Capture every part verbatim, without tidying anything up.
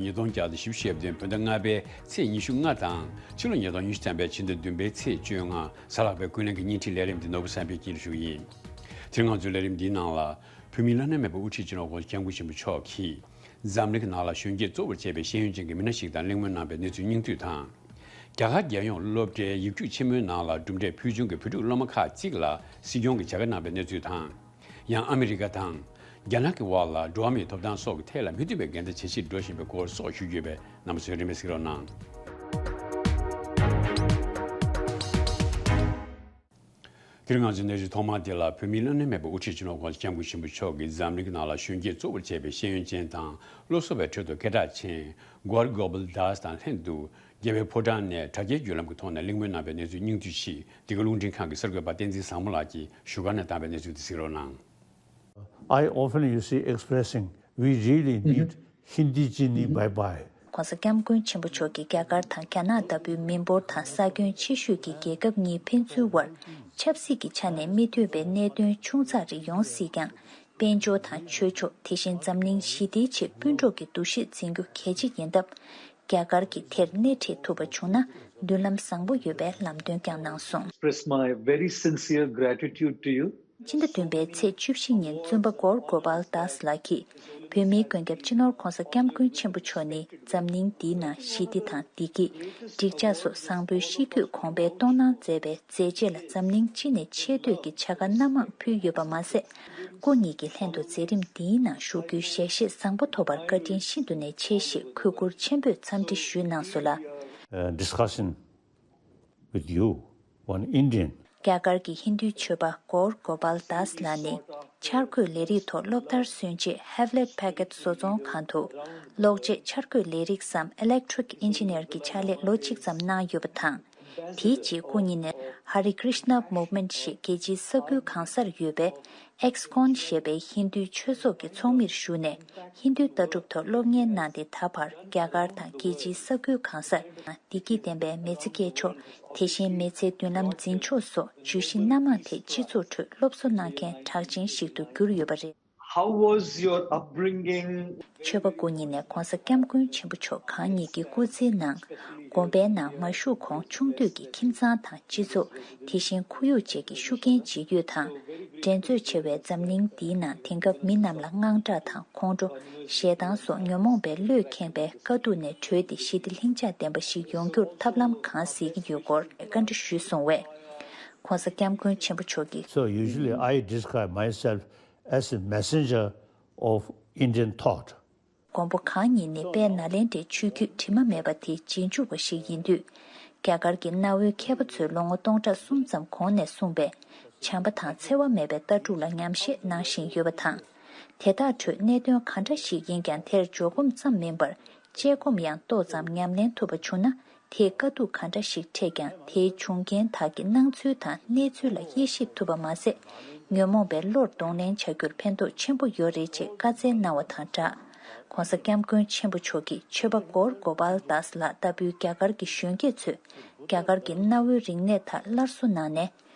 ཉིས་སྟོང་བརྒྱ་དང་བཞི་བཅུ་ཞེ་བདུན་བོད་ཟླ་ལྔ་པའི་ཚེས་ཉི་ཤུ་ལྔ་དང་ཕྱི་ལོ་ཉིས་སྟོང་ཉི་ཤུ་ཐམ་པའི་ཕྱི་ཟླ་བདུན་པའི་ཚེས་བཅོ་ལྔ་གཟའ་ལྷག་པའི་ཀུན་གླེང་གི་བརྙན་འཕྲིན་ལས་རིམ་འདི་ནོར་བུ་བསམ་འཕེལ་གྱིས་ཞུ་གི་ཡིན། དེ་རིང་ང་ཚོའི་ལས་རིམ་འདིའི་ནང་ལ་བོད་མིའི་བླ་ན་མེད་པའི་དབུ་ཁྲིད་སྤྱི་ནོར་༧གོང་ས་༧སྐྱབས་མགོན་ཆེན་པོ་མཆོག་གིས་འཛམ་གླིང་གི་ནང་ལ་གཞོན་སྐྱེས་གཙོ་བོར་བྱས་པའི་ཤེས་ཡོན་ཅན་གྱི་མི་སྣ་ཞིག་དང་གླེང་མོལ་གནང་པའི་གནས་ཚུལ་སྙིང་བསྡུས་དང་། རྒྱ་གར་རྒྱལ་ཡོངས་སློབ་གྲྭའི་ཡིག་རྒྱུགས་ཆེན་མོའི་ནང་ལ་གྲུབ་འབྲས་ཕུལ་བྱུང་གི་བོད་ཕྲུག་སློབ་མ་ཁག་ཅིག་ལ་སྲིད་སྐྱོང་གིས་བྱ་དགའ་གནང་པའི་གནས་ཚུལ་དང་། ཡང་ཨ་མི་རི་ཀ་དང་། རྒྱ་ནག་གི་དབར་ལ་འགྲོ་བ་མིའི་ཐོབ་ཐང་སོགས་ཀྱི་ཐད་ལ་མི་མཐུན་པའི་འགལ་ཟླ་ཇེ་ཆེར་འགྲོ་བཞིན་པའི་སྐོར་སོགས་ཞུ་རྒྱུ་ཡོད་པས་རྣམ་པ་ཚོས་རིན་མེད་གཟིགས་རོགས་གནང་། དེ་རིང་ང་ཚོའི་གནས་ཚུལ་ཐོག་མ་དེ་ལ་བོད་མིའི་བླ་ན་མེད་པའི་དབུ་ཁྲིད་སྤྱི་ནོར་༧གོང་ས་༧སྐྱབས་མགོན་ཆེན་པོ་མཆོག་གིས་འཛམ་གླིང་གི་ནང་ལ་གཞོན་སྐྱེས་གཙོ་བོར་བྱས་པའི་ཤེས་ཡོན་ཅན་དང་སློབ་གསོ་བའི་ཁྲོད་དུ་སྐད་གྲགས་ཅན་གོར་གོ་པལ་དཱས་དང་ལྷན་དུ་རྒྱལ་བའི་ཕོ་བྲང་ནས་དྲ་རྒྱའི་བརྒྱུད་ལམ་གྱི་ཐོག་ནས་གླེང་མོལ་གནང་པའི་གནས་ཚུལ་སྙིང་བསྡུས་ཤིག་འདི་ག་རླུང་འཕྲིན་ཁང་གི་གསར་འགོད་པ་བསྟན་འཛིན་བཟང་མོ་ལགས་ཀྱིས་བཞུགས་སྒར་ནས་བཏང་བའི་གནས་ཚུལ་དེ་གཟིགས་རོགས་གནང་། I often, you see, expressing, we really need Hindi chini bye bye. ༧གོང་ས་༧སྐྱབས་མགོན་ཆེན་པོ་མཆོག་གིས་རྒྱ་གར་དང་རྒྱ་ནག་ལྟ་བུའི་མི་འབོར་དང་ས་ཁྱོན་ཆེ་ཤོས་ཀྱི་རྒྱལ་ཁབ་གཉིས་ཕན་ཚུན་དབར་ཆབ་སྲིད་ཀྱི་ཆ་ནས་མི་མཐུན་པའི་གནད་དོན་ཆུང་ཙག་རེ་ཡོང་སྲིད་ཀྱང་། དཔལ་འབྱོར་དང་ཆོས་ཕྱོགས། དེ་བཞིན་འཛམ་གླིང་ཞི་བདེའི་ཆེད་སྤུན་གྲོགས་ཀྱི་འདུ་ཤེས་འཛིན་རྒྱུ་གལ་ཆེ་ཡིན་སྟབས། རྒྱ་གར་གྱིས་དེར་སྣེ་ཁྲིད་ཐུབ་པ་བྱུང་ན་མདུན་ལམ་བཟང་པོ་ཡོད་པའི་ལམ་སྟོན་ཀྱང་གནང་སོང་། Express my very sincere gratitude to you. ཕྱི་ཟླ་བདུན་པའི་ཚེས་བཅུ་བཞི་ཉིན་བཙུན་པ་གོར་གོ་པལ་དཱས་ལགས་ཀྱིས་བོད་མིའི་མགོན་སྐྱབས་སྤྱི་ནོར་༧གོང་ས་༧སྐྱབས་མགོན་ཆེན་པོ་མཆོག་ནི་འཛམ་གླིང་འདིའི་ནང་ཞི་བདེ་དང་བདེ་སྐྱིད། འགྲིག་འཇགས་སོགས་བཟང་པོའི་གཤིས་རྒྱུད་གོང་འཕེལ་གཏོང་གནང་མཛད་པའི་མཛད་རྗེས་ལ་འཛམ་གླིང་སྤྱི་ནས་ཆེ་བསྟོད་ཀྱི་བྱ་དགའ་སྣ་མང་ཕུལ་ཡོད་པ་མ་ཟད། སྐུ་ཉིད་ཀྱི་ལྷན་དུ་མཛད་རིམ་འདིའི་ནང་ཞུགས་རྒྱུའི་ཞལ་བཞེས་བཟང་པོ་ཐོབ་པར་བཀའ་དྲིན་ཤིན་ཏུ་ནས་ཆེ་ཞེས་གུས་བཀུར་ཆེན་པོས་འཚམས་འདྲི་ཞུས་གནང་སོང་ལ། Uh, discussion with you, one Indian. རྒྱ་གར་གྱི་ཧིན་རྡུའི་ཆོས་པ་གོར་གོ་པལ་དཱས་ལགས་ནི་འཆར་འགོད་ལས་རིགས་ཐོག་སློབ་མཐར་སོན་རྗེས་ཧེབ་ལེད་ཕེ་ཀེད་བཟོ་ཚོང་ཁང་དུ་གློག་ཆས་འཆར་འགོད་ལས་རིགས་སམ་Electric Engineer གྱི་ཕྱག་ལས་ལོ་གཅིག་ཙམ་གནང་ཡོད་པ་དང་། དེའི་རྗེས་སྐུ་ཉིད་ནས་Hare Krishna Movement ཞེས་རྒྱལ་སྤྱིའི་ས་ཁུལ་གང་སར་ཡོད་པའི་ཨེགས་ཀོན་ཞེས་པའི་ཧིན་རྡུའི་ཆོས་ཚོགས་ཀྱི་ཚོགས་མིར་ཞུགས་ནས་ཧིན་རྡུའི་ལྟ་གྲུབ་ཐོག་སློབ་གཉེར་གནང་སྟེ། ད་བར་རྒྱ་གར་དང་རྒྱལ་སྤྱིའི་ས་ཁུལ་གང་སར་བདེ་སྐྱིད་ལྡན་པའི་མི་ཚེ་སྐྱེལ་ཕྱོགས། དེ་བཞིན་མི་ཚེའི་མདུན་ལམ་འཛིན་ཕྱོགས་སོགས་བརྗོད་གཞི་སྣ་མང་ཐད་སྤྱི་ཚོགས་ཁྲོད་སློབ་གསོ་གནང་མཁན་གྲགས་ཅན་ཞིག་ཏུ་གྱུར་ཡོད་པ་རེད། How was your upbringing? ཆོས་པ་སྐུ་ཉིད་ནས་༧གོང་ས་༧སྐྱབས་མགོན་ཆེན་པོ་མཆོག་གང་ཉིད་ཀྱི་སྐུ་ཚེའི་ནང་དགོན་པའི་ནང་མ་ཞུགས་གོང་ཆུང་དུས་ཀྱི་ཁྱིམ་ཚང་དང་སྤྱི་ཚོགས། དེ་བཞིན་ཁོར་ཡུག་བཅས་ཀྱི་ཤུགས་རྐྱེན་ཇི་ཡོད་དང་། འགྲན་རྩོད་ཆེ་བའི་འཛམ་གླིང་འདིའི་ནང་དེང་སྐབས་མི་རྣམས་ལ་དངངས་སྐྲག་དང་ཁོང་ཁྲོ། ཞེ་སྡང་སོགས་ཉོན་མོངས་པའི་བློས་ཁེངས་པའི་དཀའ་སྡུག་ནས་གྲོལ་ཏེ་ཞི་བདེ་ལྷིང་འཇགས་ལྡན་པ་ཞིག་ཡོང་རྒྱུར་ཐབས་ལམ་གང་གཟིགས་ཀྱི་ཡོད་སྐོར་བཀའ་འདྲི་ཞུས་སོང་བས། ༧གོང་ས་༧སྐྱབས་མགོན་ཆེན་པོ་མཆོག་གིས། So usually I describe myself as a messenger of Indian thought. མགོན་པོ་གང་ཉིད་ནི་དཔལ་ནཱ་ལེནྡྲའི་ཆོས་བརྒྱུད་དྲི་མ་མེད་པ་དེ་རྗེས་འཇུག་པ་ཞིག་ཡིན་དུས། རྒྱ་གར་གྱི་གནའ་བོའི་མཁས་པ་ཚོས་ལོ་ངོ་སྟོང་ཕྲག་གསུམ་ཙམ་གོང་ནས་གསུངས་པའི་བྱམས་པ་དང་འཚེ་བ་མེད་པའི་ལྟ་གྲུབ་ལ་ཉམས་བཞེས་གནང་བཞིན་ཡོད་པ་དང་། དེ་དག་ཁྲོད་གནད་དོན་གང་འདྲ་ཞིག་ཡིན་ཀྱང་དེར་འཇོག་སྒོམ་ཙམ་མིན་པར། དཔྱད་སྒོམ་ཡང་ཏོག་ཙམ་ཉམས་ལེན་ཐུབ་པ་བྱུང་ན། དེས་དཀའ་སྡུག་གང་འདྲ་ཞིག་འཕྲད་ཀྱང་དེའི་བྱུང་རྐྱེན་དག་གི་སྣང་ཚུལ་དང་གནས་ཚུལ་ལ་དབྱེ་ཞིབ་ཐུབ་པ་མ་ཟད། ཉོན་མོངས་པའི་བློར་གདོང་ལེན་བྱ་རྒྱུར་ཕན་ཐོགས་ཆེན་པོ་ཡོད་རེད་ཅེས་བཀའ་སྩལ་གནང་བ་དང་སྦྲགས། ༧གོང་ས་༧སྐྱབས་མགོན་ཆེན་པོ་མཆོག་གིས་ཆོས་པ་གོར་གོ་པལ་དཱས་ལགས་ལྟ་བུའི་རྒྱ་གར་གྱི་གཞོན་སྐྱེས་ཚོས་རྒྱ་གར་གྱི་གནའ་བོའི་རིག་གནས་དག་སླར་གསོ་གནང་ནས།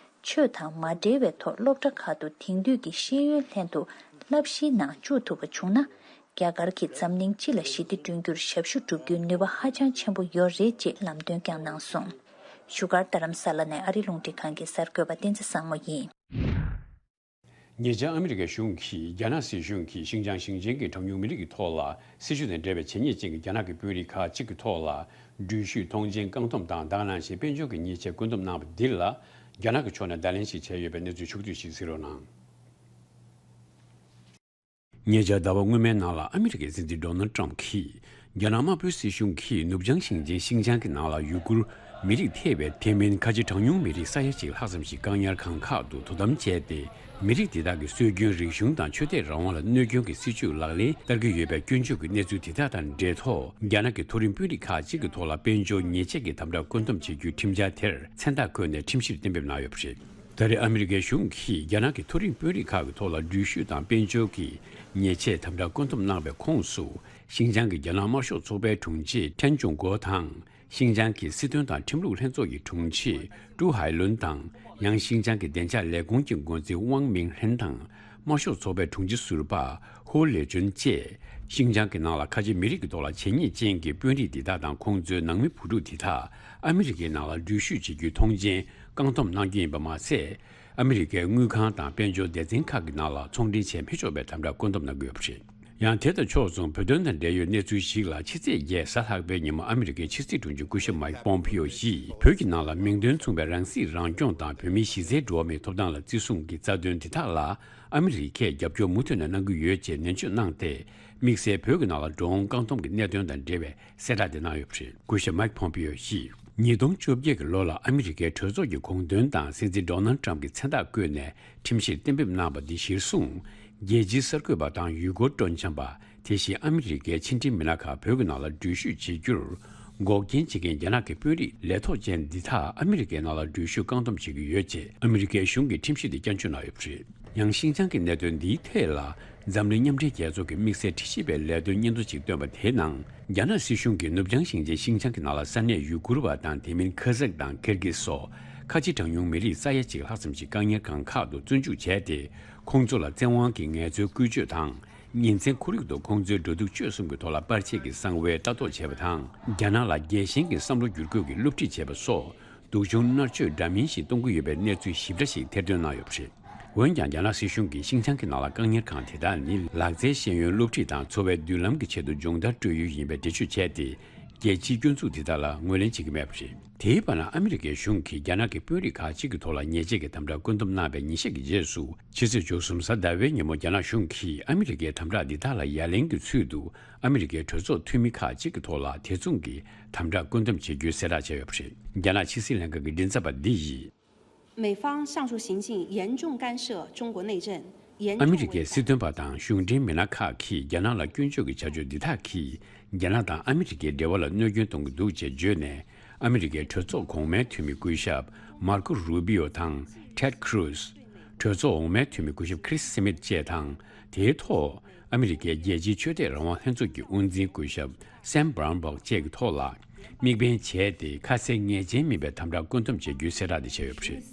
ཆོས་དང་མ་འབྲེལ་བའི་ཐོག་སློབ་གྲྭ་ཁག་ཏུ་དེང་དུས་ཀྱི་ཤེས་ཡོན་ལྷན་དུ་བསླབ་གཞིའི་ནང་བཅུག་ཐུབ་པ་བྱུང་ན། རྒྱ་གར་གྱིས་འཛམ་གླིང་སྤྱི་ལ་ཞི་བདེ་བསྐྲུན་རྒྱུར་ཞབས་ཞུ་སྒྲུབ་རྒྱུའི་ནུས་པ་ཧ་ཅང་ཆེན་པོ་ཡོད་རེད་ཅེས་ལམ་སྟོན་ཀྱང་གནང་སོང་། བཞུགས་སྒར་རྡ་རམ་ས་ལ་ནས་ཨ་རིའི་རླུང་འཕྲིན་ཁང་གི་གསར་འགོད་པ་བསྟན་འཛིན་བཟང་མོ་ཡིན། ཉེ་ཆར་ཨ་མི་རི་ཀའི་གཞུང་གིས་རྒྱ་ནག་སྲིད་གཞུང་གིས་ཤིང་ཅང་ཞིང་ཆེན་གྱི་གྲངས་ཉུང་མི་རིགས་ཀྱི་ཐོག་ལ་སྲིད་ཇུས་དང་འབྲེལ་བའི་ཇེ་ཉེན་ཅན་གྱི་རྒྱ་ནག་གི་དཔོན་རིགས་ཁག་ཅིག་གི་ཐོག་ལ་འགྲུལ་བཞུད་ཐོངས་མཆན་བཀག་སྡོམ་དང་དེ་ག་ནང་བཞིན་དཔལ་འབྱོར་གྱི་ཉེས་ཆད་བཀོད་འདོམས་གནང་བ་འདི་ལ་རྒྱ་ནག་གི་ཕྱོགས་ནས་བརྡ་ལན་ཞིག་བྱས་ཡོད་པའི་གནས་ཚུལ་ཕྱོགས་བསྡུས་ཤིག་གཟིགས་རོགས་གནང་། ཉེ་ཆར་ཟླ་བ་སྔོན་མའི་ནང་ལ་ཨ་མི་རི་ཀའི་སྲིད་འཛིན་ཌོ་ནལ་ཊམ་གྱིས་རྒྱ་ནག་དམར་པོའི་སྲིད་གཞུང་གིས་ནུབ་བྱང་ཞིང་ཆེན་ཤིང་ཅང་གི་ནང་ལ་ཡུ་གུར་མི་རིགས་ཐེ་བའི་དེ་མིན་ཁ་ཆེ་གྲངས་ཉུང་མི་རིགས་ས་ཡ་གཅིག་ལྷག་ཙམ་ཞིག་བཀག་ཉར་ཁང་ཁག་ཏུ་དོ་དམ་བྱས་ཏེ། མི་རིགས་དེ་དག་གི་སྲོལ་རྒྱུན་རིག་གཞུང་དང་ཆོས་དད་རང་དབང་ལ་གནོད་སྐྱོན་གྱི་སྲིད་བྱུས་ལག་ལེན་བསྟར་གྱི་ཡོད་པའི་སྐྱོན་བརྗོད་ཀྱི་གནས་ཚུལ་དེ་དག་དང་འབྲེལ་ཐོག་རྒྱ་ནག་གི་མཐོ་རིམ་དཔོན་རིགས་ཁག་ཅིག་གི་ཐོག་ལ་དཔལ་འབྱོར་ཉེས་ཆད་ཀྱི་དམ་དྲག་བཀོད་འདོམས་བྱེད་རྒྱུའི་ཁྲིམས་འཆར་དེར་མཚན་རྟགས་བཀོད་ནས་ཁྲིམས་གཞིར་གཏན་འབེབས་གནང་ཡོད་པ་རེད། ད་རེས་ཨ་མི་རི་ཀའི་གཞུང་གིས་རྒྱ་ནག་གི་མཐོ་རིམ་དཔོན་རིགས་ཁག་གི་ཐོག་ལ་འགྲུལ་བཞུད་དང་དཔལ་འབྱོར་གྱི་ཉེས་ཆད་དམ་དྲག་བཀོད་འདོམས་གནང་བའི་ཁོངས་སུ། ཤིང་ཅང་གི་རྒྱ་ནག་དམར་ཤོག་ཚོགས་པའི་དྲུང་ཆེ་ཁྲེན་ཅུང་གོ་དང་། ཤིང་ཅང་གི་སྲིད་དོན་དང་ཁྲིམས་ལུགས་ལྷན་ཚོགས་ཀྱི་དྲུང་ཆེ་ཀྲུའུ་ཧའེ་ལུན་དང་། ཡང་ཤིང་ཅང་གི་བདེ་འཇགས་ལས་ཁུངས་ཀྱི་འགོ་འཛིན་ཝང་མིང་ཧྲེན་དང་། དམར་ཤོག་ཚོགས་པའི་དྲུང་ཆེ་ཟུར་པ་ ཧོ་ལེ་ཅུན་བཅས་ཤིང་ཅང་གི་ནང་ལ་ཁ་ཆེ་མི་རིགས་ཀྱི་ཐོག་ལ་བྱས་ཉེས་ཅན་གྱི་དཔོན་རིགས་འདི་དག་དང་ཁོང་ཚོའི་ནང་མི་བུ་ཕྲུག་འདི་དག་ཨ་མི་རི་ཀའི་ནང་ལ་འགྲུལ་བཞུད་བྱེད་རྒྱུའི་ཐོངས་མཆན་བཀག་སྡོམ་གནང་རྒྱུ་ཡིན་པ་མ་ཟད། ཨ་མི་རི་ཀའི་དངུལ་ཁང་དང་དཔལ་འབྱོར་སྡེ་ཚན་ཁག་གི་ནང་ལ་ཚོང་འབྲེལ་བྱས་མི་ཆོག་པའི་དམ་དྲག་བཀོད་འདོམས་གནང་གི་ཡོད་པ་རེད། ཡང་དེ་དང་ཕྱོགས་མཚུངས་བོད་དོན་དང་འབྲེལ་ཡོད་གནས་ཚུལ་ཞིག་ལ་ཕྱི་ཚེས་བརྒྱད་གཟའ་ལྷག་པའི་ཉིན་མོ་ཨ་མི་རི་ཀའི་ཕྱི་སྲིད་དྲུང་ཆེ་སྐུ་ཞབས་མའིག་པོམ་པིའོ་ཡིས་བོད་ཀྱི་ནང་ལ་མིང་དོན་མཚུངས་པའི་རང་སྲིད་རང་སྐྱོང་དང་བོད་མིའི་གཞི་རྩའི་འགྲོ་བ་མིའི་ཐོབ་ཐང་ལ་བརྩི་སྲུང་གི་རྩ་དོན་འདི་དག་ལ་ཨ་མི་རི་ཀས་རྒྱབ་སྐྱོར་མུ་མཐུད་ནས་གནང་གི་ཡོད་ཅེས་ནན་བརྗོད་གནང་སྟེ། དམིགས་བསལ་བོད་ཀྱི་ནང་ལ་འགྲོ་འོང་བཀག་སྡོམ་གྱི་གནད་དོན་དང་འབྲེལ་བའི་གསལ་བསྒྲགས་དེ་གནང་ཡོད་པ་རེད། སྐུ་ཞབས་མའིག་པོམ་པིའོ་ཡིས་ཉིས་སྟོང་བཅོ་བརྒྱད་ཀྱི་ལོ་ལ་ཨ་མི་རི་ཀའི་གྲོས་ཚོགས་ཀྱི་གོང་དོན་དང་སྲིད་འཛིན་ཌོ་ནལ་ཊམ་གྱི་མཚན་རྟགས་བཀོད་ནས་ཁྲིམས་གཞིར་གཏན་འབེབས་གནང་བ་འདི་གཞིར་བཟུང་། རྒྱལ་སྤྱིའི་གསར་འགོད་པ་དང་ཡུལ་སྐོར་སྤྲོ་འཆམ་པ། དེ་བཞིན་ཨ་མི་རི་ཀའི་ཕྱི་འབྲེལ་མི་སྣ་ཁག་བོད་ཀྱི་ནང་ལ་འགྲུལ་བཞུད་བྱེད་རྒྱུར་འགོག་རྐྱེན་བྱེད་མཁན་རྒྱ་ནག་གི་དཔོན་རིགས་ལས་ཐོག་ཅན་འདི་དག་ཨ་མི་རི་ཀའི་ནང་ལ་འགྲུལ་བཞུད་བཀག་སྡོམ་བྱེད་ཀྱི་ཡོད་ཅེས་ཨ་མི་རི་ཀའི་གཞུང་གི་ཁྲིམས་གཞི་དེ་བསྐྱར་བཅོས་གནང་ཡོད་པ་རེད། ཡང་ཤིན་ཅང་གི་གནད་དོན་འདིའི་ཐད་ལ། འཛམ་གླིང་མཉམ་འབྲེལ་རྒྱལ་ཚོགས་ཀྱི་དམིགས་བསལ་ཁྲིམས་ཞིབ་པའི་ལས་དོན་སྙན་ཐོ་ཞིག་བཏོན་པ་དེའི་ནང་། རྒྱ་ནག་སྲིད་གཞུང་གིས་ནུབ་བྱང་ཞིང་ཆེན་ཤིན་ཅང་གི་ནང་ལ་ས་གནས་ཡུ་གུར་བ་དང་དེ་མིན་ཁ་ཟག་དང་ཁིར་གིས་སོགས་ཁ་ཆེ་གྲངས་ཉུང་མི་རིགས་ས་ཡ་གཅིག་ལྷག་ཙམ་ཞིག་བཀག་ཉར་ཁང་ཁག་ཏུ་བཙོན་འཇུག་བྱས་ཏེ། ཁོང་ཚོ་ལ་བཙན་དབང་གིས་ངལ་རྩོལ་བཀོལ་སྤྱོད་དང་། ཉིན་མཚན་ཁོར་ཡུག་ཏུ་ཁོང་ཚོའི་འགྲོ་འདུག་སྤྱོད་གསུམ་གྱི་ཐོག་ལ་པར་ཆས་ཀྱི་གསང་བའི་ལྟ་རྟོག་བྱས་པ་དང་། རྒྱ་ནག་ལ་རྒྱལ་ཞེན་གྱི་བསམ་བློ་བསྒྱུར་བཀོད་ཀྱིས་སློབ་ཁྲིད་བྱས་པ་སོགས། སྡུག་སྦྱོང་མནར་གཅོད་འདྲ་མིན་ཞིག་གཏོང་གི་ཡོད་པའི་གནས་ཚུལ་ཞིབ་ཕྲ་ཞིག་ཐེར་འདོན་གནང་ཡོད་པ་རེད། འོན་ཀྱང་། རྒྱ་ནག་སྲིད་གཞུང་གིས་ཤིན་ཅང་གི་ནང་ལ་བཀག་ཉར་ཁང་དེ་དག་ནི་ལག་རྩལ་ཤེས་ཡོན་སློབ་ཁྲིད་དང་འཚོ་བའི་མདུན་ལམ་གྱི་ཆེད་དུ་སྦྱོང་བརྡར་སྤྲོད་ཡུལ་ཡིན་པའི་འགྲེལ་བརྗོད་བྱས་ཏེ། རྒྱལ་སྤྱིའི་སྐྱོན་འཛུགས་དེ་དག་ལ་ངོས་ལེན་བྱེད་ཀྱི་མེད་པ་རེད། དེའི་བར་ན། ཨ་མི་རི་ཀའི་གཞུང་གིས་རྒྱ་ནག་གི་དཔོན་རིགས་ཁག་ཅིག་གི་ཐོག་ལ་ཉེས་ཆད་ཀྱི་དམ་དྲག་བཀོད་འདོམས་གནང་བའི་ཉིན་ཤས་ཀྱི་རྗེས་སུ། ཕྱི་ཚེས་བཅུ་གསུམ་གཟའ་ཟླ་བའི་ཉིན་མོ། རྒྱ་ནག་གཞུང་གིས་ཨ་མི་རི་ཀའི་དམ་དྲག་འདི་དག་ལ་ཡ་ལན་གྱི་ཚུལ་དུ། ཨ་མི་རི་ཀའི་གྲོས་ཚོགས་འཐུས་མི་ཁག་ཅིག་གི་ཐོག་ལ་དེ་མཚུངས་ཀྱི་དམ་དྲག་བཀོད་འདོམས་བྱེད་རྒྱུའི་གསལ་བསྒྲགས་བྱས་ཡོད་པ་རེད། རྒྱ་ནག་ཕྱི་སྲིད་ལྷན་ཁང་གི་མགྲིན་ཚབ་པ་འདི་ཡིས། 美方上述行径严重干涉中国内政，严重 ཨ་མི་རི་ཀའི་སྲིད་དོན་པ་དང་གཞུང་འབྲེལ་མི་སྣ་ཁག་གིས་རྒྱ་ནག་ལ་སྐྱོན་བརྗོད་ཀྱི་བྱ་སྤྱོད་འདི་དག་གིས་རྒྱ་ནག་དང་ཨ་མི་རི་ཀའི་འབྲེལ་བ་ལ་གནོད་སྐྱོན་གཏོང་གི་འདུག་ཅེས་བརྗོད་ནས། ཨ་མི་རི་ཀའི་གྲོས་ཚོགས་གོང་མའི་འཐུས་མི་སྐུ་ཞབས་མར་ཀོ་རུ་པི་ཨོ་དང་ཊེད་ཁྲུ་ཛ། གྲོས་ཚོགས་འོག་མའི་འཐུས་མི་སྐུ་ཞབས་ཁི་རིས་སི་མིད་བཅས་དང་། དེའི་ཐོག་ཨ་མི་རི་ཀའི་རྒྱལ་སྤྱིའི་ཆོས་དད་རང་དབང་ལྷན་ཚོགས་ཀྱི་དབུ་འཛིན་སྐུ་ཞབས་སེམ་བྷ་རན་སྦག་བཅས་ཀྱི་ཐོག་ལ་དམིགས་འབེན་བྱས་ཏེ། ཁ་གསལ་ངེས་ཅན་མིན་པའི་དམ་དྲག་བཀོད་འདོམས་བྱེད་རྒྱུའི་གསལ་བསྒྲགས་དེ་བྱས་ཡོད་པ་རེད།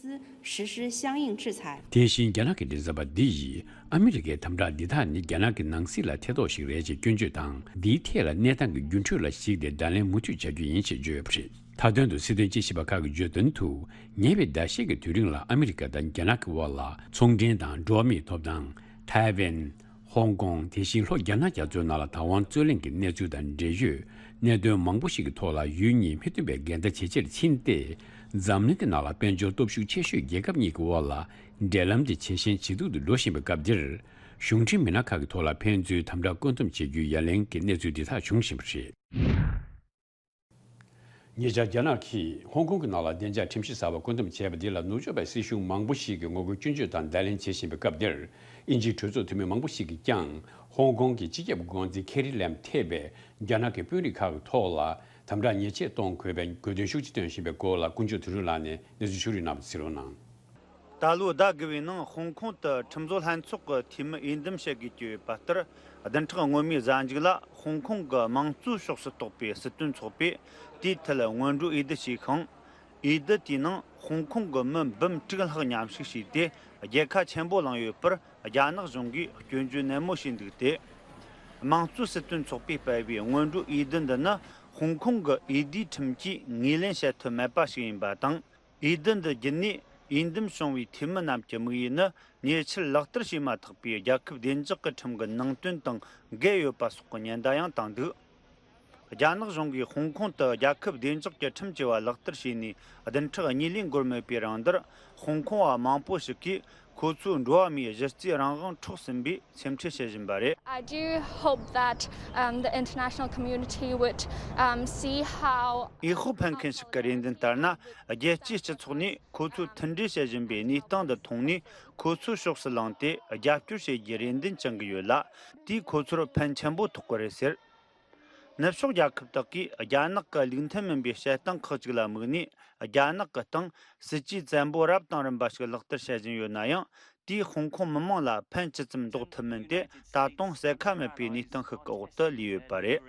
实施相应制裁。 དེ་བཞིན་རྒྱ་ནག་གི་མགྲིན་ཚབ་པ་འདི་ཡིས། ཨ་མི་རི་ཀའི་དམ་དྲག་འདི་དག་ནི་རྒྱ་ནག་གི་ནང་སྲིད་ལ་ཐེ་གཏོགས་ཤིག་རེད་ཅེས་སྐྱོན་བརྗོད་དང་། འདིའི་ཐད་ལ་གནས་སྟངས་ཀྱི་འགྱུར་འགྲོས་ལ་གཞིགས་ཏེ་བརྡ་ལན་མུ་མཐུད་བྱ་རྒྱུ་ཡིན་ཞེས་བརྗོད་ཡོད་པ་རེད། མཐའ་དོན་དུ་སྲིད་དོན་དཔྱད་ཞིབ་པ་ཁག་གིས་བརྗོད་དོན་དུ། ཉེ་བའི་ཟླ་ཤས་ཀྱི་དུས་རིང་ལ་ཨ་མི་རི་ཀ་དང་རྒྱ་ནག་གི་དབར་ལ་ཚོང་འབྲེལ་དང་འགྲོ་བ་མིའི་ཐོབ་ཐང་། ཐའེ་ཝན། ཧོང་ཀོང་། དེ་བཞིན་ལྷོ་རྒྱ་ནག་རྒྱ་མཚོའི་ནང་ལ་དྭགས་དབང་རྩོད་གླེང་གི་གནས་ཚུལ་དང་འབྲེལ་ཡོད་གནད་དོན་མང་པོ་ཞིག་གི་ཐོག་ལ་ཡུལ་གཉིས་མི་མཐུན་པའི་འགལ་ཟླ་ཇེ་ཆེར་ཕྱིན་ཏེ། འཛམ་གླིང་གི་ནང་ལ་དཔལ་འབྱོར་སྟོབས་ཤུགས་ཆེ་ཤོས་རྒྱལ་ཁབ་གཉིས་ཀྱི་དབར་ལ་འབྲེལ་ལམ་དེ་ཇེ་ཞན་ཇེ་སྡུག་ཏུ་འགྲོ་བཞིན་པའི་སྐབས་འདིར། གཞུང་འབྲེལ་མི་སྣ་ཁག་གི་ཐོག་ལ་ཕན་ཚུན་དམ་དྲག་བཀོད་འདོམས་བྱེད་རྒྱུའི་ཡ་ལན་གྱི་གནས་ཚུལ་འདི་དག་བྱུང་བཞིན་པ་རེད། ཉེ་ཆར་རྒྱ་ནག་གིས་ཧོང་ཀོང་གི་ནང་ལ་བདེ་འཇགས་ཁྲིམས་གཞི་གསར་པ་བཀོད་འདོམས་བྱས་པ་འདི་ལ་ནུབ་ཕྱོགས་པའི་སྲིད་གཞུང་མང་པོ་ཞིག་གིས་ངོ་རྒོལ་སྐྱོན་བརྗོད་དང་བརྡ་ལན་བྱེད་བཞིན་པའི་སྐབས་འདིར། དབྱིན་ཇིའི་གྲོས་ཚོགས་འཐུས་མི་མང་པོ་ཞིག་གིས་ཀྱང་ཧོང་ཀོང་གི་སྤྱི་ཁྱབ་འགོ་འཛིན་ཁེ་རི་ལེམ་ཐེ་བའི་རྒྱ་ནག་གི་དཔོན་རིགས་ཁག་གི་ཐོག་ལ་དམ་དྲག་ཉེས་ཆད་གཏོང་དགོས་པའི་དགོས་འདུན་ཤུགས་ཆེ་བཏོན་བཞིན་པའི་སྐོར་ལ། ཀུན་མཆོག་དོན་གྲུབ་ལགས་ནས་གནས་ཚུལ་ཕྱོགས་སྒྲིག་གནང་བ་གཟིགས་རོགས་གནང་། ད་ལོའི་ཟླ་དགུ་པའི་ནང་ཧོང་ཀོང་དུ་ཁྲིམས་བཟོ་ལྷན་ཚོགས་ཀྱི་འཐུས་མི་འོས་འདེམས་བྱེད་དགོས་ཀྱི་ཡོད་པ་ལྟར། བདུན་ཕྲག་སྔོན་མའི་གཟའ་མཇུག་ལ་ཧོང་ཀོང་གི་དམངས་གཙོའི་ཕྱོགས་སུ་གཏོགས་པའི་སྲིད་དོན་ཚོགས་པས་དེའི་ཐད་སྔོན་འགྲོའི་འོས་བསྡུ་བྱས་ཤིང་། འོས་བསྡུ་དེའི་ནང་ཧོང་ཀོང་གི་མི་འབུམ་དྲུག་ལྷག་མཉམ་ཞུགས་བྱས་ཏེ། རྒྱལ་ཁ་ཆེན་པོ་བླངས་ཡོད་པར་རྒྱ་ནག་གཞུང་གིས་སྐྱོན་བརྗོད་ནན་མོ་བྱས་འདུག་སྟེ། དམངས་གཙོའི་སྲིད་དོན་ཚོགས་པས་སྤེལ་བའི་སྔོན་འགྲོའི་འོས་བསྡུ་འདི་ནི་ཧོང་ཀོང་གི་འོས་བསྡུའི་ཁྲིམས་ཀྱིས་ངོས་ལེན་བྱེད་ཐུབ་མེད་པ་ཞིག་ཡིན་པ་དང་། འོས་བསྡུ་འདི་བརྒྱུད་ནས་འོས་འདེམས་བྱུང་བའི་འཐུས་མི་རྣམས་ཀྱི་དམིགས་ཡུལ་ནི་ཉེ་ཆར་ལག་བསྟར་བྱས་མ་ཐག་པའི་རྒྱལ་ཁབ་བདེ་འཇགས་ཀྱི་ཁྲིམས་ཀྱི་ནང་དོན་དང་འགལ་ཡོད་པ་སོགས་ཀྱི་ཉེན་བརྡ་ཡང་བཏང་འདུག་རྒྱ་ནག་གཞུང་གིས་ཧོང་ཀོང་དུ་རྒྱལ་ཁབ་བདེ་འཇགས་ཀྱི་ཁྲིམས་བཅས་པ་ལག་བསྟར་བྱས་ནས་བདུན་ཕྲག་གཉིས་ལས་འགོར་མེད་པའི་རིང་འདིར། ཧོང་ཀོང་བ་མང་པོ་ཞིག་གིས་ཁོ་ཚོའི་འགྲོ་བ་མིའི་གཞི་རྩའི་རང་དབང་འཕྲོག་ཟིན་པའི་སེམས་ཁྲལ་བྱེད་བཞིན་པ་རེད། I do hope that, um, the international community would, um, see how. འོས་ཤོག་འཕེན་མཁན་ཞིག་གི་རེ་འདུན་ལྟར་ན། རྒྱལ་སྤྱིའི་སྤྱི་ཚོགས་ནས་ཁོ་ཚོས་མཐུན་སྒྲིལ་བྱེད་བཞིན་པའི་གནས་སྟངས་འདི་མཐོང་ནས། ཁོ་ཚོའི་ཕྱོགས་སུ་ལངས་ཏེ་རྒྱབ་སྐྱོར་བྱེད་རྒྱུའི་རེ་འདུན་བཅངས་ཀྱི་ཡོད་ལ། དེས་ཁོ་ཚོར་ཕན་ཆེན་པོ་ཐོགས་ཀྱི་རེད་ཟེར། ནུབ་ཕྱོགས་རྒྱལ་ཁབ་དག་གིས་རྒྱ་ནག་གི་ལུགས་མཐུན་མིན་པའི་བྱེད་སྟངས་ཁག་ཅིག་ལ་དམིགས་ནས། རྒྱ་ནག་གི་སྟེང་སྲིད་ཇུས་བཙན་པོ་རབ་དང་རིམ་པ་ཞིག་ལག་བསྟར་བྱེད་བཞིན་ཡོད་ན་ཡང་། དེས་ཧོང་ཀོང་མི་མང་ལ་ཕན་ཇི་ཙམ་འདོགས་ཐུབ་མིན་དེ་ད་དུང་གསལ་ཁ་མེད་པའི་གནས་སྟངས་ཤིག་གི་འོག་ཏུ་ལུས་ཡོད་པ་རེད།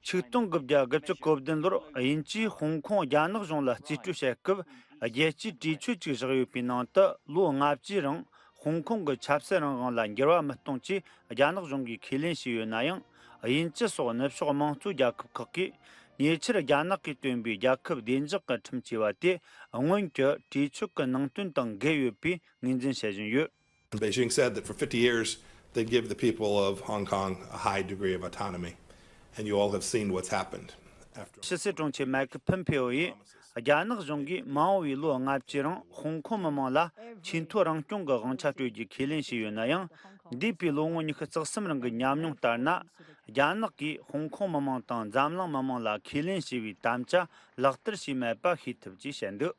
ཆིག་སྟོང་དགུ་བརྒྱ་དགུ་བཅུ་གོ་བདུན་ལོར་དབྱིན་ཇིས་ཧོང་ཀོང་རྒྱ་ནག་གཞུང་ལ་རྩིས་སྤྲོད་བྱེད་སྐབས། རྒྱལ་སྤྱིའི་གྲོས་ཆོད་ཅིག་བཞག་ཡོད་པའི་ནང་དུ། ལོ་ལྔ་བཅུའི་རིང་ ཧོང་ཀོང་གི་ཆབ་སྲིད་རང་དབང་ལ་འགྱུར་བ་མི་གཏོང་ཆེད་རྒྱ་ནག་གཞུང་གིས་ཁས་ལེན་བྱས་ཡོད་ན་ཡང་། དབྱིན་ཇི་སོགས་ནུབ་ཕྱོགས་དམངས་གཙོའི་རྒྱལ་ཁབ་ཁག་གིས་ཉེ་ཆར་རྒྱ་ནག་གིས་བཏོན་པའི་རྒྱལ་ཁབ་བདེ་འཇགས་ཀྱི་ཁྲིམས་ཅེས་པ་དེ་སྔོན་གྱི་གྲོས་ཆོད་ཀྱི་ནང་དོན་དང་འགལ་ཡོད་པའི་ངོས་འཛིན་བྱེད་བཞིན་ཡོད། Beijing said that for fifty years, they'd give the people of Hong Kong a high degree of autonomy. And you all have seen what's happened after. ཕྱི་སྲིད་དྲུང་ཆེ་མའེ་ཁི་ཕིན་ཕེའོ་ཡིས་རྒྱ་ནག་གཞུང་གིས་མ་འོངས་པའི་ལོ་ལྔ་བཅུའི་རིང་ཧོང་ཀོང་མི་དམངས་ལ་ཆེས་མཐོའི་རང་སྐྱོང་གི་དབང་ཆ་སྤྲོད་རྒྱུའི་ཁས་ལེན་བྱས་ཡོད་ན་ཡང་། འདས་པའི་ལོ་ངོ་ཉི་ཤུ་རྩ་གསུམ་རིང་གི་ཉམས་མྱོང་ལྟར་ན། རྒྱ་ནག་གིས་ཧོང་ཀོང་མི་དམངས་དང་འཛམ་གླིང་མི་དམངས་ལ་ཁས་ལེན་བྱས་པའི་དམ་བཅའ་ལག་བསྟར་བྱས་མེད་པ་ཤེས་ཐུབ་ཅེས་བཤད་འདུག་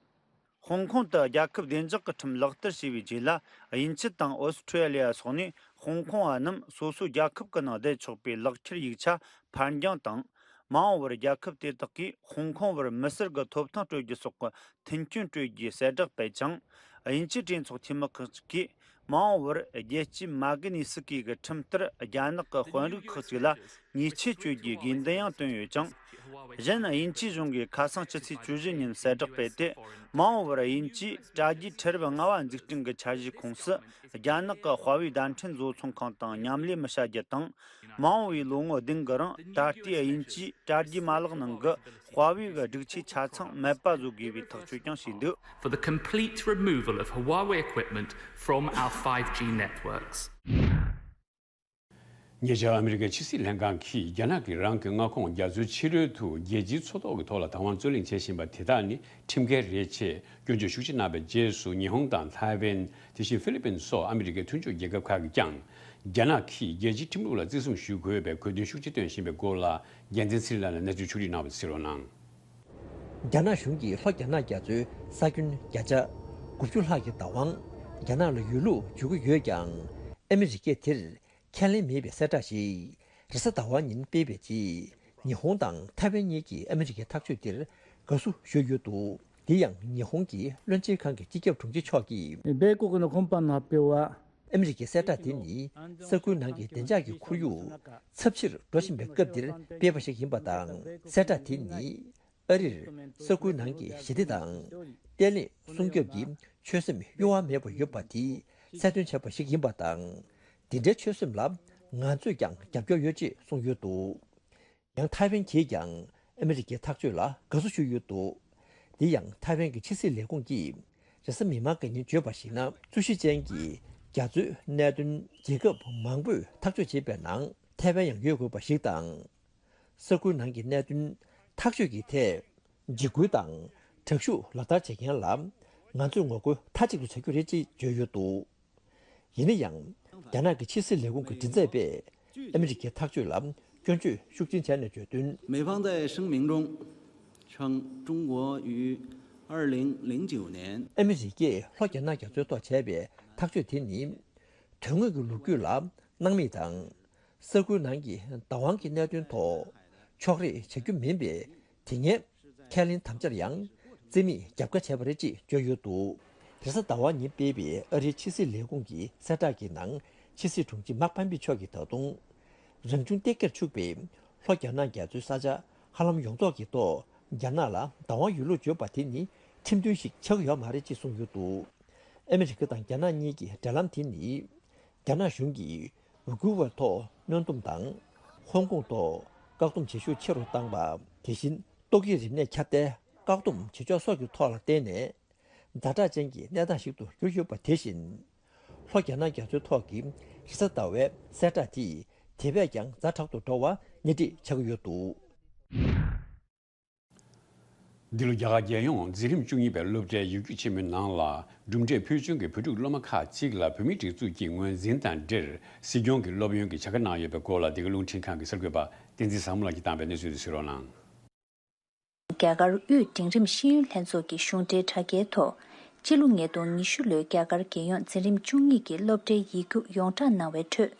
ཧོང་ཀོང་དུ་རྒྱལ་ཁབ་བདེ་འཇགས་ཀྱི་ཁྲིམས་ལག་བསྟར་བྱས་པའི་རྗེས་ལ། དབྱིན་ཇི་དང་ཨོ་སི་ཁྲུ་ལི་ཡ་སོགས་ནས་ཧོང་ཀོང་བ་རྣམས་སོ་སོའི་རྒྱལ་ཁབ་ཀྱི་ནང་བསྡད་ཆོག་པའི་ལག་འཁྱེར་ཡིག་ཆ་ཕར་འགྱངས་དང་། མ་འོངས་པར་རྒྱལ་ཁབ་དེ་དག་གིས་ཧོང་ཀོང་བར་མི་སེར་གྱི་ཐོབ་ཐང་སྤྲོད་རྒྱུ་སོགས་ཀྱི་མཐུན་རྐྱེན་སྤྲོད་རྒྱུའི་གསལ་བསྒྲགས་སྤེལ་ཅིང་། དབྱིན་ཇིའི་གྲོས་ཚོགས་འཐུས་མི་ཁག་ཅིག་གིས། མ་འོངས་པར་རྒྱལ་སྤྱིའི་མཱ་གི་ནི་སི་ཀི་གི་ཁྲིམས་ལྟར་རྒྱ་ནག་གི་དཔོན་རིགས་ཁག་ཅིག་ལ་ཉེས་ཆད་གཅོད་རྒྱུའི་དགོས་འདུན་ཡང་བཏོན་ཡོད་ཅིང་། གཞན་དབྱིན་ཇིའི་གཞུང་གིས་ཁ་སང་ཕྱི་ཚེས་བཅུ་བཞི་ཉིན་གསལ་བསྒྲགས་སྤེལ་ཏེ། མ་འོངས་པར་དབྱིན་ཇིའི་དྲ་རྒྱའི་ཁྲལ་རིག་ལྔ་བ་འཛུགས་སྐྲུན་གྱི་འཆར་གཞིའི་ཁོངས་སུ། རྒྱ་ནག་གི་ཧྭ་ཝེ་བརྡ་འཕྲིན་བཟོ་ཚོང་ཁང་དང་མཉམ་ལས་མི་བྱ་རྒྱུ་དང་། མ་འོངས་པའི་ལོ་ངོ་བདུན་གྱི་རིང་ད་ལྟའི་དབྱིན་ཇིའི་དྲ་རྒྱའི་མ་ལག་ནང་གི་ཧྭ་ཝེ་གི་སྒྲིག་ཆས་ཆ་ཚང་མེད་པ་བཟོ་དགོས་པའི་ཐག་གཅོད་ཀྱང་བྱས་འདུག For the complete removal of Huawei equipment from our five G networks. ཉེ་ཆར་ཨ་མི་རི་ཀའི་ཕྱི་སྲིད་ལྷན་ཁང་གིས་རྒྱ་ནག་གིས་རང་གི་མངའ་ཁོངས་རྒྱ་མཚོའི་ཕྱི་རོལ་དུ་རྒྱལ་སྤྱིའི་མཚོ་ཐོག་གི་ཐོག་ལ་བདག་དབང་རྩོད་གླེང་བྱེད་བཞིན་པ་དེ་དག་ནི་ཁྲིམས་འགལ་རེད་ཅེས་སྐྱོན་བརྗོད་ཤུགས་ཆེ་གནང་བའི་རྗེས་སུ། ཉི་ཧོང་དང་ཐའེ་ཝན། དེ་བཞིན་ཧྥི་ལི་པིན་སོགས་ཨ་མི་རི་ཀའི་མཐུན་ཕྱོགས་རྒྱལ་ཁབ་ཁག་གིས་ཀྱང་། རྒྱ་ནག་གིས་རྒྱལ་སྤྱིའི་ཁྲིམས་ལུགས་ལ་བརྩི་སྲུང་ཞུ་དགོས་པའི་དགོས་འདུན་ཤུགས་ཆེ་བཏོན་བཞིན་པའི་སྐོར་ལ། རྒྱལ་མཚན་ཚེ་རིང་ལགས་ནས་གནས་ཚུལ་ཕྱོགས་སྒྲིག་གནང་བ་གསན་རོགས་གནང་། རྒྱ་ནག་གཞུང་གིས་ལྷོ་རྒྱ་ནག་རྒྱ་མཚོའི་ས་ཁྱོན་བརྒྱ་ཆ་དགུ་བཅུ་ལྷག་གི་བདག་དབང་རྒྱ་ནག་ལ་ཡོད་ལུགས་བརྗོད་ཀྱི་ཡོད་ཀྱང་། ཨ་མི་རི་ཀས་དེར་ཁས་ལེན་མེད་པའི་གསལ་བསྒྲགས་ཤིག་རེས་གཟའ་ཟླ་བ་ཉིན་སྤེལ་བའི་རྗེས། ཉི་ཧོང་དང་ཐའེ་ཝན་གཉིས་ཀྱིས་ཨ་མི་རི་ཀའི་ཐག་གཅོད་དེར་དགའ་བསུ་ཞུས་ཡོད་འདུག་དེ་ཡང་ཉི་ཧོང་གི་བློན་ཆེན་ཁང་གི་སྤྱི་ཁྱབ་དྲུང་ཆེ་མཆོག་གིས།米国の今般の発表は ཨ་མི་རི་ཀའི་གསལ་བསྒྲགས་དེ་ནི་ས་ཁུལ་ནང་གི་བདེ་འཇགས་ཀྱི་ཁོར་ཡུག་ཚབས་ཆེར་འགྲོ་བཞིན་པའི་སྐབས་འདིར་སྤེལ་བ་ཞིག་ཡིན་པ་དང་། གསལ་བསྒྲགས་དེ་ནི་ཨ་རིར་ས་ཁུལ་ནང་གི་ཞི་བདེ་དང་བརྟན་ལྷིང་སྲུང་སྐྱོབ་ཀྱི་ཆོད་སེམས་གཡོ་བ་མེད་པ་ཡོད་པ་དེ་གསལ་སྟོན་བྱས་པ་ཞིག་ཡིན་པ་དང་། འདི་འདྲའི་ཆོད་སེམས་ལ་ང་ཚོས་ཀྱང་རྒྱབ་སྐྱོར་ཡོད་ཅེས་གསུངས་ཡོད་འདུག་ཡང་ཐའེ་ཝན་གྱིས་ཀྱང་ཨ་མི་རི་ཀའི་ཐག་གཅོད་ལ་དགའ་བསུ་ཞུས་ཡོད་འདུག་དེ་ཡང་ཐའེ་ཝན་གྱི་ཕྱི་སྲིད་ལས་ཁུངས་ཀྱིས་རེས་གཟའ་མིག་དམར་གྱི་ཉིན་བརྗོད་པར་གཞིགས་ན། རྩོད་གཞི་ཅན་གྱི་རྒྱ་མཚོའི་གནད་དོན་རྒྱལ་ཁབ་མང་པོས་ཐག་གཅོད་བྱེད་པའི་ནང་ཐའེ་ཝན་ཡང་ཡོད་དགོས་པ་ཞིག་དང་། ས་ཁུལ་ནང་གི་གནད་དོན་ཐག་གཅོད་ཀྱི་ཐད་འཇིགས་སྐུལ་དང་དྲག་ཤུགས་ལག་བསྟར་བྱེད་མཁན་ལ་ང་ཚོས་ངོ་རྒོལ་མཐའ་གཅིག་ཏུ་བྱ་རྒྱུ་རེད་ཅེས་བརྗོད་ཡོད་འདུག་ཡིན་ན་ཡང་། རྒྱ་ནག་གི་ཕྱི་སྲིད་ལས་ཁུངས་ཀྱི་མགྲིན་ཚབ་པས་ཨ་མི་རི་ཀའི་ཐག་གཅོད་ལ་སྐྱོན་བརྗོད་ཤུགས་ཆེན་བྱས་ནས་བརྗོད་དོན། 美方在声明中称，中国于二零零九年 ཨ་མི་རི་ཀས་ལྷོ་རྒྱ་ནག་རྒྱ་མཚོའི་ཐོག་བྱས་པའི་ཐག་གཅོད་དེ་ནི། དོན་དངོས་ཀྱི་ལོ་རྒྱུས་ལ་སྣང་མེད་དང་། ས་ཁུལ་ནང་གི་བདག་དབང་གི་གནད་དོན་ཐོག་ཕྱོགས་རིས་བྱ་རྒྱུ་མིན་པས། དེ་སྔའི་ཁས་ལེན་དམ་བཅར་ཡང་རྩིས་མེད་རྒྱབ་ཁ་བྱས་པ་རེད་ཅེས་བརྗོད་ཡོད་འདུག་རེས་གཟའ་ཟླ་བ་ཉིན་སྤེལ་བའི་ཨ་རིའི་ཕྱི་སྲིད་ལས་ཁུངས་ཀྱི་གསལ་བསྒྲགས་ཀྱི་ནང་། ཕྱི་སྲིད་དྲུང་ཆེ་མཱག་པམ་པི་མཆོག་གིས་ད་དུང་། རང་བྱུང་གཏེར་ཁར་ཕྱུག་པའི་ལྷོ་རྒྱ་ནག་རྒྱ་མཚོའི་ས་ཆ་ཧ་ལམ་ཡོངས་རྫོགས་ཀྱི་ཐོག་རྒྱ་ནག་ལ་བདག་དབང་ཡོད་ལུགས་བརྗོད་པ་དེ་ནི་ཁྲིམས་མཐུན་ཞིག་ཆགས་ཀྱི་ཡོད་མ་རེད་ཅེས་གསུངས་ཡོད་འདུག་ཨ་མི་རི་ཀ་དང་རྒྱ་ནག་གཉིས་ཀྱི་འབྲེལ་ལམ་དེ་ནི། རྒྱ་ནག་གཞུང་གིས་ཝི་གུ་ཝར་ཐོག་གནོན་སྡོམ་དང་། ཧོང་ཀོང་ཐོག་བཀག་སྡོམ་བྱེད་ཤུགས་ཆེ་རུ་བཏང་བ། དེ་བཞིན་ཏོག་དབྱིབས་རིམས་ནད་ཁྱབ་གདལ་བཀག་སྡོམ་བྱེད་ཕྱོགས་སོགས་ཀྱི་ཐོག་ལ་བརྟེན་ནས། ཛ་དྲག་ཅན་གྱི་གནས་སྟངས་ཤིག་ཏུ་གྱུར་ཡོད་པ་དེ་བཞིན། ལྷོ་རྒྱ་ནག་རྒྱ་མཚོའི་ཐོག་གི་རེས་གཟའ་ཟླ་བའི་གསལ་བསྒྲགས་དེས་དེ་བས་ཀྱང་ཛ་དྲག་ཏུ་འགྲོ་བ་སྣེ་ཁྲིད་བྱ་གི་ཡོད་འདུག་འདི་ལོ་རྒྱ་གར་རྒྱལ་ཡོངས་འཛིན་རིམ་བཅུ་གཉིས་པའི་སློབ་གྲྭའི་ཡིག་རྒྱུགས་ཆེན་མོའི་ནང་ལ། གྲུབ་འབྲས་ཕུལ་བྱུང་གི་བོད་ཕྲུག་སློབ་མ་ཁག་ཅིག་ལ་བོད་མིའི་སྒྲིག་འཛུགས་ཀྱི་ངོས་འཛིན་དང་འབྲེལ། སྲིད་སྐྱོང་གི་སློབ་ཡོན་གྱི་བྱ་དགའ་གནང་ཡོད་པའི་སྐོར་ལ། འདི་ག་རླུང་འཕྲིན་ཁང་གི་གསར་འགོད་པ་བསྟན་འཛིན་བཟང་མོ་ལགས་ཀྱིས་བཏང་བའི་གནས་ཚུལ་དེ་གཟིགས་རོགས་གནང་། རྒྱ་གར་དབུས་འབྲིང་རིམ་ཤེས་ཡོན་ལྷན་ཚོགས་ཀྱི་གཞུང་འབྲེལ་དྲ་རྒྱའི་ཐོག་སྤྱི་ལོ་ཉིས་སྟོང་ཉི་ཤུ་ལོའི་རྒྱ་གར་རྒྱལ་ཡོངས་འཛིན་རིམ་བཅུ་གཉིས་ཀྱི་སློབ་གྲྭའི་ཡིག་རྒྱུགས་ཡོངས་བསྒྲགས་གནང་བའི་ཁྲོད།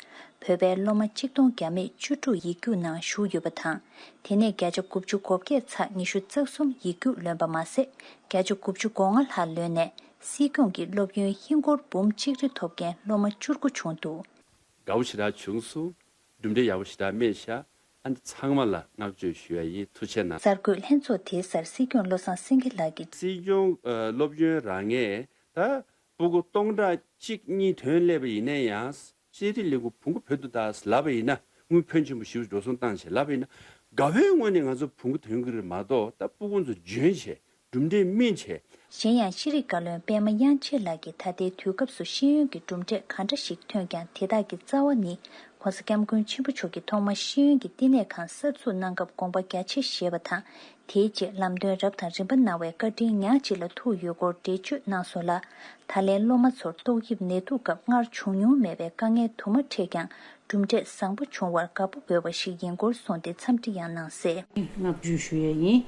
བོད་པའི་སློབ་མ་གཅིག་སྟོང་བརྒྱ་མེད་བཅུ་དྲུག་ཡིག་རྒྱུགས་ནང་ཞུགས་ཡོད་པ་དང་། དེ་ནས་བརྒྱ་ཆ་དགུ་བཅུ་གོ་བརྒྱད་ཚེག་ཉི་ཤུ་རྩ་གསུམ་ཡིག་རྒྱུགས་ལོན་པ་མ་ཟད། བརྒྱ་ཆ་དགུ་བཅུ་གོ་ལྔ་ལྷག་ལོན་ནས། སྲིད་སྐྱོང་གི་སློབ་ཡོན་ཧིན་སྒོར་འབུམ་གཅིག་རེ་ཐོབ་མཁན་སློབ་མ་བཅུ་དགུ་བྱུང་འདུག་དགའ་བོ་ཞེ་དྲག་བྱུང་སོང་། གྲུབ་འབྲས་ཡག་པོ་ཞེ་དྲག་སྨིན་ཤག་ཨ་འདི་ཚང་མ་ལ་བསྔགས་བརྗོད་ཞུ་ཡ་ཡིན། ཐུགས་རྗེ་གནང་། གསར་འགོད་ལྷན་ཚོགས་དེའི་སར་སྲིད་སྐྱོང་བློ་བཟང་སེང་གེ་ལགས་ཀྱིས། སྲིད་སྐྱོང་ཨ་སློབ་ཡོན་རག་མཁན་ད་ཕྲུ་གུ་སྟོང་ཕྲག་ གཅིག་གཉིས་ཐོན་སླེབས་པ་ཡིན་ན་ཡང་། ཤེས་རིག་ལས་ཁུངས་བོད་ཀྱི་བོད་དུ་ད་ལབ་པ་ཡིན་ན། དངུལ་ཕོན་ཆེན་པོ་ཞེ་པོ་འགྲོ་སོང་བཏང་བྱས་ལབ་པ་ཡིན་ན། དགའ་བོའི་ངོས་ནས་ང་ཚོ་བོད་ཀྱི་ཐོན་གྱི་རེད་མ་གཏོགས། ད་སྤུ་གུ་ཚོ་འཇོན་བྱས། གྲུབ་འབྲས་སྨིན་བྱས། གཞན་ཡང་། ཤེས་རིག་བཀའ་བློན་པད་མ་དབྱངས་ཅན་ལགས་ཀྱིས་ད་ལྟའི་དུས་སྐབས་སུ་ཤེས་ཡོན་གྱི་གྲུབ་འབྲས་ག་འདྲ་ཞིག་ཐོན་ཀྱང་། དེ་དག་གི་རྩ་བ་ནི་༸གོང་ས་༸སྐྱབས་མགོན་ཆེན་པོ་མཆོག་གིས་ཐོག་མར་ཤེས་ཡོན་གྱི་བསྟི་གནས་ཁང་གསར་འཛུགས་གནང་སྐབས་དགོངས་པ་རྒྱ་ཆེ་བཞེས་པ་དང་། དེའི་རྗེས་ལམ་སྟོན་རབ་དང་རིམ་པ་གནང་བའི་བཀའ་དྲིན་ཉག་གཅིག་ལ་ཐུག་ཡོད་སྐོར་འགྲེལ་བརྗོད་གནང་སོང་ལ། ད་ལན་སློབ་མ་ཚོར་ཏོག་དབྱིབས་ནད་དུག་སྐབས་སྔར་བྱུང་མྱོང་མེད་པའི་དཀའ་ངལ་དུ་མ་འཕྲད་ཀྱང་། གྲུབ་འབྲས་བཟང་པོ་བྱུང་བར་དགའ་པོ་དགོས་པ་ཞིག་ཡིན་སྐོར་གསུངས་ཏེ་འཚམས་འདྲི་ཡང་གནང་གསལ། བསྔགས་བརྗོད་ཞུ་ཡས་ཡིན།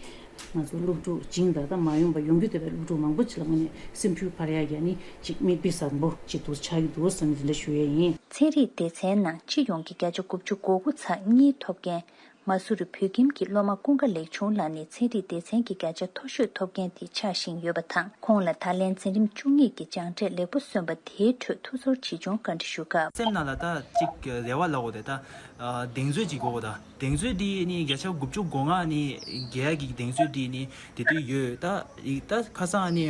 ང་ཚོ་སློབ་ཕྲུག་བྱིངས་འདི་དག་མ་ཡོང་པ་ཡོང་རྒྱུ་དེ་བས་སློབ་ཕྲུག་མང་པོ་ཅིག་ལ་དངོས་གནས་སེམས་འགུལ་འཕར་ཡ་ཡ་ནི་ཅིག་མིག་དཔེ་བཟང་པོ་ཅིག་ཏུ་ཆགས་ཀྱི་འདུག་བསམ་གྱི་འདི་འདྲ་ཞུ་ཡས་ཡིན། ཚན་རིག་སྡེ་ཚན་ནང་སྤྱི་ཡོངས་ཀྱི་བརྒྱ་ཆ་དགུ་བཅུ་གོ་དགུ་ཚེག་གཉིས་ཐོབ་མཁན་མ་སུ་རི་བོད་ཁྱིམ་གྱི་སློབ་མ་ཀུན་དགའ་ལེགས་ཆུང་ལགས་ནི་ཚན་རིག་སྡེ་ཚན་གྱི་བརྒྱ་ཆ་མཐོ་ཤོས་ཐོབ་མཁན་དེ་ཆགས་བཞིན་ཡོད་པ་དང་། ཁོང་ལ་ད་ལན་འཛིན་རིམ་བཅུ་གཉིས་ཀྱི་སྦྱངས་འབྲས་ལེགས་པོ་སོན་པ་དེའི་ཁྲོད་ཐུགས་ཚོར་ཇི་བྱུང་བཀའ་འདྲི་ཞུ་སྐབས། སེམས་ནང་ལ་ད་ཅིག་རེ་བ་ལབ་དགོས་དེ་ད། གདེང་ཚོད་ཅིག་དགོས་དགོས་ད། གདེང་ཚོད་འདི་ནི་བརྒྱ་ཆ་དགུ་བཅུ་གོ་ལྔ་ནི་རྒྱལ་ཡག་གི་གདེང་ཚོད་འདི་ནི་དེ་དུས་ཡོད་ད། ད་ཁ་སང་ནི་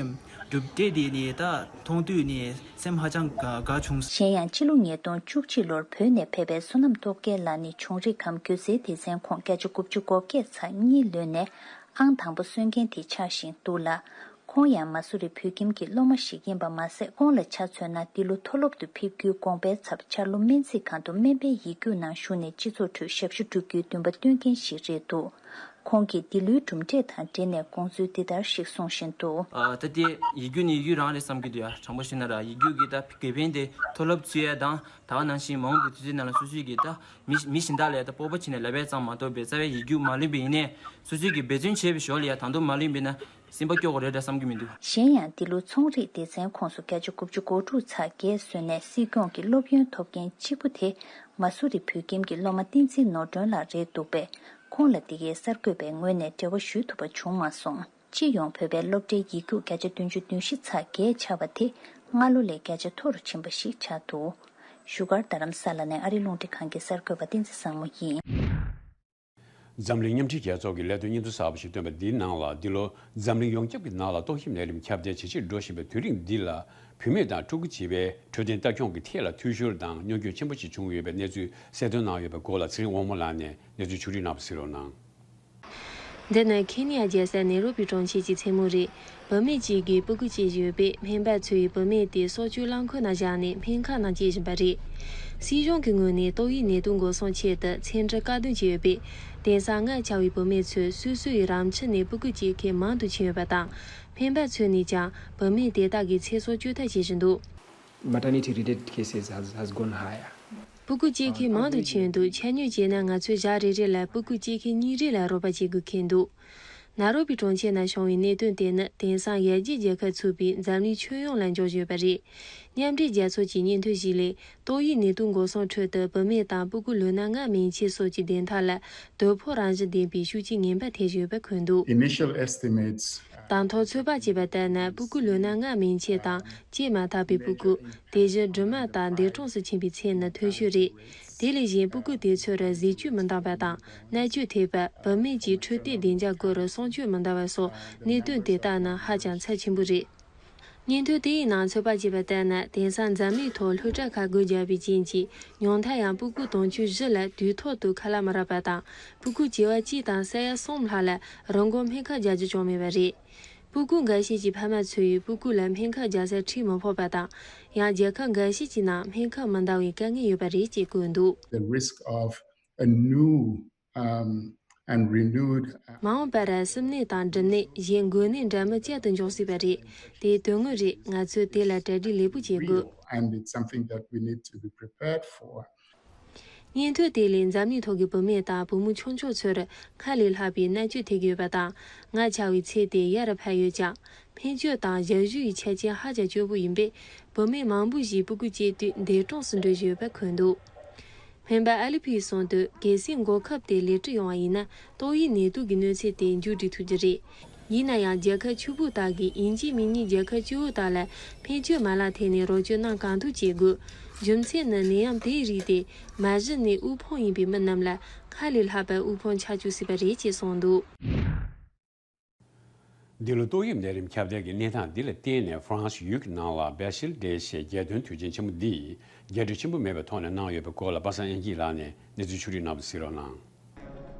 གྲུབ་འབྲས་འདི་ནི་ད་མཐོང་དུས་ནི་སེམས་ཧ་ཅང་དགའ་དགའ་བྱུང་། གཞན་ཡང་། སྤྱི་ལོ་ཉིས་སྟོང་བཅུ་གཅིག་ལོར་བོད་ནས་ཕེབས་པའི་བསོད་ནམས་སྟོབས་རྒྱལ་ལགས་ནི་བྱུང་རིམ་སྒང་སྒྱུ་རྩལ་སྡེ་ཚན་ཁོངས་བརྒྱ་ཆ་དགུ་བཅུ་གོ་བརྒྱད་ཚེག་གཉིས་ལོན་ནས་ཨང་དང་པོ་སོན་མཁན་དེ་ཆགས་བཞིན་འདུག་ལ། ཁོང་ཡང་མ་སུ་རི་བོད་ཁྱིམ་གྱི་སློབ་མ་ཞིག་ཡིན་པ་མ་ཟད། ཁོང་ལ་ཆ་མཚོན་ན། འདི་ལོ་མཐོ་སློབ་ཏུ་ཕེབས་རྒྱུའི་དགོངས་པའི་ཚབ་འཆར་ལོ་སྨན་རྩིས་ཁང་དུ་སྨན་པའི་ཡིག་རྒྱུགས་ནང་ཞུགས་ནས་སྤྱི་ཚོགས་ཁྲོད་ཞབས་ཞུ་སྒྲུབ་རྒྱུའི་འདུན་པ་བཏོན་མཁན་ཞིག་རེད་འདུག་ཁོང་གིས་འདི་ལོའི་གྲུབ་འབྲས་དང་འབྲེལ་ནས་དགོངས་ཚུལ་འདི་ལྟར་ཞིག་གསུང་བཞིན་འདུག་ཨ། ད་དེ་ཡིག་རྒྱུགས་ནི་ཡིག་རྒྱུགས་རང་རེད་བསམ་གྱི་འདུག་ཡ། དྲང་པོ་བཤད་ན་ར། ཡིག་རྒྱུགས་ཀྱི་ད་དགེ་ཕན་དེ་མཐོ་སློབ་ཚུད་ཡ་དང་། ད་ག་ནང་བཞིན་མ་འོངས་པའི་དུས་ཚོད་ནང་ལ་སོ་སོའི་གི་ད་མི་མི་གཞན་དག་ལ་ད་སྤོབས་པ་བྱས་ནས་ལབ་ཡ་ཙམ་མ་གཏོགས་པའི་རྩ་བའི་ཡིག་རྒྱུགས་མ་ལོན་པ་ཡིན་ནའི། སོ་སོའི་གི་འབད་བརྩོན་བྱས་པའི་ཞོར་ལ་ཡ་ད་དུང་མ་ལོན་པ་ཡིན་ན་སེམས་པ་སྐྱོ་གི་རེད་འདྲ་བསམ་གྱི་མི་འདུག་གཞན་ཡང་། འདི་ལོ་ཚོང་རིག་སྡེ་ཚན་ཁོངས་སུ་བརྒྱ་ཆ་དགུ་བཅུ་གོ་དྲུག་ཚེག་བརྒྱད་སོན་ནས་སྲིད་སྐྱོང་གི་སློབ་ཡོན་ཐོབ་མཁན་གཅིག་པུ་དེ་མ་སུ་རི་བོད་ཁྱིམ་གྱི་སློབ་མ་བསྟན་འཛིན་ནོར་སྒྲོན་ལགས་རེད་འདུག་པས། ཁོང་ལ་འདི་གའི་གསར་འགོད་པའི་ངོས་ནས་འབྲེལ་བ་ཞུ་ཐུབ་པ་བྱུང་མ་སོང་། སྤྱི་ཡོངས་བོད་པའི་སློབ་གྲྭའི་ཡིག་རྒྱུགས་བརྒྱ་ཆ་བདུན་ཅུ་དོན་བཞི་ཚེག་བརྒྱད་ཆགས་པ་དེ་སྔ་ལོ་ལས་བརྒྱ་ཆ་མཐོ་རུ་ཕྱིན་པ་ཞིག་ཆགས་འདུག་བཞུགས་སྒར་རྡ་རམ་ས་ལ་ནས་ཨ་རིའི་རླུང་འཕྲིན་ཁང་གི་གསར་འགོད་པ་བསྟན་འཛིན་བཟང་མོ་ཡིན། འཛམ་གླིང་མཉམ་འབྲེལ་རྒྱལ་ཚོགས་ཀྱིས་ལས་དོན་སྙན་ཐོ་གསར་པ་ཞིག་བཏོན་པ་འདིའི་ནང་ལ། འདི་ལོ་འཛམ་གླིང་ཡོངས་ཁྱབ་ཀྱི་ནང་ལ་ཏོག་དབྱིབས་ནད་རིམས་ཁྱབ་གདལ་ཇེ་ཆེར་འགྲོ་བཞིན་པའི་དུས་རིང་འདི་ལ། བུད་མེད་དང་ཕྲུ་གུ་བྱིས་པའི་འཕྲོད་བསྟེན་ལྟ་སྐྱོང་གི་ཐད་ལ་འཐུས་ཤོར་དང་གཉོར་སྐྱོན་ཆེན་པོ་ཞིག་བྱུང་ཡོད་པའི་གནས་ཚུལ་གསལ་སྟོན་གནང་ཡོད་པའི་སྐོར་ལ། ཚེ་རིང་དབང་མོ་ལགས་ནས་གནས་ཚུལ་ཕྱོགས་སྒྲིག་གནང་བ་གཟིགས་རོགས་གནང་། འདི་ནི་ཁེན་ཡ་རྒྱལ་ས་ནེ་རོ་པི་གྲོང་ཁྱེར་གྱི་མཚན་མོ་རེད། བུད་མེད་ཅིག་གིས་སྤུ་གུ་སྐྱེས་ཡོད་པས། སྨན་པ་ཚོས་བུད་མེད་དེ་སྲོག་སྐྱོབ་རླངས་འཁོར་ནང་བཞག་ནས་སྨན་ཁང་ནང་སྐྱེལ་བཞིན་པ་རེད། སྲིད་གཞུང་གི་ངོས་ནས་ཏོག་དབྱིབས་ནད་དུག་འགོག་སྲུང་ཆེད་དུ་འཚེམ་དྲུབ་བཀག་སྡོམ་བྱས་ཡོད་པས། དེང་སང་མངལ་ཆགས་པའི་བུད་མེད་ཚོས་སོ་སོའི་རང་ཁྱིམ་ནས་སྤུ་གུ་སྐྱེ་མཁན་མང་དུ་ཕྱིན་ཡོད་པ་དང་། སྨན་པ་ཚོས་ནས་ཀྱང་བུད་མེད་དེ་དག་གི་ཚེ་སྲོག་སྐྱོབ་ཐབས་བྱེད་བཞིན་འདུག Maternity related cases has, has gone higher. སྤུ་གུ་སྐྱེ་མཁན་མང་དུ་ཕྱིན་འདུག་ཆ་སྙོམས་བྱས་ན་ང་ཚོས་ཞག་རེ་རེ་ལ་སྤུ་གུ་སྐྱེ་མཁན་གཉིས་རེ་ལ་རོགས་པ་བྱེད་དགོས་ཁེལ་འདུག་ནཱ་རོ་པི་གྲོང་ཁྱེར་ནང་བྱུང་བའི་གནད་དོན་དེ་ནི་དེང་སང་ཡར་རྒྱས་རྒྱལ་ཁབ་ཚུད་པའི་འཛམ་གླིང་ཁྱོན་ཡོངས་ལ་འབྱུང་བཞིན་ཡོད་པ་རེད། མཉམ་འབྲེལ་རྒྱལ་ཚོགས་ཀྱི་སྙན་ཐོ་ཞིག་ལས། ཏོག་དབྱིབས་ནད་དུག་འགོག་སྲུང་ཁྲོད་དུ་བུད་མེད་དང་སྤུ་གུ་ལོ་ན་ལྔ་མན་ཆད་སོགས་ཀྱི་བདེན་མཐའ་ལ་དོ་ཕོག་རང་བཞིན་ལྡན་པའི་ཤུགས་རྐྱེན་ངན་པ་ཐེབས་བཞིན་ཡོད་པ་འཁོད་འདུག Initial estimates དང་ཐོག་ཚོད་དཔག་བྱས་པ་ལྟར་ན། སྤུ་གུ་ལོ་ན་ལྔ་མན་ཆད་དང་སྐྱེས་མ་ཐག་པའི་སྤུ་གུ། དེ་བཞིན་སྦྲུམ་མ་དང་འདས་གྲོངས་སུ་ཕྱིན་པའི་ཚད་ནི་མཐོ་ཤོས་རེད། དེ་ལས་གཞན་སྤུ་གུ་དེ་ཚོར་གཟི་བཅུད་མི་འདང་བ་དང་། མནར་གཅོད་ཐེབས་པ། བུད་མེད་ཀྱི་འཕྲོད་བསྟེན་བདེ་འཇགས་སྐོར་སྲུང་སྐྱོབ་མི་འདང་བ་སོགས་གནད་དོན་དེ་དག་ནི་ཧ་ཅང་ཚབས་ཆེན་པོ་རེད། སྙན་ཐོ་དེའི་ནང་ཚོད་དཔག་བྱས་པ་ལྟར་ན། དེང་སང་འཛམ་གླིང་ཐོག་སློབ་གྲྭ་ཁག་སྒོ་བརྒྱབ་པའི་རྐྱེན་གྱིས། ཉུང་མཐར་ཡང་སྤུ་གུ་དུང་ཕྱུར་བཞི་ལ་དུས་ཐོག་ཏུ་ཁ་ལག་མི་རག་པ་དང་། སྤུ་གུ་བྱེ་བ་གཅིག་དང་ས་ཡ་གསུམ་ལྷག་ལ་རང་དགོས་སྨན་ཁབ་རྒྱག་རྒྱུ་ཅང་མེད་པ་རེད། སྤུ་གུ་འགའ་ཤས་ཀྱི་ཕ་མ་ཚོས་སྤུ་གུ་ལ་སྨན་ཁབ་རྒྱག་སར་ཁྲིད་མི་ཕོད་པ་དང་། ཡང་རྒྱལ་ཁབ་འགའ་ཤས་ཀྱི་ནང་སྨན་ཁབ་མི་འདང་བའི་དཀའ་ངལ་ཡོད་པ་རེད་ཅེས་བཀོད་འདུག The risk of a new, um, and renewed, uh, མ་འོངས་པར་སིམ་ནད་དང་འབྲུམ་ནད། གཞན་འགོས་ནད་འདྲ་མིན་བསྐྱར་དུ་འབྱུང་སྲིད་པ་རེད། དེ་དོན་དངོས་རེད། ང་ཚོས་དེ་ལ་གྲ་སྒྲིག་ལེགས་པོ་བྱེད་དགོས། Real, and it's something that we need to be prepared for. སྙན་ཐོ་དེ་ལས་འཛམ་གླིང་ཐོག་གི་བུད་མེད་དང་བུ་མོ་ཆུང་ཆུང་ཚོར་སྔར་ལས་ལྷག་པའི་མནར་གཅོད་ཐེབས་ཀྱི་ཡོད་པ་དང་། མངལ་ཆགས་པའི་ཚད་དེ་ཡར་འཕར་ཡོད་ཀྱང་། སྨན་བཅོས་དང་ཞབས་ཞུ་ཡི་ཆ་རྐྱེན་ཧ་ཅང་སྐྱོ་པོ་ཡིན་པས། བུད་མེད་མང་པོ་ཞིག་སྤུ་གུ་སྐྱེས་དུས་འདས་གྲོངས་སུ་འགྲོ་བཞིན་ཡོད་པ་འཁོད་འདུག་སྨན་པ་ཨ་ལི་ཕིས་གསུངས་དོན། གལ་སྲིད་འགོག་ཁབ་དེ་ལེགས་གྲུབ་ཡོང་བ་ཡིན་ན། ཏོག་དབྱིབས་ནད་དུག་གི་གནོད་འཚེ་དེ་མཇུག་སྒྲིལ་ཐུབ་རྒྱུ་རེད། ཡིན་ན་ཡང་། རྒྱལ་ཁབ་ཕྱུག་པོ་དག་གིས་དབྱིན་ཇིའི་མིང་གཉིས་རྒྱལ་ཁབ་སྐྱོ་བོ་དག་ལ་སྨན་བཅོས་མ་ལག་ཐད་ནས་རོགས་སྐྱོར་གནང་གང་ཐུབ་བྱེད་དགོས། རྒྱུ་མཚན་ནི་ནད་ཡམས་དེའི་རིགས་དེ་མ་གཞི་ནས་དབུལ་ཕོངས་ཡིན་པའི་མི་རྣམས་ལ་སྔར་ལས་ལྷག་པར་དབུལ་ཕོངས་ཆགས་བཅུག་སྲིད་པ་རེད་ཅེས་གསུངས་འདུག་འདི་ལོ་ཏོག་དབྱིབས་ནད་རིམས་ཁྱབ་གདལ་གྱི་གནས་སྟངས་འདི་ལ་བརྟེན་ནས་ཧྥ་རན་སི་ཡུལ་གྱི་ནང་ལ་བེ་ཤིལ་ཌེ་ཞེས་རྒྱལ་སྟོན་དུས་ཆེན་ཆེན་མོ་འདི་རྒྱས་སྤྲོས་ཆེན་པོ་མེད་པའི་ཐོག་ནས་གནང་ཡོད་པའི་སྐོར་ལ་པ་སངས་དབྱངས་སྐྱིད་ལགས་ནས་གནས་ཚུལ་ཕྱོགས་བསྒྲིགས་གནང་བ་གཟིགས་རོགས་གནང་།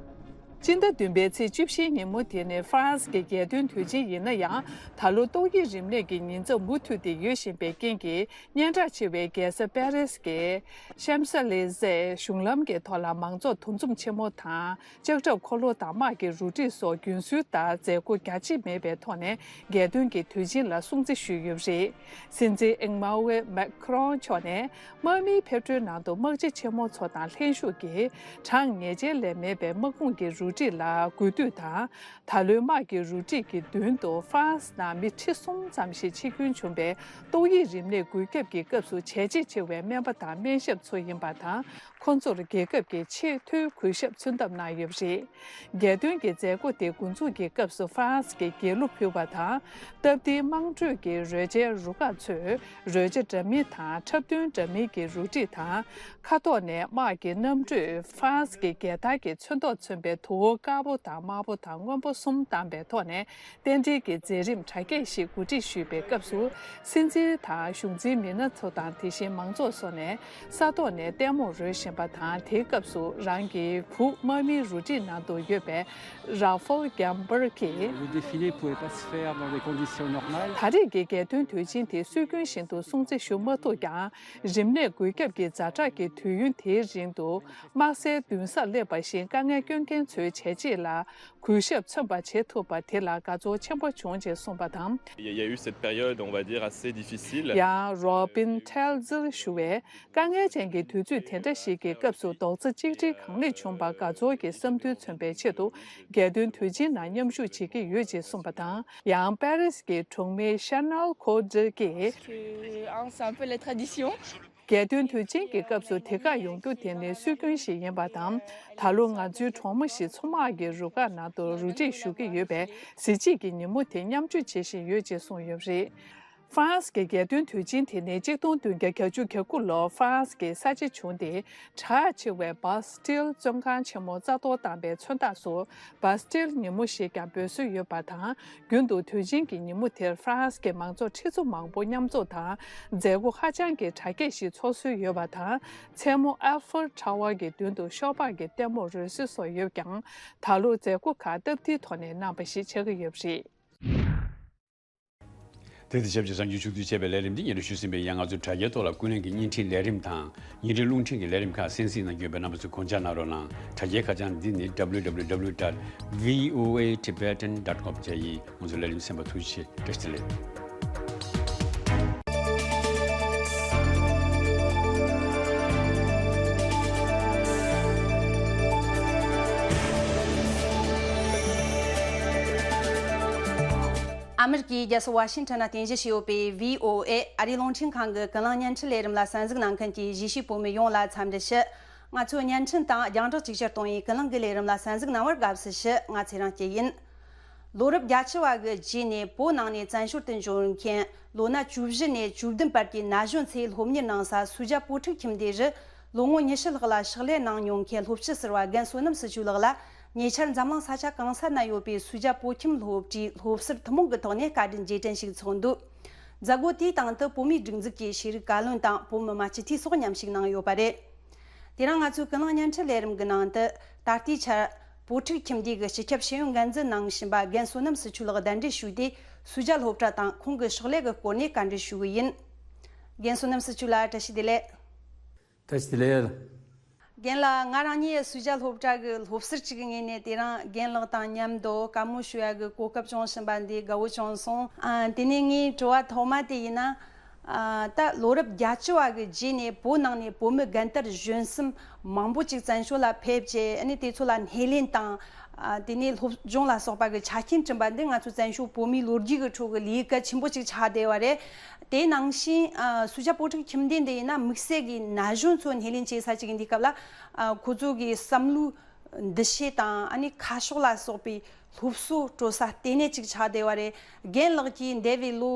སྤྱི་ཟླ་བདུན་པའི་ཚེས་བཅུ་བཞིའི་ཉིན་མོ་དེ་ནི་ཧྥ་རན་སི་གི་རྒྱལ་སྟོན་དུས་ཆེན་ཡིན་ན་ཡང་། ད་ལོ་ཏོག་དབྱིབས་རིམས་ནད་ཀྱི་ཉེན་ཚབས་མུ་མཐུད་དེ་ཡོད་བཞིན་པའི་རྐྱེན་གྱིས། སྙན་གྲགས་ཆེ་བའི་རྒྱལ་ས་པེ་རིས་ཀྱི་ཤམ་ས་ལེ་ཟེ་གཞུང་ལམ་གྱི་ཐོག་ལ་མང་ཚོགས་འདུ་འཛོམས་ཆེན་མོ་དང་། ལྕགས་ཁྲབ་འཁོར་ལོ་དང་དམག་གི་རུ་སྒྲིག་སོགས་རྒྱུན་སྲོལ་ལྟར་མཛད་སྒོ་རྒྱ་ཆེ་མེད་པའི་ཐོག་ནས་རྒྱལ་སྟོན་གྱི་དུས་ཆེན་ལ་སྲུང་བརྩི་ཞུས་ཡོད་པ་རེད། སྲིད་འཛིན་ཨེམ་མ་ཝེ་མེག་ཁི་རོང་མཆོག་ནས་དམག་མིའི་ཕེབས་འཁྲུལ་ནང་དུ་དམག་སྤྱི་ཆེན་མོ་ཚོ་དང་ལྷན་ཞུགས་ཀྱིས་གྲངས་ངེས་ཅན་ལས་མེད་པའི་དམག་དཔུང་གི་རུ་སྒྲིག་ལ་གུས་འདུད་དང་། ད་ལོའི་དམག་གི་རུ་སྒྲིག་གི་མདུན་དུ་ཧྥ་རན་སི་ནང་མི་ཁྲི་གསུམ་ཙམ་ཞིག་འཆི་སྐྱོན་བྱུང་བའི་ཏོག་དབྱིབས་རིམས་ནད་འགོས་ཁྱབ་ཀྱི་སྐབས་སུ་བྱས་རྗེས་ཆེ་བའི་སྨན་པ་དང་སྨན་ཞབས་ཚོ་ཡིན་པ་དང་། ཁོང་ཚོར་རྒྱལ་ཁབ་ཀྱི་ཆེས་མཐོའི་གུས་ཞབས་མཚོན་ཐབས་གནང་ཡོད་པ་རེད། རྒྱལ་སྟོན་གྱི་མཛད་སྒོ་དེ་འགོ་འཛུགས་ཀྱི་སྐབས་སུ་ཧྥ་རན་སི་གི་རྒྱལ་གླུ་ཕུལ་བ་དང་། སྟབས་བདེའི་དམངས་ཁྲོད་ཀྱི་རོལ་ཆའི་རུ་ཁག་ཚོས་རོལ་ཆ་འདྲ་མིན་དང་འཁྲབ་སྟོན་འདྲ་མིན་གྱི་རུ་སྒྲིག་དང་། ཁ་ཐོག་ནས་དམག་གི་གནམ་གྲུས་ཧྥ་རན་སི་གི་རྒྱལ་དར་གྱི་ཚོན་མདོག་མཚོན་པའི་དུ་བ་དཀར་པོ་དང་དམར་པོ་དང་སྔོན་པོ་གསུམ་བཏང་པའི་ཐོག་ནས། རྟེན་འབྲེལ་གྱི་མཛད་རིམ་གྲ་རྒྱས་ཤིག་གོ་སྒྲིག་ཞུས་པའི་སྐབས་སུ། སྲིད་འཛིན་དང་གཞུང་འཛིན་མི་སྣ་ཚོ་དང་། དེ་བཞིན་མང་ཚོགས་སོགས་ནས་ས་ཐོག་ནས་ལྟད་མོ་རོལ་བཞིན་པ་དང་། དེའི་སྐབས་སུ་རང་གི་བུ་དམག་མིའི་རུ་སྒྲིག་ནང་དུ་ཡོད་པའི་ར་ཧྥལ་གྱམ་བར་གྱིས། Le défilé pouvait pas se faire dans des conditions normales. ད་རེས་ཀྱི་རྒྱལ་སྟོན་དུས་ཆེན་དེ་སྲོལ་རྒྱུན་བཞིན་དུ་སྲུང་བརྩི་ཞུ་མ་ཐུབ་ཀྱང་། རིམས་ནད་འགོས་ཁྱབ་ཀྱི་ཛ་དྲག་གི་དུས་ཡུན་དེའི་རིང་དུ། དམག་སའི་མདུན་སར་སླེབས་པ་བཞིན་དཀའ་ངལ་སྐྱོན་མཁན་ཚོའི་བྱས་རྗེས་ལ་གུས་ཞབས་མཚོན་པ་བྱེད་ཐུབ་པ་དེ་ལ་དགའ་ཚོར་ཆེན་པོ་བྱུང་ཞེས་གསུངས་པ་དང་། Il y a eu cette période, on va dire, assez difficile. ཡང་རོ་བིན་ཐེལ་ཛིལ་ཞུ་བས། དཀའ་ངལ་ཅན་གྱི་དུས་ཚོད་དེ་འདྲ་ཞིག་གི་སྐབས་སུ་རྡོག་རྩ་གཅིག་སྒྲིལ་གང་ལེགས་བྱུང་བར་དགའ་ཚོར་གྱི་བསམ་འདུན་མཚོན་པའི་ཆེད་དུ། རྒྱལ་སྟོན་དུས་ཆེན་ནང་མཉམ་ཞུགས་བྱེད་ཀྱི་ཡོད་ཅེས་གསུངས་པ་དང་། ཡང་པེ་རིས་ཀྱི་གྲོང་མི་ཤ་ནལ་ཁོ་ཌི་གིས། Parce que, hein, c'est un peu la tradition. རྒྱལ་སྟོན་དུས་ཆེན་གྱི་སྐབས་སུ་དེ་གར་ཡོང་རྒྱུ་དེ་ནི་སྲོལ་རྒྱུན་ཞིག་ཡིན་པ་དང་། ད་ལོ་ང་ཚོའི་གྲོགས་མོ་ཞིག་མཚོ་དམག་གི་རུ་ཁག་ནང་དུ་རུ་སྒྲིག་ཞུ་གི་ཡོད་པས། གཟི་བརྗིད་ཀྱི་ཉིན་མོ་དེ་མཉམ་སྤྱོད་བྱེད་བཞིན་ཡོད་ཅེས་གསུངས་ཡོད་པ་རེད། ཧྥ་རན་སི་གི་རྒྱལ་སྟོན་དུས་ཆེན་དེ་ནི་གཅིག་སྟོང་བདུན་བརྒྱ་གྱ་གཅིག་ལོར་ཧྥ་རན་སི་གི་ས་ཆ་བྱུང་སྟེ། གྲགས་ཆེ་བའི་སྦ་སི་ཏིལ་བཙོན་ཁང་ཆེན་མོ་རྩ་གཏོར་བཏང་པའི་མཚོན་རྟགས་སུ་སྦ་སི་ཏིལ་ཉིན་མོ་ཞེས་ཀྱང་འབོད་སྲོལ་ཡོད་པ་དང་། རྒྱུན་དུ་དུས་ཆེན་གྱི་ཉིན་མོ་དེར་ཧྥ་རན་སི་གི་མང་ཚོགས་ཁྲི་ཚོ་མང་པོ་མཉམ་འཛོམས་དང་། མཛད་སྒོ་ཧ་ཅང་གི་གྲ་རྒྱས་ཤིག་འཚོགས་སྲོལ་ཡོད་པ་དང་། མཚན་མོ་ཨེ་ཧྥེལ་ཊ་ཝར་གྱི་མདུན་དུ་ཤོག་སྦག་གི་ལྟད་མོ་རོལ་སྲོལ་སོགས་ཡོད་ཀྱང་། ད་ལོ་མཛད་སྒོ་ཁག་སྟབས་བདེའི་ཐོག་ནས་གནང་བ་ཞིག་ཆགས་ཀྱི་ཡོད་པ་རེད། དེ་དང་ཆབས་ཅིག་གསར་འགྱུར་ཕྱོགས་བསྡུས་བྱས་པའི་ལས་རིམ་འདི་སྙན་སྒྲོན་ཞུས་ཟིན་པས། ཡང་ང་ཚོའི་དྲ་རྒྱའི་ཐོག་ལ་ཀུན་གླེང་གི་བརྙན་འཕྲིན་ལས་རིམ་དང་། བརྙན་འཕྲིན་རླུང་འཕྲིན་གྱི་ལས་རིམ་ཁག་གསན་གཟིགས་གནང་རྒྱུ་ཡོད་པས། རྣམ་པ་ཚོས་དགོངས་འཇགས་གནང་རོགས་གནང་། དྲ་རྒྱའི་ཁ་བྱང་འདི་ནི་W W W dot V O A Tibetan dot com བཅས་ཡིན། ང་ཚོའི་ལས་རིམ་གསན་པར་ཐུགས་རྗེ་ཆེ། བཀྲ་ཤིས་བདེ་ལེགས། ཨ་མི་རི་ཀའི་རྒྱལ་ས་ཝ་ཤིང་ཊོན་ན་རྟེན་གཞི་བྱས་ཡོད་པའི་V O A ཨ་རིའི་རླུང་འཕྲིན་ཁང་གི་ཀུན་གླེང་བརྙན་འཕྲིན་ལས་རིམ་ལ་གསན་གཟིགས་གནང་མཁན་གྱི་གཞིས་བྱེས་བོད་མི་ཡོངས་ལ་འཚམས་འདྲི་ཞུ། ང་ཚོའི་བརྙན་འཕྲིན་དང་རྒྱང་བསྒྲགས་གཅིག་གྱུར་གཏོང་བའི་ཀུན་གླེང་གི་ལས་རིམ་ལ་གསན་གཟིགས་གནང་བར་དགའ་བསུ་ཞུ། ང་ཚེ་རིང་སྐྱིད་ཡིན། ལོ་རབས་བརྒྱད་ཅུ་བ་གི་རྗེས་ནས་བོད་ནང་ནས་བཙན་བྱོལ་དུ་འབྱོར་མཁན་ལོ་ན་བཅུ་བཞི་ནས་བཅུ་བདུན་བར་གྱི་ན་གཞོན་ཚོས་སློབ་གཉེར་གནང་ས་སུ་ཇཱ་བོད་ཕྲུག་ཁྱིམ་སྡེ་རུ་ལོ་ངོ་ཉི་ཤུ་ལྷག་ལ་ཕྱག་ལས་གནང་མྱོང་མཁན་སློབ་སྤྱི་ཟུར་པ་རྒན་བསོད་ནམས་སི་ཆུ་ལགས་ལ་ཉེ་ཆར་འཛམ་གླིང་ས་ཆ་གང་ས་ན་ཡོད་པའི་སུ་ཇཱ་བོད་ཁྱིམ་སློབ་གྲྭའི་སློབ་ཟུར་ཐུན་མོང་གི་ཐོག་ནས་བཀའ་དྲིན་རྗེས་དྲན་ཞིག་འཚོགས་འདུག་མཛད་སྒོ་དེའི་སྟེང་དུ་བོད་མིའི་སྒྲིག་འཛུགས་ཀྱི་ཤེས་རིག་བཀའ་བློན་དང་བོད་མི་མང་སྤྱི་འཐུས་སོགས་མཉམ་ཞུགས་གནང་ཡོད་པ་རེད། དེ་རིང་ང་ཚོའི་ཀུན་གླེང་བརྙན་འཕྲིན་ལས་རིམ་གྱི་ནང་དུ་ད་ལྟའི་ཆར་བོད་ཕྲུག་ཁྱིམ་སྡེ་གི་སྤྱི་ཁྱབ་ཤེས་ཡོན་འགན་འཛིན་གནང་བཞིན་པ་རྒན་བསོད་ནམས་སི་ཆུ་ལགས་གདན་འདྲེན་ཞུས་ཏེ། སུ་ཇཱ་སློབ་གྲྭ་དང་ཁོང་གི་ཕྱག་ལས་ཀྱི་སྐོར་ནས་བཀའ་འདྲི་ཞུ་གི་ཡིན། རྒན་བསོད་ནམས་སི་ཆུ་ལགས་བཀྲ་ཤིས་བདེ་ལེགས། བཀྲ་ཤིས་བདེ་ལེགས། རྒན་ལགས། ང་རང་ཉིད་སུ་ཇཱ་སློབ་གྲྭ་གི་སློབ་ཟུར་གཅིག་ཡིན་ནས་དེ་རིང་རྒན་ལགས་དང་མཉམ་དུ་བཀའ་མོལ་ཞུ་ཡ་གི་གོ་སྐབས་བྱུང་བཞིན་པ་འདི་དགའ་བོ་བྱུང་སོང་། ཨ། དེ་ནས་ངའི་དྲི་བ་ཐོག་མ་དེ་ཡིན་ན། ཨ། ད་ལོ་རབས་བརྒྱད་ཅུ་བ་གི་རྗེས་ནས་བོད་ནང་ནས་བོད་མི་རྒན་དར་གཞོན་གསུམ་མང་པོ་ཅིག་བཙན་བྱོལ་ལ་ཕེབས་བྱས། ཨ་ནི་དེ་ཚོ་ལ་སྣེ་ལེན་དང་། ཨ། དེ་ནས་སློབ་སྦྱོང་ལ་སོགས་པ་གི་ཆ་རྐྱེན་བསྐྲུན་པ་འདི་ང་ཚོ་བཙན་བྱོལ་བོད་མིའི་ལོ་རྒྱུས་ཀྱི་ཁྲོད་ཀྱི་ལས་ཀ་ཆེན་པོ་ཅིག་ཆགས་བསྡད་པ་རེད། དེ་ནང་བཞིན། ཨ། སུ་ཇཱ་བོད་ཕྲུག་ཁྱིམ་སྡེ་འདི་ཡིན་ན་དམིགས་བསལ་གྱི་ན་གཞོན་ཚོ་སྣེ་ལེན་བྱེད་ས་ཅིག་ཡིན་དུས་སྐབས་ལ། ཨ། ཁོ་ཚོ་གི་བསམ་བློའི་འདུ་ཤེས་དང་། ཨ་ནི་ཁ་ཕྱོགས་ལ་སོགས་པའི་སློབ་གསོ་སྤྲོད་ས་ལྟེ་གནས་ཅིག་ཆགས་བསྡད་པ་རེད། རྒན་ལགས་ཀྱིས་འདས་པའི་ལོ་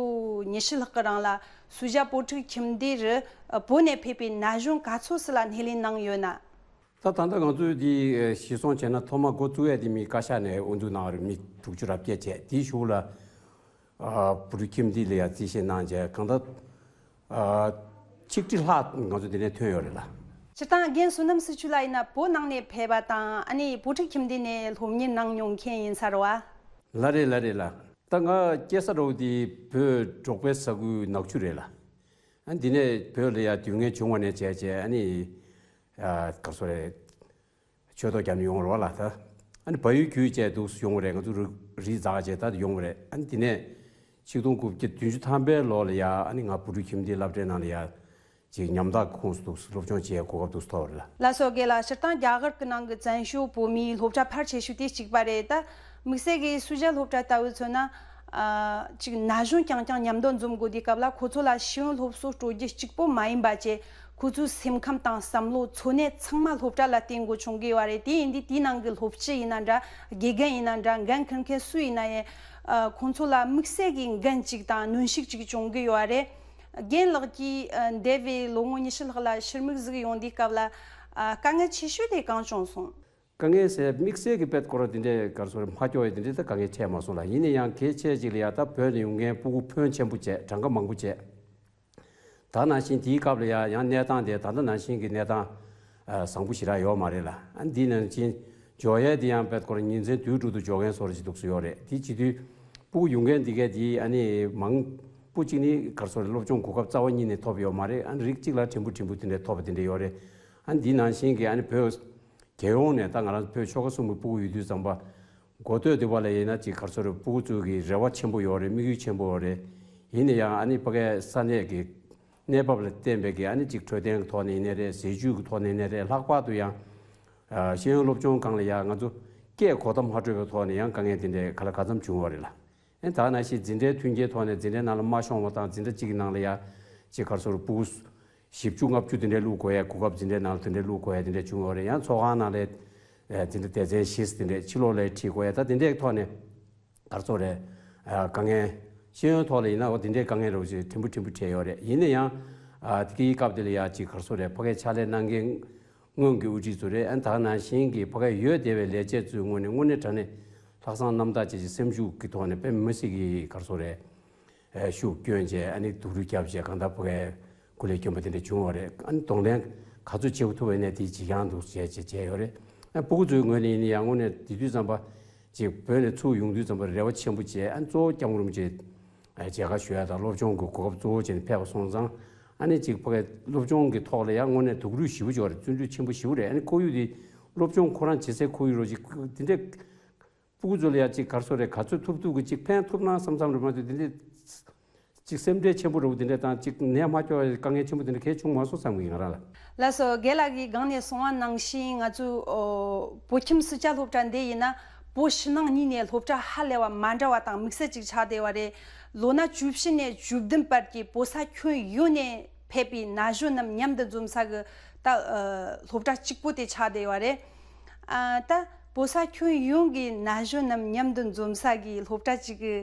ཉི་ཤུ་ལྷག་གི་རིང་ལ་སུ་ཇཱ་བོད་ཕྲུག་ཁྱིམ་སྡེ་རུ་བོད་ནས་ཕེབས་པའི་ན་གཞོན་ག་ཚོད་ཙམ་ལ་སྣེ་ལེན་གནང་ཡོད་ན། ད་ད་ལྟ་ང་ཚོས་འདི་གཞིར་བཟུང་བྱས་ན་ཐོག་མ་འགོ་བཙུགས་ཡ་དེ་མི་བཀའ་ཤག་ནས་དབུ་འཛུགས་གནང་བ་རེད། མི་དྲུག་ཅུ་རེ་བརྒྱད་བྱས། དེའི་གཞུག་ལ་ ཨ་བུ་ཕྲུག་ཁྱིམ་སྡེ་ལ་ཡང་རྩིས་བཞེས་གནང་བྱས་གང་ལྟར་ཨ་ཆིག་ཁྲི་ལྷག་ང་ཚོ་འདི་ནས་ཐོན་ཡོད་རེད་ལ། སྤྱིར་བཏང་རྒན་བསོད་ནམས་སྲིད་ཆུ་ལགས་ཡིན་ན་བོད་ནང་ནས་ཕེབས་པ་དང་ཨ་ནི་བོད་ཕྲུག་ཁྱིམ་སྡེ་ནས་སློབ་གཉེར་གནང་མྱོང་མཁན་ཡིན་ས་རེད་བ། ལགས་རེད་ལགས་རེད་ལགས། ད་ང་སྐྱེས་ས་འདྲ་བོ་དེ་བོད་འབྲོག་པའི་ས་ཁུལ་ནག་ཆུ་རེད་ལགས། ཨ་འདི་ནས་བོད་ལ་ཡ་དུས་ངན་བྱུང་བ་ནས་བྱས་བྱས་ཨ་ནི་ཨ་ག་སོ་རེད། ཆོས་ཐོག་རྒྱབ་ནས་ཡོང་བ་རེད་བ་ལགས། ད་ཨ་ནི་བལ་ཡུལ་བརྒྱུད་བྱས་འདུག་སེ་ཡོང་བ་རེད། ང་ཚོ་རི་རི་འཛེགས་བྱས་ད་ཡོང་བ་རེད། ཨ་ནི་དེ་ནས་ཆིག་སྟོང་དགུ་བརྒྱ་བདུན་ཅུ་ཐམ་པའི་ལོ་ལ་ཡ་ཨ་ནི་ང་བུ་ཕྲུག་ཁྱིམ་སྡེའི་སློབ་གྲྭའི་ནང་ལ་ཡ་ཅིག་ཉམ་ཐག་ཁོངས་སུ་འདུག་སེ་སློབ་སྦྱོང་བྱེད་ཡའི་གོ་སྐབས་འདུག་སེ་ཐོབ་པ་རེད་ལགས། ལགས་སོ། རྒན་ལགས། སྤྱིར་བཏང་རྒྱ་གར་གྱི་ནང་གི་བཙན་བྱོལ་བོད་མིའི་སློབ་གྲྭ་ཕལ་ཆེ་ཤོས་དེ་གཅིག་པ་རེད། ད་དམིགས་བསལ་གྱི་སུ་ཇཱ་སློབ་གྲྭ་ལྟ་བུ་མཚོན་ན། ཨ་ཅིག་ན་གཞོན་རྐྱང་རྐྱང་མཉམ་དུ་འཛོམས་དགོས་དུས་སྐབས་ལ་ཁོ་ཚོ་ལ་ཤེས་ཡོན་སློབ་གསོ་སྤྲོད་རྒྱུ་གཅིག་པོ་མ་ཡིན་པ་བྱས། ཁོ་ཚོའི་སེམས་ཁམས་དང་བསམ་བློ་འཚོ་གནས་ཚང་མ་སློབ་གྲྭ་ལ་བརྟེན་དགོས་བྱུང་གི་ཡོད་རེད། དེ་ཡིན་དུས་དེའི་ནང་གི་སློབ་སྤྱི་ཡིན་ན་འདྲ། དགེ་རྒན་ཡིན་ན་འདྲ། འགན་འཁུར་མཁན་སུ་ཡིན་ན་ཡང་། ཨ་ཁོང་ཚོ་ལ་དམིགས་བསལ་གྱི་འགན་གཅིག་དང་གནོན་ཤུགས་གཅིག་བྱུང་གི་ཡོད་རེད། རྒན་ལགས་ཀྱིས་ཨ་འདས་པའི་ལོ་ངོ་ཉི་ཤུ་ལྷག་ལ་ཕྱིར་མིག་གཟིགས་ཡོང་དུས་སྐབས་ལ་ཨ་དཀའ་ངལ་ཆེ་ཤོས་དེ་གང་བྱུང་སོང་། དཀའ་ངལ་ཟེར་དམིགས་བསལ་གྱི་དཔེ་སྐོར་དེ་འདྲའི་ག་རེ་ཟེར་མ་སྐྱོ་བའི་དེ་འདྲའི་ད་དཀའ་ངལ་འཕྲད་མ་སོང་ལགས། ཡིན་ན་ཡང་གལ་ཆེ་ཅིག་ལ་ཡ་ད་བོད་ནས་ཡོང་མཁན་སྤུ་གུ་ཕོན་ཆེན་པོ་བྱས། གྲངས་ཀ་མང་པོ་བྱས། ད་ནང་བཞིན་དེའི་སྐབས་ལ་ཡ་ཡང་གནས་སྟངས་དེ་ད་ལྟ་ནང་བཞིན་གྱི་གནས་སྟངས་ཨ་བཟང་པོ་ཞེ་དྲག་ཡོད་མ་རེད་ལགས། ཨ་འདི་ནང་བཞིན་འབྱོར་ཡས་དེ་ཡང་དཔེ་སྐོར་ཉིན་མཚན་དུས་དྲུག་ཏུ་འབྱོར་མཁན་བཟོ་འདྲ་ཅིག་འདུག་སེ་ཡོད་རེད། དེ་བྱེད་དུས་སྤུ་གུ་ཡོང་མཁན་འདི་གས་དེ་ཨ་ནི་མང་པོ་ཅིག་ནི་ག་རེ་ཟེར་སློབ་སྦྱོང་གོ་སྐབས་རྩ་བ་ཉིད་ནས་ཐོབ་ཡོད་མ་རེད། ཨ་ནི་རིགས་གཅིག་ལ་ཕྲན་བུ་ཕྲན་བུ་དེ་འདྲས་ཐོབ་པ་དེ་འདྲས་ཡོད་རེད། ཨ་འདི་ནང་བཞིན་གྱི་ཨ་ནི་བོད་རྒྱལ་ཡོངས་ནས་ད་ང་རང་བོད་ཆོལ་ཁ་གསུམ་གྱི་སྤུ་གུ་ཡོད་དུས་ཙམ་པ། འགོ་སྟོད་དེ་བ་ལ་ཡིན་ན་ཅིག་ག་རེ་ཟེར་སྤུ་གུ་ཚོ་གི་རེ་བ་ཆེན་པོ་ཡོད་རེད། དམིགས་ཡུལ་ཆེན་པོ་ཡོད་རེད། ཡིན་ན་ཡང་ཨ་ནི་ཕ་གའི་ས་གནས་ཀྱི་གནས་བབ་ལ་བརྟེན་པའི་གི་ཨ་ནི་ཅིག་འཕྲོད་བསྟེན་གྱི་ཐོག་ནས་ཡིན་ནའི་རེད། ཟས་བཅུད་ཀྱི་ཐོག་ནས་ཡིན་ནའི་རེད། ལྷག་པར་དུ་ཡང་ཨ་ཤེས་ཡོན་སློབ་སྦྱོང་སྒང་ལ་ཡང་ང་ཚོ་སྐད་གོ་བརྡ་མ་འཕྲོད་པའི་ཐོག་ནས་ཡང་དཀའ་ངལ་དེ་འདྲའི་ག་ལ་ག་ཙམ་བྱུང་བ་རེད་ལགས། ཨེ་ད་ནང་བཞིན་འཛིན་གྲྭའི་མཐུན་རྐྱེན་ཐོག་ནས་འཛིན་གྲྭའི་ནང་ལ་མ་ཤོང་བ་དང་། འཛིན་གྲྭ་གཅིག་གི་ནང་ལ་ཡང་ཅིག་ག་རེ་ཟེར་སྤུ་གུ་བཞི་བཅུ་ལྔ་བཅུ་དེ་འདྲའི་བླུག་དགོས་ཡ། གོ་སྐབས་འཛིན་གྲྭའི་ནང་ལ་དེ་འདྲའི་བླུག་དགོས་ཡ་དེ་འདྲ་བྱུང་ཡོད་རེད། ཡང་ཚོགས་ཁང་ནང་ལ་ཨེ་འཛིན་གྲྭ་སྡེ་ཚན་བཞི་དེ་འདྲའི་ཕྱི་ལོགས་ལ་ཁྲིད་དགོས་ཡ། ད་དེ་འདྲའི་ཐོག་ནས་ག་རེ་ཟེར་རེད། ཨ་དཀའ་ངལ་ཤེས་ཡོན་ཐོག་ལ་ཡིན་ན་འོ་དེ་འདྲའི་དཀའ་ངལ་རོ་ཞིག་ཕྲན་བུ་ཕྲན་བུ་འཕྲད་ཡོད་རེད། ཡིན་ན་ཡང་ཨ་དེ་གི་སྐབས་དེ་ལ་ཡ་ཅིག་ག་རེ་ཟེར་རེད། ཕ་གའི་ཕྱག་ལས་གནང་མཁན་སྔོན་གྱི་དབུ་ཁྲིད་ཚོ་རེད། ཨ་ད་ནང་བཞིན་གྱི་ཕ་གའི་ཡོད་བསྡད་པའི་ལས་བྱེད་ཚོའི་ངོས་ནས་དངོས་གནས་དྲང་གནས་ལྷག་བསམ་རྣམ་དག་བྱས་ཀྱི་སེམས་ཤུགས་ཀྱི་ཐོག་ནས་དཔེ་མི་སྲིད་ཀྱི་ག་རེ་ཟེར་རེད། ཨེ་ཤུགས་བསྐྱོན་བྱས་ཨ་ནི་སྡུག་རུས་བརྒྱབ་བྱས་གང་ལྟར་ཕ་གའི་སྐུ་ལས་བསྐྱོན་པ་དེ་འདྲ་བྱུང་བ་རེད། ཨ་ནི་གདོང་ལེན་ག་ཚོད་བྱེད་ཐུབ་པ་ཡིན་ནའི་དེ་བྱེད་རྐྱང་འདུག་བྱས་བྱས་བྱས་ཡོད་རེད། ཨ་སྤུ་གུ་ཚོའི་ངོས་ནས་ཡིན་ན་ཡང་དངོས་གནས་དེ་དུས་ཙམ་པ་ཅིག་བོད་ནས་ཚུར་ཡོང་དུས་ཙམ་པ་རེ་བ་ཆེན་པོ་བྱས། ཨ་ནི་གཙོ་བོ་སྐྱབས་མགོན་རིན་པོ་ཆེ་མཇལ་ཁ་ཞུ་ཡ་དང་སློབ་སྦྱོང་གི་གོ་སྐབས་གཙོ་བོ་བྱས་ནས་ཕེབས་པ་སོང་ཙང་། ཨ་ནི་ཅིག་ཕ་གའི་སློབ་སྦྱོང་གི་ཐོག་ལ་ཡང་དངོས་གནས་སྡུག་རུས་ཞེ་པོ་ཅིག་ཡོད་རེད། བརྩོན་འགྲུས་ཆེན་པོ་ཞེ་པོ་རེད། ཨ་ནི་ཁོར་ཡུག་དེ་སློབ་སྦྱོང་ཁོ་རང་བྱེད་སའི་ཁོར་ཡུག་རོ་ཅིག་དེ་འདྲས་སྤུ་གུ་ཚོ་ལ་ཡ་ཅིག་ག་རེ་ཟེར་རེད། ག་ཚོད་ཐུབ་ཐུབ་ཀྱི་ཅིག་ཕན་ཐོགས་ན་བསམ་བསམ་རེད་མ་གཏོགས་དེ་འདྲས་ཅིག་སེམས་ཁྲལ་ཆེན་པོ་རེད་པོ་དེ་འདྲས་དང་ཅིག་ནད་མ་སྐྱོ་བའི་དཀའ་ངལ་ཆེན་པོ་དེ་འདྲས་གང་ཡང་བྱུང་མ་སོང་བསམ་གི་ང་རང་ལ། ལགས་སོ། རྒན་ལགས་ཀྱིས་སྒང་ནས་གསུངས་པ་ནང་བཞིན་ང་ཚོ་ཨོ་བོད་ཁྱིམ་སུ་ཇཱ་སློབ་གྲྭ་འདི་ཡིན་ན་བོད་ཕྱི་ནང་གཉིས་ནས་སློབ་གྲྭ་ཧ་ལས་པ་མ་འདྲ་བ་དང་དམིགས་བསལ་ཅིག་ཆགས་བསྡད་པ་རེད། ལོ་ན་བཅུ་བཞི་ནས་བཅུ་བདུན་བར་གྱི་བོད་ས་ཁྱོན་ཡོངས་ནས་ཕེབས་པའི་ན་གཞོན་རྣམས་མཉམ་དུ་འཛོམས་ས་གི་ད་ཨ་སློབ་གྲྭ་གཅིག་པོ་དེ་ཆགས་བསྡད་པ་རེད། ཨ་ད་བོད་ས་ཁྱོན་ཡོངས་ཀྱི་ན་གཞོན་རྣམས་མཉམ་དུ་འཛོམས་ས་གི་སློབ་གྲྭ་གཅིག་གི་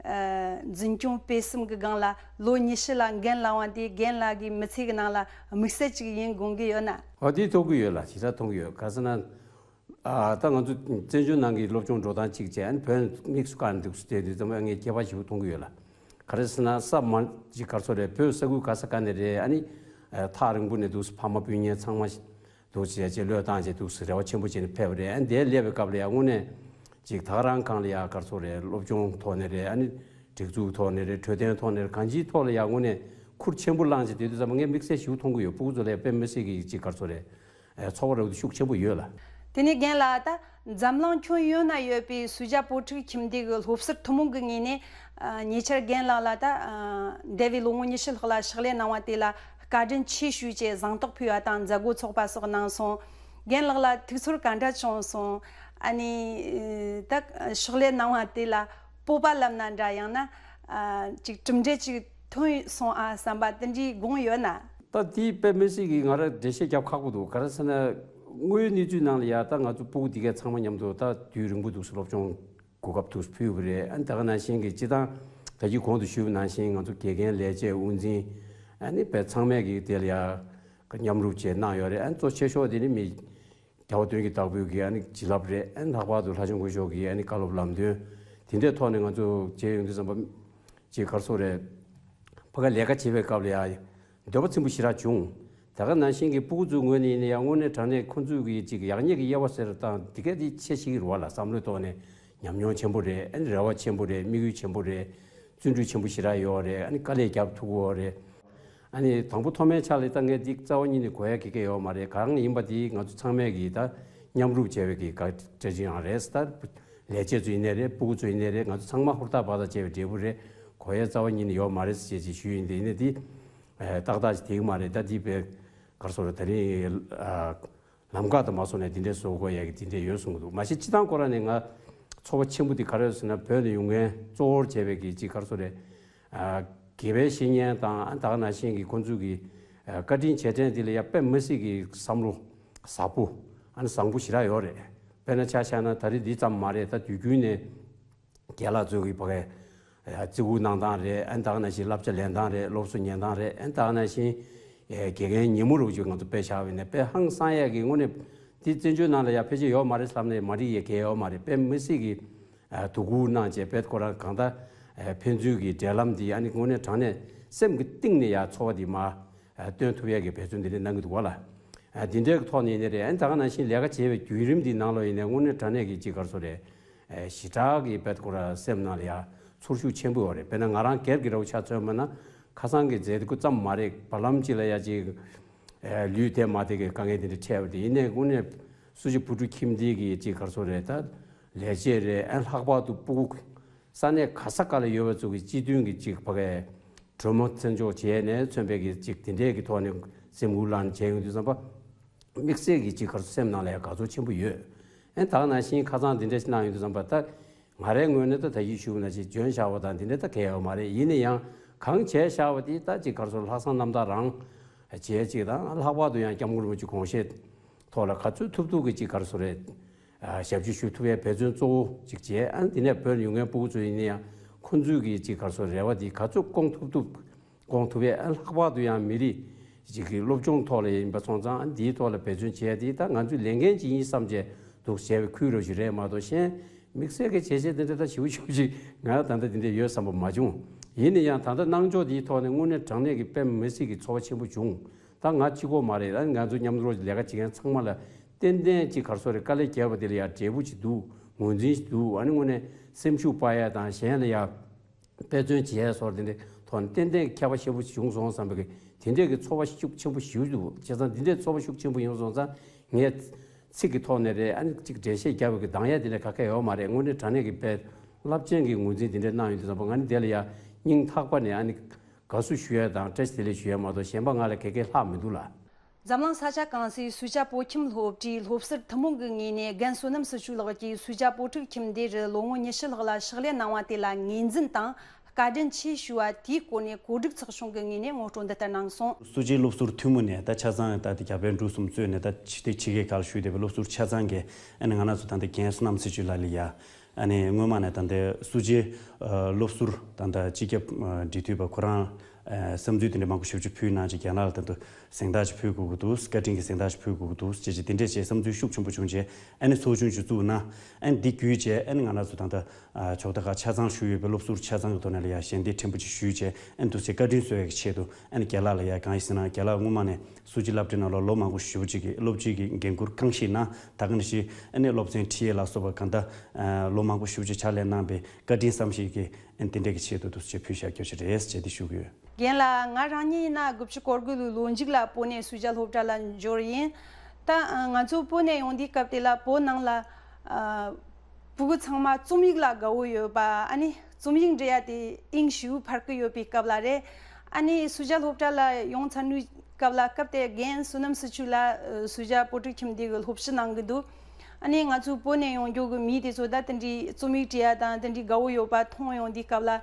ཨ་འཛིན་སྐྱོང་སྤེལ་གསུམ་གྱི་སྒང་ལ་ལོ་ཉི་ཤུ་ལ་འགན་བླངས་པ་དེ་རྒན་ལགས་ཀྱི་མི་ཚེ་གི་ནང་ལ་དམིགས་བསལ་ཅིག་ཡིན་དགོངས་ཀྱི་ཡོད་ན། ཨ་དེ་མཐོང་གི་ཡོད་ལགས། ཞེ་དྲག་མཐོང་གི་ཡོད། ག་རེ་ཟེར་ན། ཨ་ད་ང་ཚོ་བཙན་བྱོལ་ནང་གི་སློབ་སྦྱོང་འགྲོ་སྟངས་གཅིག་བྱས། ཨ་ནི་བོད་དམིགས་སུ་བཀར་འདུག་ཟེར་དུས་ཙམ་པ་ངས་ཁྱད་པར་ཞེ་པོ་མཐོང་གི་ཡོད་ལགས། ག་རེ་ཟེར་ན་ས་མ་ཅིག་ག་རེ་ཟེར་རེད། བོད་ས་ཁུལ་ག་ས་ག་ནས་རེད། ཨ་ནི་ཨ་ཐག་རིང་པོ་ནས་འདུག་ཕ་མ་སྤུན་ཉེ་ཚང་མ་འདུག་བྱས་བྱས་བློས་བཏང་བྱས་འདུག་རེ་བ་ཆེན་པོ་བྱས་ནས་ཕེབས་པ་རེད། ཨ་ནི་དེར་སླེབས་པའི་སྐབས་ལ་ཡང་དངོས་གནས་ཅིག་ད་ག་རང་སྒང་ལ་ཡང་ག་རེ་ཟེར་རེད། སློབ་སྦྱོང་ཐོག་ནས་རེད། ཨ་ནི་སྒྲིག་འཛུགས་ཐོག་ནས་རེད། འཕྲོད་བསྟེན་ཐོག་ནས་རེད། གང་ཅིའི་ཐོག་ལ་ཡང་དངོས་གནས་ཁུར་ཆེན་པོ་བླངས་བྱས་དེ་དུས་ཙམ་པ་ངས་དམིགས་བསལ་ཞེ་པོ་མཐོང་གི་ཡོད། སྤུ་གུ་ཚོ་ལ་དཔེ་མི་སྲིད་ཀྱི་ཅིག་ག་རེ་ཟེར་རེད། ཨེ་ཚོར་བ་རག་ཏུ་ཤུགས་ཆེན་པོ་ཡོད་ལ། དེ་ནས་རྒན་ལགས། ད་འཛམ་གླིང་ཁྱོན་ཡོངས་ན་ཡོད་པའི་སུ་ཇཱ་བོད་ཕྲུག་ཁྱིམ་སྡེ་གི་སློབ་ཟུར་ཐུན་མོང་གི་ངོས་ནས་ཨ་ཉེ་ཆར་རྒན་ལགས་ལ་ད་ཨ་འདས་པའི་ལོ་ངོ་ཉི་ཤུ་ལྷག་ལ་ཕྱག་ལས་གནང་བ་དེ་ལ་བཀའ་དྲིན་ཆེ་ཞུས་བྱས་གཟེངས་རྟགས་ཕུལ་བ་དང་མཛད་སྒོ་ཚོགས་པ་སོགས་གནང་སོང་། རྒན་ལགས་ལ་ཐུགས་ཚོར་ག་འདྲ་བྱུང་སོང་། ཨ་ནི་ད་ཕྱག་ལས་གནང་བ་དེ་ལ་སྤོབས་པ་ལབ་ན་འདྲ། ཡང་ན་ཨ་ཅིག་གྲུབ་འབྲས་ཅིག་ཐོན་སོང་ཨ་བསམ་པ་དེ་འདྲའི་དགོངས་ཡོད་ན། ད་དེའི་དཔེ་མི་སྲིད་ཀྱི་ང་རང་འགྲེལ་བཤད་རྒྱབ་ཁག་པོ་འདུག་ག་རེ་ཟེར་ན། དངོས་ཡོད་གནས་ཚུལ་ནང་ལ་ཡ་ད་ང་ཚོ་སྤུ་གུ་འདི་གས་ཚང་མ་མཉམ་དུ་ད་དུས་རིང་པོ་འདུག་སེ་སློབ་སྦྱོང་གོ་སྐབས་འདུག་སེ་ཕུལ་བ་རེད། ཨ་ནི་ད་ག་ནང་བཞིན་གྱི་སྤྱི་བཏང་ད་གིན་གོང་དུ་ཞུས་པ་ནང་བཞིན་ང་ཚོ་དགེ་རྒན་ལས་བྱེད་དབུ་འཛིན་ཨ་ནི་དཔེ་ཚང་མས་ཀྱི་དེ་ལ་ཡ་མཉམ་རུབ་བྱས་གནང་ཡོད་རེད། ཨ་ནི་གཙོ་ཆེ་ཤོས་དེ་ནི་མི། རྒྱལ་བ་དོན་གྱི་བདག་པོའི་གི་ཨ་ནི་བྱིན་རླབས་རེད། ཨ་ནི་ལྷག་པར་དུ་ལྷ་ལྕམ་སྐུ་ཞབས་ཀྱི་ཨ་ནི་བཀའ་སློབ་ལམ་སྟོན་དེ་འདྲའི་ཐོག་ནས་ང་ཚོ་མཇལ་ཡོང་དུས་ཙམ་པ་ ཅིག་ག་རེ་ཟེར་དགོས་རེད། ཕ་ག་ལས་ཀ་བྱེད་པའི་སྐབས་ལ་ཡང་འདོད་པ་ཚིམ་པོ་ཞེ་དྲག་བྱུང་། ད་ག་ནང་བཞིན་གྱི་སྤུ་གུ་ཚོའི་ངོས་ནས་ཡིན་ན་ཡང་དངོས་གནས་དྲང་གནས་ཁོང་ཚོའི་གི་ཅིག་ཡག་ཉེས་ཀྱི་དབྱེ་བ་ཟེར་དང་དེ་ག་དེ་ཆེ་ཞིག་རེད་བ་ལ། བསམ་བློའི་ཐོག་ནས་ཉམས་མྱོང་ཆེན་པོ་རེད། ཨ་ནི་རེ་བ་ཆེན་པོ་རེད། དམིགས་ཡུལ་ཆེན་པོ་རེད། བརྩོན་འགྲུས་ཆེན་པོ་ཞེ་དྲག་ཡོད་རེད། ཨ་ནི་དཀའ་ལས་རྒྱབ་ཐུབ་ཀྱི་ཡོད་རེད། ཨ་ནི་དང་པོ་ཐོག་མའི་ཆ་ལ་ད་ངས་འདི་རྩ་བ་ཉིད་ནས་གོ་ཡ་གི་གེ་ཡོད་མ་རེད། གང་ཡིན་པ་དེ་ང་ཚོ་ཚང་མས་གི་ད་མཉམ་རུབ་བྱས་པའི་གི་ག་འདྲ་ཅིག་ཡང་རེད། ད་ལས་བྱེད་ཚོ་ཡིན་ནའི་རེད། སྤུ་གུ་ཚོ་ཡིན་ནའི་རེད། ང་ཚོ་ཚང་མ་ཧུར་ཐག་བར་ཐག་བྱས་པའི་འབྲས་བུ་རེད། གོ་ཡ་རྩ་བ་ཉིད་ནས་ཡོད་མ་རེད་ཟེར་ཅིག་ཞུས་ཡིན། དེ་ཡིན་ནའི་དེ་ཏག་ཏག་ཅིག་དེ་གི་མ་རེད། ད་དེ་བས་ག་རེ་ཟེར་དགོས་རེད། ད་རིང་ལམ་ཁ་དང་མ་སོང་ནས་དེ་འདྲའི་བཟོ་དགོས་ཡ་གི་དེ་འདྲའི་ཡོད་གསུང་གི་འདུག། མ་གཞི་སྤྱི་བཏང་ཁོ་རང་ནས་ང་ཚོར་བ་ཆེན་པོ་དེ་ག་རེ་ཡོད་ཟེར་ན། བོད་ནས་ཡོང་མཁན་གཙོ་བོར་བྱས་པའི་གི་ཅིག་ག་རེ་ཟེར་དགོས་རེད། ཨ། དགེ་བའི་བཤེས་གཉེན་དང་ད་ག་ནང་བཞིན་གྱི་ཁོང་ཚོས་ཀྱི་ཨ། བཀའ་དྲིན་རྗེས་དྲན་དེ་ལ་ཡ་དཔེ་མི་སྲིད་ཀྱི་བསམ་བློ་ཟབ་པོ། ཨ་ནི་བཟང་པོ་ཞེ་དྲག་ཡོད་རེད། དཔེར་ན་ཆ་བཞག་ན་ད་རེས་འདི་ཙམ་མ་རེད། ད་དུས་རྒྱུན་ནས་རྒན་ལགས་ཚོས་ཀྱི་ཕ་གི་ཨ། བརྩི་བཀུར་གནང་སྟངས་རེད། ཨ་ནི་ད་ག་ནང་བཞིན་བསླབ་བྱ་ལེན་སྟངས་རེད། སློབ་གསོ་ཉན་སྟངས་རེད། ཨ་ནི་ད་ག་ནང་བཞིན་ཨེ། དགེ་རྒན་ཉིན་མོ་རུ་ཅིག་ང་ཚོ་དཔེ་བཞག་པ་ཡིན་ན་དཔེ་ཧང་སང་ཡ་གི་དངོས་གནས་འདི་བཙན་བྱོལ་ནང་ལ་ཡ་ཕལ་ཆེར་ཡོད་མ་རེད་བསམ་ནས་མ་འགྲིག་ཡ་གང་ཡང་ཡོད་མ་རེད། དཔེ་མི་སྲིད་ཀྱི་ཨ། དོ་ཁུར་གནང་བྱས་དཔེ་ཁོ་རང་གང་ལྟར་ཨ། ཕན་ཚུན་གྱི་འབྲེལ་ལམ་འདི་ཨ་ནི་དངོས་གནས་དྲང་གནས་སེམས་ཀྱི་གཏིང་ནས་ཡ་ཚོར་བ་འདི་མར་ཨ། སྟོན་ཐུབ་ཡ་གི་འབད་བརྩོན་འདི་འདྲ་གནང་གི་འདུག་བ་ལ། ཨ། འདི་འདྲའི་ཐོག་ནས་ཡིན་ནའི་རེད། ཨ་ནི་ད་ག་ནང་བཞིན་ལས་ཀ་བྱེད་པའི་བརྒྱུད་རིམ་འདི་ནང་ལོགས་ཡིན་ནའི་དངོས་གནས་དྲང་གནས་ཀྱི་ཅིག་ག་རེ་ཟེར་དགོས་རེད། ཨ། ཞེ་དྲག་གི་དཔེ་ཁོ་རང་སེམས་ནང་ལ་ཡ་ཚོར་ཤུགས་ཆེན་པོ་ཡོད་རེད། དཔེར་ན་ང་རང་སྒེར་གྱི་རེ་བ་ཆ་མཚོན་པ་ན་ཁ་སང་གི་མཛད་སྒོ་ཙམ་མ་རེད། བར་ལམ་ཅིག་ལ་ཡ་ཅིག་ཨ། ལུས་བདེ་མ་བདེ་གི་དཀའ་ངལ་དེ་འདྲ་འཕྲད་པ་དེ་ཡིན་ནའི་དངོས་གནས་སུ་ཇི་བུ་ཕྲུག་ཁྱིམ་སྡེ་གི་ཅིག་ག་རེ་ཟེར་དགོས་རེད། ད་ལས་བྱེད་རེད། ཨ། ལྷག་པར་དུ་སྤུ་གུ་ས་གནས་ག་ས་ག་ལ་ཡོད་པ་ཚོ་གི་སྤྱི་མཐུན་གྱི་ཅིག་ཕ་གིའི་གྲོས་མོལ་མཚན་འཇོག་བྱས་ནས་མཚོན་པའི་གི་ཅིག་དེ་འདྲའི་གི་ཐོག་ནས་སེམས་ཁུར་བླངས་བྱས་ཡོང་དུས་ཙམ་པ་དམིགས་བསལ་གྱི་ཅིག་ག་རེ་ཟེར་སེམས་ནང་ལ་ཡང་དགའ་ཚོར་ཆེན་པོ་ཡོད། ཨ་ནི་ད་ག་ནང་བཞིན་ཁ་སང་དེ་འདྲ་ཞིག་གནང་ཡོང་དུས་ཙམ་པ་ད་ང་རའི་ངོས་ནས་ད་ད་གིན་ཞུས་པ་ནང་བཞིན་འཇོན་ཤར་བ་དང་དེ་འདྲ་ད་གང་ཡང་ཡོད་མ་རེད། ཡིན་ན་ཡང་གང་བྱས་བཞག་པ་དེ་ད་ཅིག་ག་རེ་ཟེར་ལྷག་བསམ་རྣམ་དག་རང་བྱས་ཅིག་དང་། ལྷག་པར་དུ་ཡང་སྐྱབས་མགོན་རིན་པོ་ཆེ་དགོངས་བཞེད་ཐོག་ལ་ག་ཚོད་ཐུབ་ཐུབ་ཀྱི་ཅིག་ག་རེ་ཟེར་དགོས་རེད། ཨ། ཞབས་ཕྱི་ཞུ་ཐུབ་ཡའི་འབད་བརྩོན་གཙོ་བོ་ཅིག་བྱས། ཨ་ནི་དེ་ནས་བོད་ཡོང་མཁན་སྤུ་གུ་ཚོ་ཡིན་ན་ཡང་ཁོང་ཚོའི་གི་ཅིག་ག་རེ་ཟེར་རེ་བ་དེ་ག་ཚོད་སྐོང་ཐུབ་ཐུབ་སྐོང་ཐུབ་ཡས། ཨ། ལྷག་པར་དུ་ཡང་མི་རིགས་ཅིག་གི་སློབ་སྦྱོང་ཐོག་ལ་ཡིན་པ་སོང་ཙང་། ཨ། འདིའི་ཐོག་ལ་འབད་བརྩོན་བྱས་ཏེ་ད་ང་ཚོའི་ལས་འགན་ཅིག་ཡིན་བསམ་བྱས་འདུག་བྱས་པའི་ཁུལ་རོ་ཞིག་རེད་མ་གཏོགས། གཞན་དམིགས་བསལ་གྱི་བྱས་རྗེས་དེ་འདྲ་ད་ཞེ་པོ་ཞེ་པོ་ཅིག་ང་ད་ལྟ་དེ་འདྲ་ཡོད་བསམ་པ་མ་བྱུང་། ཡིན་ན་ཡང་ད་ལྟ་གནང་ཕྱོགས་འདིའི་ཐོག་ནས་དངོས་གནས་དྲང་གནས་ཀྱི་དཔེ་མི་སྲིད་ཀྱི་ཚོར་བ་ཆེན་པོ་བྱུང་། ད་ང་གཅིག་པོ་མ་རེད། ཨ། ང་ཚོ་མཉམ་དུ་ལས་ཀ་བྱེད་མཁན་ཚང་མ་ལ་ཏན་ཏན་ཅིག་ག་རེ་ཟེར་དགོས་རེད། དཀའ་ལས་བརྒྱབ་པ་དེ་ལ་ཡང་འབྲས་བུ་ཅིག་འདུག། ངོས་འཛིན་ཅིག་འདུག། ཨ་ནི་དངོས་གནས་སེམས་ཤུགས་སྤར་ཡ་དང་གཞན་ལ་ཡང་དཔེ་མཚོན་བྱེད་ཡ་སོགས་དེ་འདྲའི་ཐོག་ནས་ཏན་ཏན་ཁྱད་པར་ཆེན་པོ་བྱུང་སོང་བསམ་པའི་གི་དེ་འདྲའི་གི་ཚོར་བ་ཤུགས་ཆེན་པོ་ཞེ་པོ་འདུག། བྱས་ཙང་འདི་འདྲའི་ཚོར་བ་ཤུགས་ཆེན་པོ་ཡོང་སོང་ཙང་ངས་ཚིག་གི་ཐོག་ནས་རེད། ཨ་ནི་ཅིག་འགྲེལ་བཤད་རྒྱབ་པའི་གི་འདང་ཡ་དེ་ལས་ག་གེ་ཡོད་མ་རེད། དངོས་གནས་དྲང་གནས་ཀྱི་དཔེ་རླབས་ཆེན་གྱི་ངོས་འཛིན་དེ་འདྲ་གནང་ཡོང་དུས་ཙམ་པ་ང་ནི་དེ་ལ་ཡ་སྙིང་ཐག་པ་ནས་ཨ་ནི་དགའ་བསུ་ཞུ་ཡ་དང་བཀྲ་ཤིས་བདེ་ལེགས་ཞུ་ཡ་མ་གཏོགས་གཞན་པ་ང་ལ་ག་གེ་ལྷག་མི་འདུག་ལ། འཛམ་གླིང་ས་ཆ་གང་སའི་སུ་ཇཱ་བོད་ཁྱིམ་སློབ་གྲྭའི་སློབ་ཟུར་ཐུན་མོང་གི་ངོས་ནས་རྒན་བསོད་ནམས་སུ་ཆོས་ལགས་ཀྱིས་སུ་ཇཱ་བོད་ཕྲུག་ཁྱིམ་སྡེ་རུ་ལོ་ངོ་ཉི་ཤུ་ལྷག་ལ་ཕྱག་ལས་གནང་བ་དེ་ལ་ངོས་འཛིན་དང་བཀའ་དྲིན་ཆེ་ཞུ་བ་དེའི་སྐོར་ནས་གོ་སྒྲིག་ཚོགས་ཆུང་གི་ངོས་ནས་ངོ་སྤྲོད་འདི་ལྟར་གནང་སོང་། སུ་ཇཱའི་སློབ་ཟུར་ཐུན་མོང་ནས་ད་ཆ་ཚང་ད་ལྟ་རྒྱ་བལ་འབྲུག་གསུམ་གཙོས་ནས་ད་ཕྱི་ཕྱི་རྒྱལ་ཁག་ལ་བཞུགས་བསྡད་པའི་སློབ་ཟུར་ཆ་ཚང་གིས་ཨ་ནི་ང་རང་ཚོ་ད་ལྟ་རྒན་བསོད་ནམས་སུ་ཆོས་ལགས་ལ་ཡ། ཨ་ནི་སྔོན་མ་ནས་ད་ལྟའི་སུ་ཇཱའི་ཨ་སློབ་ཟུར་ད་ལྟ་སྤྱི་ཁྱབ་ཨ་འབྲེལ་མཐུད་པ་ཁོ་རང་ཨ་བསམ་ཚུལ་དེ་འདྲ་མང་པོ་ཞེ་པོ་ཅིག་ཕུལ་གནང་བྱས། རྒན་ལགས་ལ་ད་ལྟ་གཟེངས་རྟགས་ཅིག་ཕུལ་དགོས་ཀྱི་འདུག། བཀའ་དྲིན་གྱི་གཟེངས་རྟགས་ཅིག་ཕུལ་དགོས་ཀྱི་འདུག་ཅེས་བྱས་དེ་འདྲས་བྱས་བསམ་ཚུལ་ཤུགས་ཆེན་པོ་བྱུང་བྱས། ཨ་ནི་ཚོགས་ཆུང་ཅིག་བཙུགས་གནང་། ཨ་ནི་འདི་བརྒྱུད་བྱས་ཨ་ནི་ང་རང་ཚོ་ད་ལྟ་ཨ་ཕྱོགས་མཐའ་ཁག་ཆ་ཚང་བཞུགས་ཡོད་པའི་སློབ་ཟུར་ཆ་ཚང་གི་ཐོག་ནས་ལ་ཡ་ཞལ་འདེབས་ཕྲན་བུ་ཅིག་ཞུས་བྱས། ཨ་ནི་འདུག་སེ་བཀའ་དྲིན་གསོ་ཡ་གི་ཆེད་དུ་ཨ་ནི་རྒན་ལགས་ལ་ཡ་གང་ཡིན་ཟེར་ན། རྒན་ལགས་སྔོན་མ་ནས་སུ་ཇཱའི་སློབ་གྲྭའི་ནང་ལ་ལོ་མང་པོ་ཞེ་པོ་ཅིག་གི་སློབ་སྤྱི་གི་འགན་ཁུར་རྐང་བཞེས་གནང་། ད་ག་ནང་བཞིན་ཨ་ནི་སློབ་ཚན་ཁྲིད་ཡས་ལ་སོགས་པ་གང་ལྟར་ཨ་ལོ་མང་པོ་ཞེ་པོ་ཅིག་ཕྱག་ལས་གནང་བའི་བཀའ་དྲིན་བསམ་ཤེས་ཀྱིས་ཨ་ནི་དེ་འདྲས་ཀྱི་ཆེད་དུ་འདུག་སེ་ཕུལ་བཞག་རྒྱུ་ཞིག་རེད་ཅེས་དེ་ཞུ་གི་ཡོད། རྒན་ལགས། ང་རང་ཉིད་ཡིན་ན་དགུ་བཅུ་གོ་དགུ་ལོའི་ལོ་མཇུག་ལ་བོད་ནས་སུ་ཇཱ་སློབ་གྲྭ་ལ་འབྱོར་ཡིན། ད་ང་ཚོ་བོད་ནས་ཡོང་དུས་སྐབས་དེ་ལ་བོད་ནང་ལ་ཨ་སྤུ་གུ་ཚང་མ་རྩོམ་ཡིག་ལ་དགའ་བོ་ཡོད་པ། ཨ་ནི་རྩོམ་ཡིག་འབྲི་ཡ་དེ་དབྱིངས་ཞེ་པོ་འཕར་གི་ཡོད་པའི་སྐབས་ལ་རེད། ཨ་ནི་སུ་ཇཱ་སློབ་གྲྭ་ལ་ཡོང་ཚར་དུས་སྐབས་ལ། སྐབས་དེ་རྒན་བསོད་ནམས་སུ་ཆོས་ལགས་སུ་ཇཱ་བོད་ཕྲུག་ཁྱིམ་སྡེ་གི་སློབ་སྤྱི་གནང་གི་འདུག། ཨ་ནི་ང་ཚོའི་བོད་ནས་ཡོང་རྒྱུ་གི་མི་དེ་ཚོ་ད་དེ་འདྲའི་རྩོམ་ཡིག་བྲིས་ཡ་དང་དེ་འདྲའི་དགའ་བོ་ཡོད་པ་མཐོང་ཡོང་དུས་སྐབས་ལ།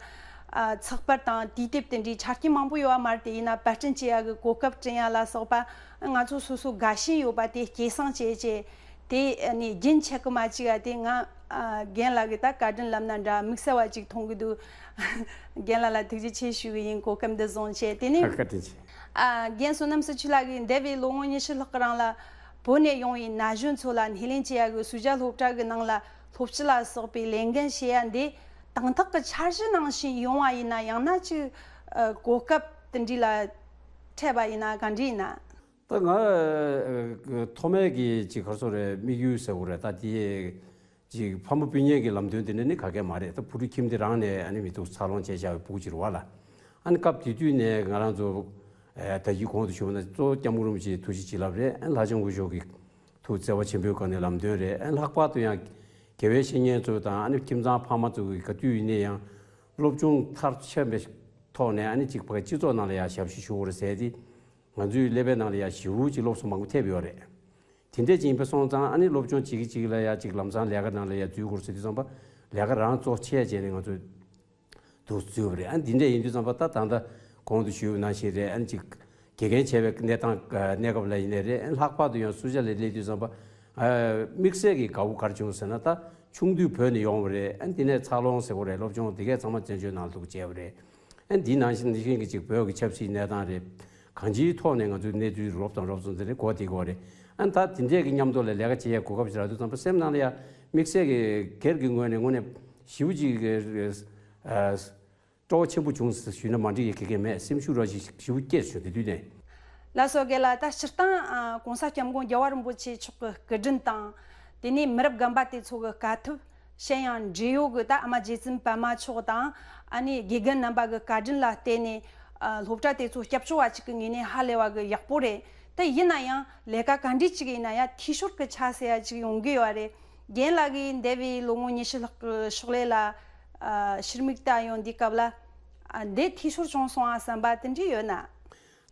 ཨ་ཚགས་པར་དང་དུས་དེབ་དེ་འདྲའི་ཆ་རྐྱེན་མང་པོ་ཡོད་པ་མ་རེད་དེ། ཡིན་ན་པར་སྐྲུན་བྱེད་ཡ་གི་གོ་སྐབས་བསྐྲུན་ཡ་ལ་སོགས་པ་ང་ཚོ་སོ་སོ་དགའ་ཞེན་ཡོད་པ་དེ་སྐྱེད་སྲིང་བྱས་བྱས། དེ་ཨ་ནི་རྒྱུན་ཆད་གི་མ་བཅུག་ཡ་དེ་ང་ཨ་རྒན་ལགས་ཀྱི་ད་བཀའ་དྲིན་ལབ་ན་འདྲ། དམིགས་བསལ་བ་ཅིག་མཐོང་གི་འདུག། རྒན་ལགས་ལ་ཐུགས་རྗེ་ཆེ་ཞུ་གི་ཡིན། གོ་སྐབས་འདི་བཟུང་བྱས། དེ་ནས་བཀའ་དྲིན་ཆེ། ཨ་རྒན་བསོད་ནམས་སུ་ཆོས་ལགས་ཀྱིས་འདས་པའི་ལོ་ངོ་ཉི་ཤུ་ལྷག་གི་རིང་ལ་བོད་ནས་ཡོང་བའི་ན་གཞོན་ཚོ་ལ་སྣེ་ལེན་བྱེད་ཡ་གི་སུ་ཇཱ་སློབ་གྲྭ་གི་ནང་ལ་སློབ་སྤྱི་ལ་སོགས་པའི་ལས་འགན་བྱེད་ཡ་འདི་ དང་ཐོག་གི་འཆར་གཞི་ནང་བཞིན་ཡོང་བ་ཡིན་ན། ཡང་ན་ཅིག་ཨ་གོ་སྐབས་དེ་འདྲ་ལ་འཕྲད་པ་ཡིན་ན་ག་འདྲ་ཡིན་ན། ད་ང་ཨ་ཐོག་མའི་གི་ཅིག་ག་རེ་ཟེར་དགོས་རེད། དམིགས་ཡུལ་ཟེར་དགོས་རེད། ད་དེ་ཅིག་ཕ་མ་སྤུན་ཉེ་གི་ལམ་སྟོན་དེ་འདྲ་ནི་ག་གེ་མ་རེད། ད་བུ་ཕྲུག་ཁྱིམ་དེ་རང་ནས་ཨ་ནི་མི་ཐུག་འཚར་ལོངས་བྱས་བཞག་པའི་ཕྲུ་གུ་ཅིག་རེད་བ་ལ། ཨ་ནི་སྐབས་དེ་དུས་ནས་ང་རང་ཚོ་ཨ་ད་གིན་གོང་དུ་ཞུས་པ་ནང་གཙོ་བོ་སྐྱབས་མགོན་རིན་པོ་ཆེའི་ཐུགས་རྗེ་བྱིན་རླབས་རེད། ཨ་ནི་ལྷ་ལྕམ་སྐུ་ཞབས་ཀྱི་ཐུགས་བརྩེ་བ་ཆེན་པོའི་སྒང་ནས་ལམ་སྟོན་རེད། ཨ་ནི་ལྷག་པར་དུ་ཡང་དགེ་བའི་བཤེས་གཉེན་ཚོ་དང་། ཨ་ནི་ཁྱིམ་ཚང་ཕ་མ་ཚོ་གི་ག་དུས་ཡིན་ནའི་ཡང་སློབ་སྦྱོང་མཐར་ཕྱིན་པའི་ཐོག་ནས་ཨ་ནི་ཅིག་ཕ་གི་སྤྱི་ཚོགས་ནང་ལ་ཡང་ཞབས་ཞུ་ཞུ་དགོས་རེད་ཟེར་ཏེ། ང་ཚོའི་ཀླད་པའི་ནང་ལ་ཡང་ཞེ་པོ་ཅིག་སློབ་གསོ་མང་པོ་ཐེབས་ཡོད་རེད། དེ་འདྲ་ཅིག་ཡིན་པ་སོང་ཙང་། ཨ་ནི་སློབ་སྦྱོང་བྱེད་ཀྱི་བྱེད་ཀྱི་ལ་ཡང་ཅིག་ལམ་སང་ལས་ཀ་ནང་ལ་ཡང་འཛུལ་དགོས་རེད་ཟེར་དུས་ཙམ་པ། ལས་ཀ་རང་གཙོ་ཆེ་བྱས་ནས་ང་ཚོས་འདུག་འཛུལ་བ་རེད། ཨ་ནི་འདི་འདྲ་ཡིན་དུས་ཙམ་པ། ད་ད་ལྟ་གོང་དུ་ཞུས་པ་ནང་བཞིན་རེད། ཨ་ནི་ཅིག་དགེ་རྒན་བྱས་པའི་གནས་སྟངས་གནས་སྐབས་ལ་ཡིན་ནའི་རེད། ཨ་ནི་ལྷག་པར་དུ་ཡང་སུ་ཇཱ་ལ་སླེབས་དུས་ཙམ་པ། ཨ་དམིགས་བསལ་གྱི་དགའ་བོ་ག་རེ་བྱུང་ཟེར་ན། ད་ཆུང་དུས་བོད་ནས་ཡོང་བ་རེད། ཨ་ནི་དེ་ནས་འཚར་ལོངས་ཟེར་དགོས་རེད། སློབ་སྦྱོང་དེ་གས་ཚང་མ་བཙན་བྱོལ་ནང་ལ་འདུག་བྱས་པ་རེད། ཨ་ནི་འདི་ནང་བཞིན་འདི་བཞིན་གྱི་ཅིག་བོད་ཀྱི་ཆབ་སྲིད་གནས་སྟངས་རེད། གང་ཅིའི་ཐོག་ནས་ང་ཚོའི་གནས་ཚུལ་རོབ་དང་རོབ་ཙམ་དེ་རེད་གོ། དེ་གོ་རེད། ཨ་ནི་ད་དེ་འདྲས་ཀྱི་མཉམ་དུ་ལ་ལས་ཀ་བྱེད་ཡས་གོ་སྐབས་ཅིག་རག་དུས་ཙམ་པ། སེམས་ནང་ལ་ཡང་དམིགས་བསལ་གྱི་སྒེར་གྱི་ངོས་ནས་དངོས་གནས་ཞེ་པོ་ཅིག་གི་ཨ་སྤྲོ་བ་ཆེན་པོ་བྱུང་ཟེར་ཞུས་ན་མ་འགྲིག་ཡ་གི་གེ་མེད། སེམས་ཤུགས་ར་ཞིག་ཞེ་པོ་སྐྱེས་བྱུང་། དེ་དུས་ནས། ལགས་སོ། རྒན་ལགས། ད་སྤྱིར་བཏང་ཨ་༸གོང་ས་༸སྐྱབས་མགོན་རྒྱལ་བ་རིན་པོ་ཆེ་མཆོག་གི་སྐུ་དྲིན་དང་། དེ་ནས་མི་རབས་རྒན་པ་དེ་ཚོ་གི་དཀའ་ཐུབ། གཞན་ཡང་འབྲེལ་ཡོད་ཀྱི་ད་ཨ་མ་རྗེ་བཙུན་པད་མ་མཆོག་དང་། ཨ་ནི་དགེ་རྒན་རྣམ་པ་གི་བཀའ་དྲིན་ལ་བརྟེན་ནས། ཨ་སློབ་གྲྭ་དེ་ཚོ་སྐྱབས་བཅོལ་བ་ཅིག་གི་ངོས་ནས་ཧ་ལས་པ་གི་ཡག་པོ་རེད། ད་ཡིན་ན་ཡང་ལས་ཀ་ག་འདྲ་ཅིག་ཡིན་ན་ཡང་འཐུས་ཤོར་གྱི་ཆ་ཟེར་ཡ་ཅིག་ཡོང་གི་ཡོད་རེད། རྒན་ལགས་ཀྱིས་འདས་པའི་ལོ་ངོ་ཉི་ཤུ་ལྷག་གི་ཤུགས་ལས་ལ་ཨ་ཕྱིར་མིག་ལྟ་ཡོང་དུས་སྐབས་ལ། ཨ་འདི་འཐུས་ཤོར་བྱུང་སོང་ཨ་བསམ་པ་དེ་འདྲ་ཡོད་ན།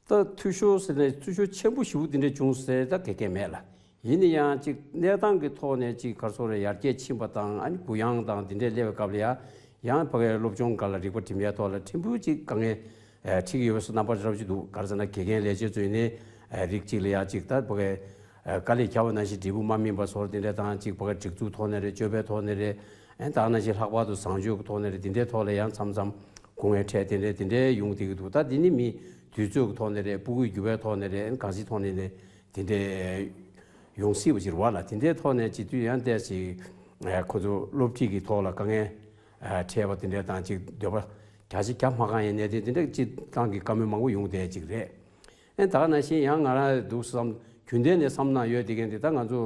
ད་འཐུས་ཤོར་ཟེར་ནས་འཐུས་ཤོར་ཆེན་པོ་ཞེ་པོ་དེ་འདྲ་བྱུང་ཟེར་ད་ག་གེ་མེད་ལ། ཡིན་ན་ཡང་ཅིག་གནས་སྟངས་ཀྱི་ཐོག་ནས་ཅིག་ག་རེ་ཟེར་དགོས་རེད། ཡར་རྒྱས་ཕྱིན་པ་དང་། ཨ་ནི་གུ་ཡངས་དང་དེ་འདྲས་སླེབས་པའི་སྐབས་ལ་ཡ། ཡང་ཕ་གིའི་སློབ་སྦྱོང་སྒང་ལ་རིག་པ་འགྲིམ་ཡ་ཐོག་ལ་ཕྲན་བུ་ཅིག་དཀའ་ངལ་ཨ་འཕྲད་ཀྱི་ཡོད་པའི་བཟོ་རྣམ་པ་འདྲ་པོ་ཅིག་འདུག་ག་རེ་ཟེར་ན་དགེ་རྒན་ལས་བྱེད་ཚོ་ཡིན་ནའི་ཨ་རིགས་གཅིག་ལ་ཡ་ཅིག་ད་ཕ་གིའི་ཨ་དཀའ་ལས་བརྒྱབ་པ་ནང་བཞིན་འབྲས་བུ་མ་སྨིན་པ་བཟོ་འདྲ་དེ་འདྲ་དང་། ཅིག་ཕ་གིའི་སྒྲིག་འཛུགས་ཐོག་ནས་རེད། སྤྱོད་པའི་ཐོག་ནས་རེད། ཨ་ནི་ད་ནང་བཞིན་ལྷག་པར་དུ་བཟང་སྤྱོད་ཀྱི་ཐོག་ནས་རེད། དེ་འདྲའི་ཐོག་ལ་ཡང་མཚམས་མཚམས་དཀའ་ངལ་འཕྲད། དེ་འདྲ་དེ་འདྲ་ཡོང་བསྡད་ཀྱི་འདུག་ད་འདི་ནི་མི་དུས་ཚོད་ཀྱི་ཐོག་ནས་རེད། ཕྲུ་གུའི་འགྱུར་བའི་ཐོག་ནས་རེད། ཨ་ནི་གང་ཅིའི་ཐོག་ནས་ནས་དེ་འདྲ་ཡོང་སྲིད་པ་ཅིག་རེད་བ་ལ། དེ་འདྲའི་ཐོག་ནས་བྱེད་དུས་ཡང་ཏོག་ཙམ་ཨ་ཁོ་ཚོ་སློབ་ཁྲིད་ཀྱི་ཐོག་ལ་དཀའ་ངལ་ཨ་འཕྲད་པ་དེ་འདྲ་དང་། ཅིག་འདོད་པ་རྒྱ་ཆེ་རྒྱ་མ་བསྐང་ཡ་གནས་དེ་དེ་འདྲ་སྤྱིར་བཏང་གི་བཀའ་མོལ་མང་པོ་ཡོང་བསྡད་ཅིག་རེད། ཨ་ནི་ད་ག་ནང་བཞིན་ཡང་ང་རང་འདུག་བསམ། རྒྱུན་ལྡན་ནས་བསམ་གནང་ཡོད་དེ། གན་དེ་ད་ང་ཚོ་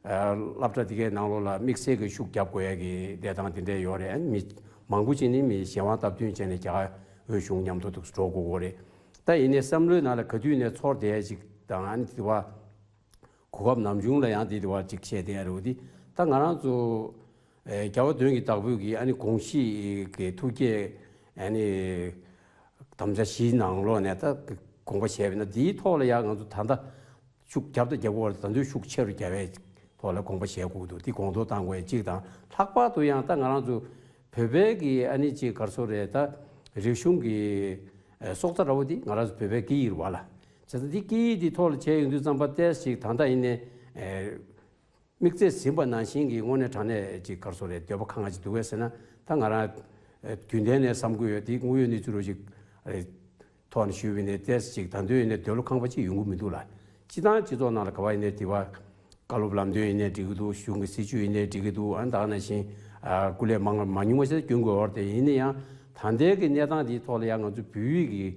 ཨ་སློབ་གྲྭ་དེ་གའི་ནང་ལོགས་ལ་དམིགས་བསལ་གྱི་ཤུགས་རྒྱབ་དགོས་ཡ་གི་གནས་སྟངས་དེ་འདྲ་ཡོད་རེད། ཨ་ནི་མི་མང་པོ་ཅིག་ནི་མི་གཞན་དབང་སྟབས་བསྟུན་བྱས་ནས་རྒྱ་གར་དབུས་གཞུང་མཉམ་དུ་འདུག་འགྲོ་དགོས་ཀྱི་རེད། ད་ཡིན་ནའི་བསམ་བློའི་ནང་ལ་ག་དུས་ནས་ཚོར་བསྡད་ཡ་ཅིག་དང་། ཨ་ནི་དེ་བ་གོ་སྐབས་ནམ་བྱུང་ལ་ཡང་དེ་དེ་བ་ཅིག་བཤད་བསྡད་ཡ་རེད་འོ། དེ་ད་ང་རང་ཚོ་ཨེ་རྒྱལ་བ་དོན་གྱི་བདག་པོའི་གི་ཨ་ནི་དགོངས་གཞི་གི་ཐུགས་བསྐྱེད་ཨ་ནི་དམ་བཅའ་བཞིའི་ནང་ལོགས་ནས་ད་དགོངས་པ་བཞེས་པ་ཡིན་ན། དེའི་ཐོག་ལ་ཡང་ང་ཚོ་ད་ལྟ་ཤུགས་རྒྱབ་དང་རྒྱབ་དགོས་པ་རེད། ད་དུང་ཤུགས་ཆེ་རུ་རྒྱབ་པའི་ཐོག་ལ་དགོངས་པ་བཞེས་དགོས་འདུག་དེ་གོང་མཐོར་གཏང་དགོས་ཡ་གཅིག་དང་། ལྷག་པར་དུ་ཡང་ད་ང་རང་ཚོ་བོད་པའི་གི་ཨ་ནི་ཅིག་ག་རེ་ཟེར་དགོས་རེད། ད་རིག་གཞུང་གི་ཨེ་སྲོག་རྩ་འདྲ་བོ་དེ་ང་རང་ཚོ་བོད་པའི་སྐད་ཡིག་རེད་བ་ལ། བྱས་ཙང་དེ་སྐད་ཡིག་དེ་ཐོག་ལ་བྱས་ཡོང་དུས་ཙམ་པ་ཏོག་ཙམ་ཅིག་ད་ལྟ་ཡིན་ནའི་ཨེ་དམིགས་བརྩེ་ཟིན་པ་ནང་བཞིན་གྱི་དངོས་གནས་དྲང་གནས་ཅིག་ག་རེ་ཟེར་དགོས་རེད། འདོད་པ་ཁེངས་པ་ཅིག་འདུག་གས་ཟེར་ན། ད་ང་རང་ཨེ་རྒྱུན་ལྡན་ནས་བསམ་གྱི་ཡོད། དེ་དངོས་ཡོད་གནས་ཚུལ་རོ་ཞིག་ཨེ་ཐོག་ནས་ཞུས་པ་ཡིན་ནའི་ཏོག་ཙམ་ཅིག་ད་དུང་ཡིན་ནའི་འདོད་བློ་ཁེངས་པ་ཅིག་ཡོང་གི་མི་འདུག་ལ། སྤྱིར་བཏང་སྤྱི་ཚོགས་ནང་ལ་ག་བ་ཡིན་ནའི་དེ་བ་བཀའ་སློབ་ལམ་སྟོན་ཡིན་ནའི་འགྲིག་གི་འདུག་གཞུང་གི་སྲིད་བྱུས་ཡིན་ནའི་འགྲིག་གི་འདུག་ཨ་ནི་ད་ག་ནང་བཞིན་ཨ་སྐུ་ལས་མང་མང་ཉུང་བ་ཞིག་སྐྱོན་དགོས་པ་རེད། དེ་ཡིན་ན་ཡང་ད་ལྟའི་གི་གནས་སྟངས་དེའི་ཐོག་ལ་ཡང་ང་ཚོ་བོད་ཡིག་གི་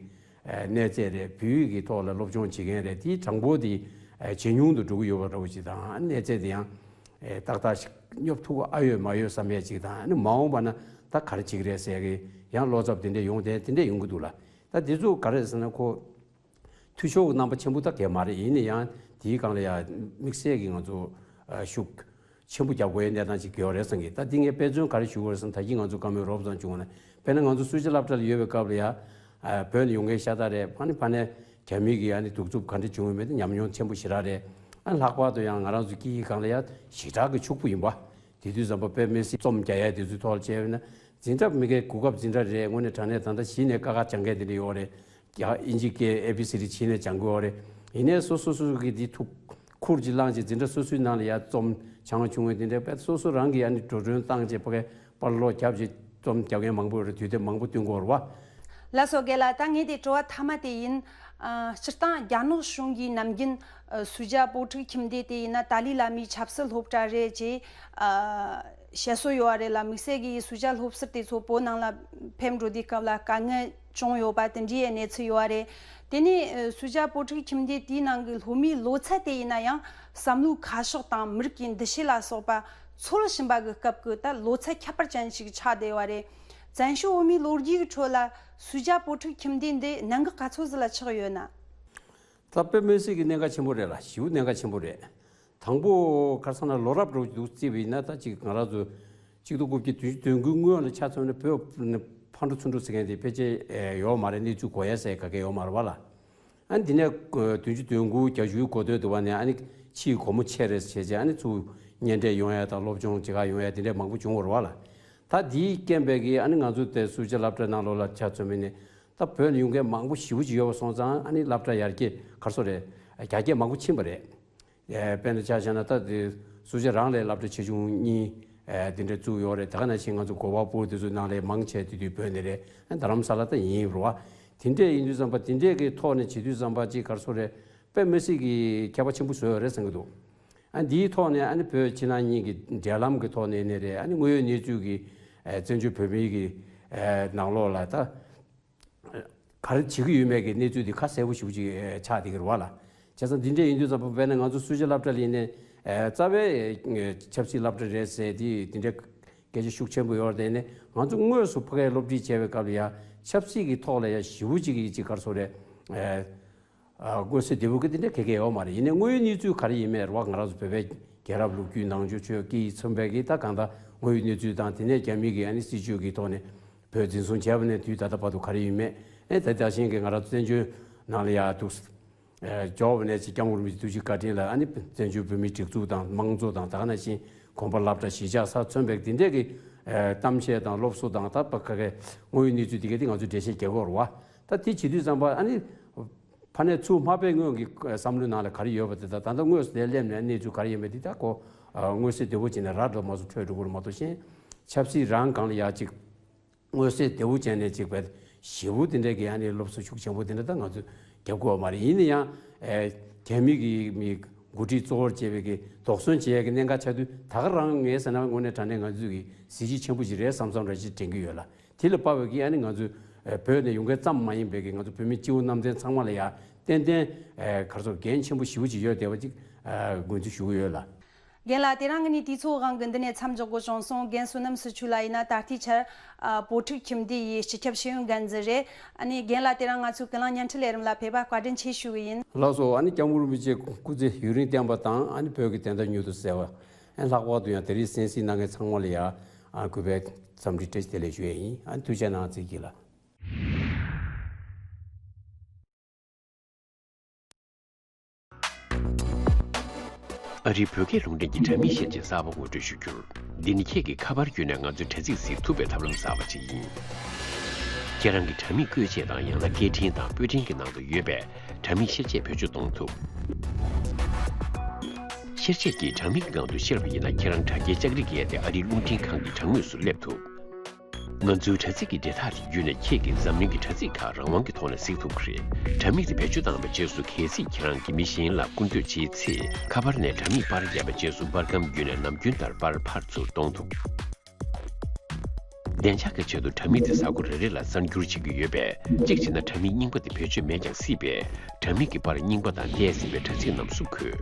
ཨ་གནས་ཚད་རེད། བོད་ཡིག་གི་ཐོག་ལ་སློབ་སྦྱོང་བྱེད་མཁན་རེད། དེའི་གྲངས་འབོར་དེ་ཨ་ཇེ་ཉུང་དུ་འགྲོ་གི་ཡོད་པ་འདྲ་བོ་ཞིག་དང་། ཨ་ནི་གནས་ཚད་དེ་ཡང་ཨ་ཏག་ཏག་ཞིག་སྙོབ་ཐུབ་ཨ་ཡོད་མ་ཡོད་བསམ་ཡས་ཅིག་དང་། ཨ་ནི་མ་འོངས་པ་ན་ད་ག་རེ་བྱེད་ཀྱི་རེད་ཟེར་གི་ཡང་བློ་འཚབ་དེ་འདྲས་ཡོང་དེ་དེ་འདྲས་ཡོང་གི་འདུག་ལ། ད་དེ་ཚོ་ག་རེ་ཟེར་ན་ཁོ། འཐུས་ཤོར་གྱི་རྣམ་པ་ཆེན་པོ་ད་གས་མ་རེད། ཡིན་ན་ཡང་དེའི་སྒང་ལ་ཡང་དམིགས་བསལ་གྱི་ང་ཚོ་ཨ་ཤུགས་ཆེན་པོ་རྒྱག་དགོས་ཡའི་གནས་སྟངས་ཅིག་ཡོད་རེད་བསམ་གི། ད་འདི་ངས་དཔེ་མཚོན་ག་རེ་ཞུ་དགོས་རེད་ཟེར་ན། ད་གིན་ང་ཚོ་བཀའ་མོལ་རོབ་ཙམ་བྱུང་བ་ན། དཔེར་ན་ང་ཚོ་སུ་ཇཱ་སློབ་གྲྭ་ལ་ཡོད་པའི་སྐབས་ལ་ཡ་ཨ་བོད་ནས་ཡོང་མཁན་ཤ་སྟག་རེད། ཨ་ནི་ཕ་ནས་རྒྱ་མི་གི་ཨ་ནི་གདུག་རྩུབ་ག་འདྲ་བྱུང་ཡོད་མེད་དེ་ཉམས་མྱོང་ཆེན་པོ་ཞེ་དྲག་རེད། ཨ་ནི་ལྷག་པར་དུ་ཡང་ང་རང་ཚོ་སྐད་ཡིག་སྒང་ལ་ཡ་ཞེ་དྲག་གི་ཕྱུག་པོ་ཡིན་པ། དེ་དུས་ཙམ་པ་དཔེ་མི་སྲིད་རྩོམ་རྒྱག་ཡ་དེ་ཚོའི་ཐོག་ལ་བྱས་པ་ཡིན་ན། འཛིན་གྲྭ་མི་སྒེར་གོ་སྐབས་འཛིན་གྲྭ་རེད། དངོས་གནས་དྲང་གནས་ད་ལྟ་གཞི་ནས་ཀ་ཁ་སྦྱང་མཁན་དེ་འདྲ་ཡོད་རེད། ཡ་ཨིན་ཇི་སྐད་ཨེ་བི་སི་ཌི་གཞི་ནས་སྦྱང་དགོས་རེད། ཡིན་ནའི་སོ་སོ་སོ་སོ་གི་འདི་ཐུགས་ཁུར་ཅིག་བླངས་ཅིག་འཛིན་གྲྭ་སོ་སོའི་ནང་ལ་ཡ་རྩོམ་བྱང་བྱུང་བའི་དེ་འདྲ་དཔེ་སོ་སོ་རང་གི་ཨ་ནི་འགྲོ་གྲོན་བཏང་ཅིག་ཕ་གིའི་པར་སློག་རྒྱབ་ཅིག་རྩོམ་རྒྱག་མཁན་མང་པོ་ཡོད་རེད། དུས་དེབ་མང་པོ་བཏོན་དགོས་རེད་བ། ལགས་སོ་རྒན་ལགས། ད་ངའི་དེ་དྲི་བ་མཐའ་མ་དེ་ཡིན། ཨ་སྤྱིར་བཏང་རྒྱ་ནག་གཞུང་གིས་ནམ་རྒྱུན་ཨ་སུ་ཇཱ་བོད་ཕྲུག་ཁྱིམ་སྡེ་དེ་ཡིན་ན་ཏཱ་ལའི་བླ་མའི་ཆབ་སྲིད་སློབ་གྲྭ་རེད་ཅེས་ཨ་ བཤད་སྲོལ་ཡོད་པ་རེད་ལ། དམིགས་བསལ་གྱི་སུ་ཇཱ་སློབ་ཟུར་དེ་ཚོ་བོད་ནང་ལ་ཕེབས་འགྲོ་དུས་སྐབས་ལ་དཀའ་ངལ་བྱུང་ཡོད་པ་དེ་འདྲའི་གནས་ཚུལ་ཡོད་པ་རེད། དེ་ནས་ཨ་སུ་ཇཱ་བོད་ཕྲུག་ཁྱིམ་སྡེ་དེའི་ནང་གི་སློབ་མའི་ལོ་ཚད་དེ་ཡིན་ན་ཡང་བསམ་བློའི་ཁ་ཕྱོགས་དང་མི་རིགས་ཀྱི་འདུ་ཤེས་ལ་སོགས་པ་འཚོལ་བཞིན་པ་གི་སྐབས་ཀྱི་ད་ལོ་ཚད་ཁྱད་པར་ཅན་ཞིག་ཆགས་བསྡད་ཡོད་པ་རེད། བཙན་བྱོལ་བོད་མིའི་ལོ་རྒྱུས་ཀྱི་ཁྲོད་ལ་སུ་ཇཱ་བོད་ཕྲུག་ཁྱིམ་སྡེ་འདི་གནད་འགག་ག་ཚོད་ཟིག་ལ་ཆགས་ཡོད་ན། ད་དཔེ་མི་སྲིད་ཀྱི་གནད་འགག་ཆེན་པོ་རེད་ལ། ཞེ་པོ་གནད་འགག་ཆེན་པོ་རེད། དང་པོ་ཁ་སང་ན་ལོ་རབས་འགྲོ་འདུག་བརྩིས་པ་ཡིན་ན། ད་ཅིག་ང་རང་ཚོ་གཅིག་སྟོང་དགུ་བརྒྱ་བདུན་ཅུ་དོན་དགུའི་སྔོན་ལ་ཆ་མཚོན་ན་བོད་ཕར་འགྲོ་ཚུར་འགྲོ་ཟེར་མཁན་དེ་ཕལ་ཆེར་ཡོད་མ་རེད། གནས་ཚུལ་གོ་ཡ་ཟེར་ག་གེ་ཡོད་མ་རེད་བ་ལ། ཨ་ནི་དེ་ནས་བདུན་ཅུ་དོན་དགུ་བརྒྱད་ཅུའི་འགོ་སྟོད་དུ་བ་ནས་ཨ་ནི་ཕྱིའི་སྒོ་མོ་ཕྱེ་རེས་བྱས་རྗེས་ཨ་ནི་ཚུར་གཉེན་འཕྲད་ཡོང་ཡ་དང་སློབ་སྦྱོང་བྱེད་ག་ཡོང་ཡ་དེ་འདྲས་མང་པོ་བྱུང་བ་རེད་བ་ལ། ད་དེའི་རྐྱེན་པས་ཀྱི་ཨ་ནི་ང་ཚོ་དེ་སུ་ཇཱ་སློབ་གྲྭ་ནང་ལོགས་ལ་ཆ་མཚོན་པ་ཡིན་ན། ད་བོད་ནས་ཡོང་མཁན་མང་པོ་ཞེ་པོ་ཅིག་ཡོད་པ་སོང་ཙང་ཨ་ནི་སློབ་གྲྭ་ཡར་རྒྱས་ག་རེ་ཟེར་དགོས་རེད། རྒྱ་སྐྱེད་མང་པོ་ཕྱིན་པ་རེད། ཨེ་དཔེར་ན་ཆ་བཞག་ན་ད་དེ་སུ་ཇཱ་རང་ལ་སློབ་གྲྭ་ཆེ་ཆུང་གཉིས་ཨེ་དེ་འདྲ་བཙུགས་ཡོད་རེད། དེ་ག་ནང་བཞིན་ང་ཚོ་གོ་པལ་པུར་དེ་ཚོ་ནང་ལ་མང་ཆེ་དེ་དུས་བོད་ནས་རེད། ཨ་རྡ་རམ་ས་ལ་ད་ཡིན་རེད་བ། དེ་འདྲས་ཡིན་དུས་ཙམ་པ་དེ་འདྲས་ཀྱི་ཐོག་ནས་བྱེད་དུས་ཙམ་པ་ཅིག་ག་རེ་ཟེར་དགོས་རེད། དཔེ་མི་སྲིད་ཀྱི་ཁྱད་པར་ཆེན་པོ་བཟོས་ཡོད་རེད་བསམ་གྱི་འདུག་ཨ་འདིའི་ཐོག་ནས་ཨ་ནི་བོད་ཕྱི་ནང་གཉིས་ཀྱི་འབྲེལ་ལམ་གྱི་ཐོག་ནས་ནས་རེད། ཨ་ནི་དངོས་ཡོད་གནས་ཚུལ་གྱི་ཨེ་བཙན་བྱོལ་བོད་མིའི་གི་ཨེ་ནང་ལོགས་ལ་ད་ག་རེ་བྱེད་ཀྱི་ཡོད་མེད་ཀྱི་གནས་ཚུལ་དེ་ཁ་གསལ་པོ་ཞེ་པོ་ཅིག་ཨེ་ཆགས་བསྡད་ཀྱི་རེད་བ་ལ། བྱས་ཙང་འདི་འདྲས་ཡིན་དུས་ཙམ་པ་དཔེར་ན་ང་ཚོ་སུ་ཇཱ་སློབ་གྲྭ་ལ་ཡིན་ནའི་ཨེ་རྩ་བའི་ཨེ་ཆབ་སྲིད་སློབ་གྲྭ་རེད་ཟེར་དེ་དེ་འདྲས་སྐད་ཆ་ཤུགས་ཆེན་པོ་ཡོད་རེད། དེ་ནས་ང་ཚོ་དངོས་སུ་ཕ་གིར་སློབ་ཁྲིད་བྱས་པའི་སྐབས་ལ་ཡ་ཆབ་སྲིད་ཀྱི་ཐོག་ལ་ཡ་ཞེ་པོ་ཅིག་གི་ཅིག་ག་རེ་ཟེར་དགོས་རེད། ཨེ། ཨ་མངོན་གསལ་དོད་པོ་གི་དེ་འདྲ་ག་གེ་ཡོད་མ་རེད། ཡིན་ནའི་དངོས་ཡོད་གནས་ཚུལ་ག་རེ་ཡིན་མེད་རེད་བ། ང་རང་ཚོ་བོད་པའི་རྒྱལ་རབས་ལོ་རྒྱུས་ནང་ཆོས་ཆོས་སྐད་ཡིག་མཚོན་པའི་གི་ད་གང་ལྟར་དངོས་ཡོད་གནས་ཚུལ་དང་དེ་ནས་རྒྱ་མི་གི་ཨ་ནི་སྲིད་བྱུས་ཀྱི་ཐོག་ནས་བོད་འཛིན་བཟུང་བྱས་པ་ནས་དུས་ད་ལྟ་བར་དུ་ག་རེ་ཡིན་མེད། ཨེ་ད་དེ་བཞིན་གི་ང་རང་ཚོ་བཙན་བྱོལ་ནང་ལ་ཡ་འདུག་ཨེ་འབྱོར་བ་ནས་ཅིག་སྐྱབས་མགོན་རིན་པོ་ཆེ་ཐུགས་རྗེ་བཀའ་དྲིན་ལ་ཨ་ནི་བཙན་བྱོལ་བོད་མིའི་སྒྲིག་འཛུགས་དང་དམངས་གཙོ་དང་ད་ག་ནང་བཞིན་གོང་འཕེལ་སློབ་གྲྭ་གཞིས་ཆགས་སར་མཚོན་པའི་དེ་འདྲས་ཀྱི་ཨེ་གཏམ་བཤད་དང་སློབ་གསོ་དང་ད་བར་ག་གེ་དངོས་ཡོད་གནས་ཚུལ་དེ་ག་དེ་ང་ཚོས་འགྲེལ་བཤད་རྒྱག་དགོས་རེད་བ། ད་དེ་བྱེད་དུས་ཙམ་པ་ཨ་ནི། ཕ་ནས་ཚུར་མ་ཕེབས་སྔོན་གྱི་བསམ་བློའི་ནང་ལ་ག་རེ་ཡོད་པ་དེ་དང་ད་ལྟ་དངོས་སུ་དེར་སླེབས་ནས་གནས་ཚུལ་ག་རེ་ཡོད་མེད་དེ་ད་ཁོ་མངོན་གསལ་དོད་པོ་བྱས་ནས་ར་འགྲོ་མ་སོང་འཕྲོད་འགྲོ་དགོས་རེད་མ་གཏོགས་གཞན་ཆབ་སྲིད་རང་སྒང་ལ་ཡག་ཅིག་མངོན་གསལ་དོད་པོ་བྱས་ནས་ཅིག་བས་ཞེ་པོ་དེ་འདྲའི་གི་ཨ་ནི་སློབ་གསོ་ཤུགས་ཆེན་པོ་དེ་འདྲ་ད་ང་ཚོས་རྒྱབ་དགོས་པ་མ་རེད། ཡིན་ན་ཡང་རྒྱ་མི་གི་མི་འགོ་ཁྲིད་གཙོ་བོར་བྱས་པའི་གི་དོགས་ཟོན་བྱེད་ཡས་ཀྱི་གནད་འགག་ཆགས་དུས་ད་ག་རང་ངས་ཟེར་ན་དངོས་གནས་དྲང་གནས་ང་ཚོས་གི་གཟི་བརྗིད་ཆེན་པོ་ཞིག་རེད་བསམ་བསམ་འདྲ་ཞིག་དྲན་གྱི་ཡོད་ལ། དེ་ལ་དཔག་པའི་གི་ཨ་ནི་ང་ཚོས་ཨེ་བོད་ནས་ཡོང་མཁན་ཙམ་མ་ཡིན་པའི་གི་ང་ཚོ་བོད་མི་སྤྱི་བོ་གནམ་བསྟན་ཚང་མ་ལ་ཡ་ཏན་ཏན་ཨེ་ག་རེ་ཟེར་འགན་ཆེན་པོ་ཞེ་པོ་ཅིག་ཡོད་བསྡད་པ་ཅིག་ཨེ་འགོ་འཛུགས་ཞུ་གི་ཡོད་ལ། རྒན་ལགས། དེ་རིང་ངས་ནི་དུས་ཚོད་དབང་གིས་འདི་ནས་མཚམས་འཇོག་དགོས་བྱུང་སོང་། རྒན་བསོད་ནམས་ཚུལ་ཁྲིམས་ལགས་ཡིན་ན་ད་ལྟའི་ཆར་ཨ་བོད་ཕྲུག་ཁྱིམ་སྡེ་ཡི་སྤྱི་ཁྱབ་ཤེས་ཡོན་འགན་འཛིན་རེད། ཨ་ནི་རྒན་ལགས་དེ་རིང་ང་ཚོའི་ཀུན་གླེང་བརྙན་འཕྲིན་ལས་རིམ་ལ་ཕེབས་པ་བཀའ་དྲིན་ཆེ་ཞུ་གི་ཡིན། ལགས་སོ། ཨ་ནི་སྐྱབས་མགོན་རིན་པོ་ཆེ་སྐུ་ཚེ་ཡུན་རིང་བརྟན་པ་དང་ཨ་ནི་བོད་ཀྱི་བདེན་མཐའ་མྱུར་དུ་གསལ་བ། ཨ་ནི་ལྷག་པར་དུ་ཡང་དེ་རིང་གསན་གཟིགས་གནང་མཁན་ཚང་མ་ལ་ཡ་ཨ་གུས་པས་འཚམས་འདྲི་བཀྲ་ཤིས་བདེ་ལེགས་ཞུ་ཡས་ཡིན། ཨ་ནི་ཐུགས་རྗེ་གནང་། ཚེ་སྐྱིད་ལགས། ཨ་རིའི་བོད་སྐད་རླུང་འཕྲིན་གྱི་དྲ་མིག་བཤད་བྱས་གསར་པ་ངོ་སྤྲོད་ཞུ་རྒྱུར། འདི་ནི་ཁྱེད་ཀྱིས་ཁ་པར་བརྒྱུད་ནས་ང་ཚོའི་དྲ་ཚིགས་གཟིགས་ཐུབ་པའི་ཐབས་ལམ་གསར་པ་ཅིག་ཡིན། ཁྱེད་རང་གི་དྲ་མིག་བཀོལ་ཆས་དང་ཡང་ན་སྐད་འཕྲིན་དང་པོད་འཕྲིན་གྱི་ནང་དུ་ཡོད་པའི་དྲ་མིག་བཤེར་ཆས་བེད་སྤྱོད་གཏོང་ཐུབ། བཤེར་ཆས་ཀྱིས་དྲ་མིག་གི་སྒང་དུ་བཤེར་བ་ཡིན་ན་ཁྱེད་རང་དྲ་རྒྱའི་ལྕགས་རིགས་བརྒལ་ཏེ་ཨ་རིའི་རླུང་འཕྲིན་ཁང་གི་དྲ་ངོས་སུ་སླེབས་ཐུབ། ང་ཚོའི་དྲ་ཚིགས་ཀྱི་འབྲེལ་ཐག་དེ་བརྒྱུད་ནས་ཁྱེད་ཀྱིས་འཛམ་གླིང་གི་དྲ་ཚིགས་ཁག་རང་དབང་གི་ཐོག་ནས་གཟིགས་ཐུབ་ཀྱི་རེད། དྲ་མིག་དེ་བེད་སྤྱོད་བཏང་བའི་རྗེས་སུ་གལ་སྲིད་ཁྱེད་རང་གིས་མི་གཞན་ལ་སྐུར་འདེབས་བྱེད་ཚེ། ཁ་པར་ནས་དྲ་མིག་པར་བརྒྱབ་པའི་རྗེས་སུ་པར་སྒམ་བརྒྱུད་ནས་ནམ་རྒྱུན་ལྟར་པར་ཕར་ཚུར་གཏོང་ཐུབ། བདེ་འཇགས་ཀྱི་ཆེད་དུ་དྲ་མིག་དེ་གཟའ་འཁོར་རེ་རེ་ལ་གསར་འགྱུར་བྱེད་ཀྱི་ཡོད་པས། གཅིག་བྱས་ན་དྲ་མིག་རྙིང་པ་དེ་བེད་སྤྱོད་མེད་ཀྱང་སྲིད་པས། དྲ་མིག་གི་པར་རྙིང་པ་དང་འདས་ཟིན་པའི་དྲ་ཚིགས་རྣམས་སུ་འཁོད།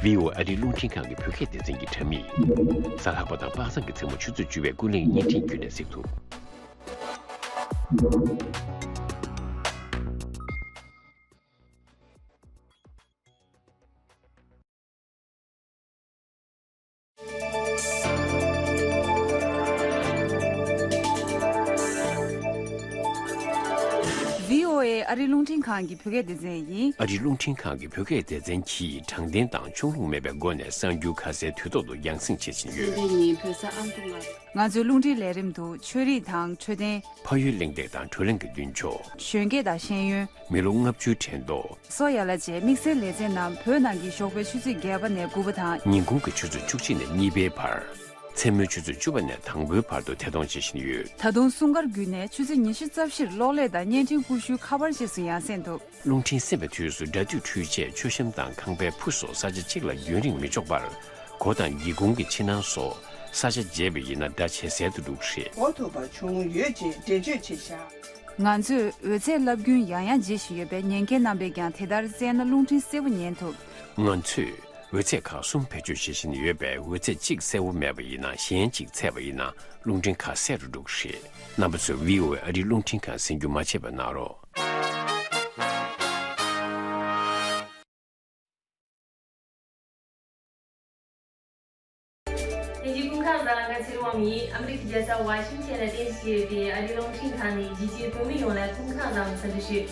བྷི་ཨོ་ཨེ་ཨ་རིའི་རླུང་འཕྲིན་ཁང་གི་བོད་སྐད་སྡེ་ཚན་གྱི་དྲ་མིག་གཟའ་ལྷག་པ་དང་པ་སངས་ཀྱི་མཚན་མོ་ཆུ་ཚོད་བཅུ་པའི་ཀུན་གླེང་བརྙན་འཕྲིན་བརྒྱུད་ནས་གཟིགས་ཐུབ། བྷི་ཨོ་ཨེ་ཨ་རིའི་རླུང་འཕྲིན་ཁང་གི་བོད་སྐད་སྡེ་ཚན་ཡིན། ཨ་རིའི་རླུང་འཕྲིན་ཁང་གི་བོད་སྐད་སྡེ་ཚན་གྱིས་དྲང་བདེན་དང་ཕྱོགས་ལྷུང་མེད་པའི་སྒོ་ནས་གསར་འགྱུར་ཁ་གསལ་དུས་ཐོག་ཏུ་རྒྱང་སྲིང་བྱེད་བཞིན་ཡོད། འདི་ཉིད་བོད་ས་ཨ་མདོ་ང་། ང་ཚོའི་རླུང་འཕྲིན་ལས་རིམ་དུ་ཆོས་རིག་དང་འཕྲོད་བསྟེན། ཕ་ཡུལ་གླེང་སྟེགས་དང་བགྲོ་གླེང་གི་མདུན་ཅོག་གཞོན་སྐྱེས་དང་ཤེས་ཡོན། མི་ལོ་ལྔ་བཅུའི་དྲན་ཐོ། སོགས་ཡན་ལག་བཅས་དམིགས་བསལ་ལེ་ཚན་རྣམས་བོད་ནང་གི་ཞོགས་པའི་ཆུ་ཚོད་བརྒྱད་པ་ནས་དགུ་པ་དང་། ཉིན་གུང་གི་ཆུ་ཚོད་བཅུ་གཅིག་ནས་གཉིས་པའི་བར། མཚན་མོའི་ཆུ་ཚོད་བཅུ་པ་ནས་དང་པོའི་བར་དུ་ཐད་གཏོང་བྱེད་བཞིན་ཡོད། ད་དུང་སྲུང་སྐར་བརྒྱུད་ནས་ཆུ་ཚོད་ཉི་ཤུ་རྩ་བཞིར་གློག་ཀླད་དང་བརྙན་འཕྲིན་ཀུ་ཤུའི་ཁ་པར་བཅས་སུ་ཡང་གསན་ཐུབ། རླུང་འཕྲིན་གསན་པའི་དུས་སུ་སྒྲ་སྡུད་འཕྲུལ་ཆས་མཆོད་བཤམས་དང་ཁང་པའི་ཕུ་སོགས་ས་ཆ་གཅིག་ལ་རྒྱུན་རིང་མི་འཇོག་པར། སྒོ་དང་སྒེའུ་ཁུང་གི་ཕྱི་ནང་སོགས་ས་ཆ་བརྗེས་པ་ཡིན་ན་ཟླ་ཇེ་གསལ་དུ་འགྲོ་གི་རེད། འགོ་ཐུག་པ་བྱུང་ཡོད་ཅེས་འགྲེལ་བརྗོད་བྱས་བཞག་ང་ཚོས་འོད་ཟེར་རླབས་རྒྱུན་ཡང་ཡང་བརྗེ་བཞིན་ཡོད་པས་ཉན་མཁན་རྣམ་པས་ཀྱང་དེ་ལྟར་བཙལ་ན་རླུང་འཕྲིན་གསལ་པོ་ཉན་ཐུབ། ང་ཚོས་འོད་ཟེར་ཁག་གསུམ་བེད་སྤྱོད་བྱེད་བཞིན་ཡོད་པས་འོད་ཟེར་གཅིག་གསལ་པོ་མེད་པ་ཡིན་ན་གཞན་གཅིག་ཚད་པ་ཡིན་ན་རླུང་འཕྲིན་ཁག་གསལ་རུ་འགྲོ་གི་རེད། རྣམ་པ་ཚོས་བྷི་ཨོ་ཨེ་ཨ་རིའི་རླུང་འཕྲིན་ཁང་གསན་རྒྱུ་མ་བརྗེད་པ་གནང་རོགས། དེ་རྗེས་སྐུ་ཁམས་བཟང་། ང་ཚེ་རིང་དབང་མོ་ཡིན། ཨ་མི་རི་ཀའི་རྒྱལ་ས་ཝ་ཤིང་ཊོན་ལ་རྟེན་གཞི་བྱས་ཡོད་པའི་ཨ་རིའི་རླུང་འཕྲིན་ཁང་ནས་རྒྱལ་སྤྱིའི་བོད་མི་ཡོངས་ལ་སྐུ་ཁམས་བཟང་འཚམས་འདྲི་ཞུ།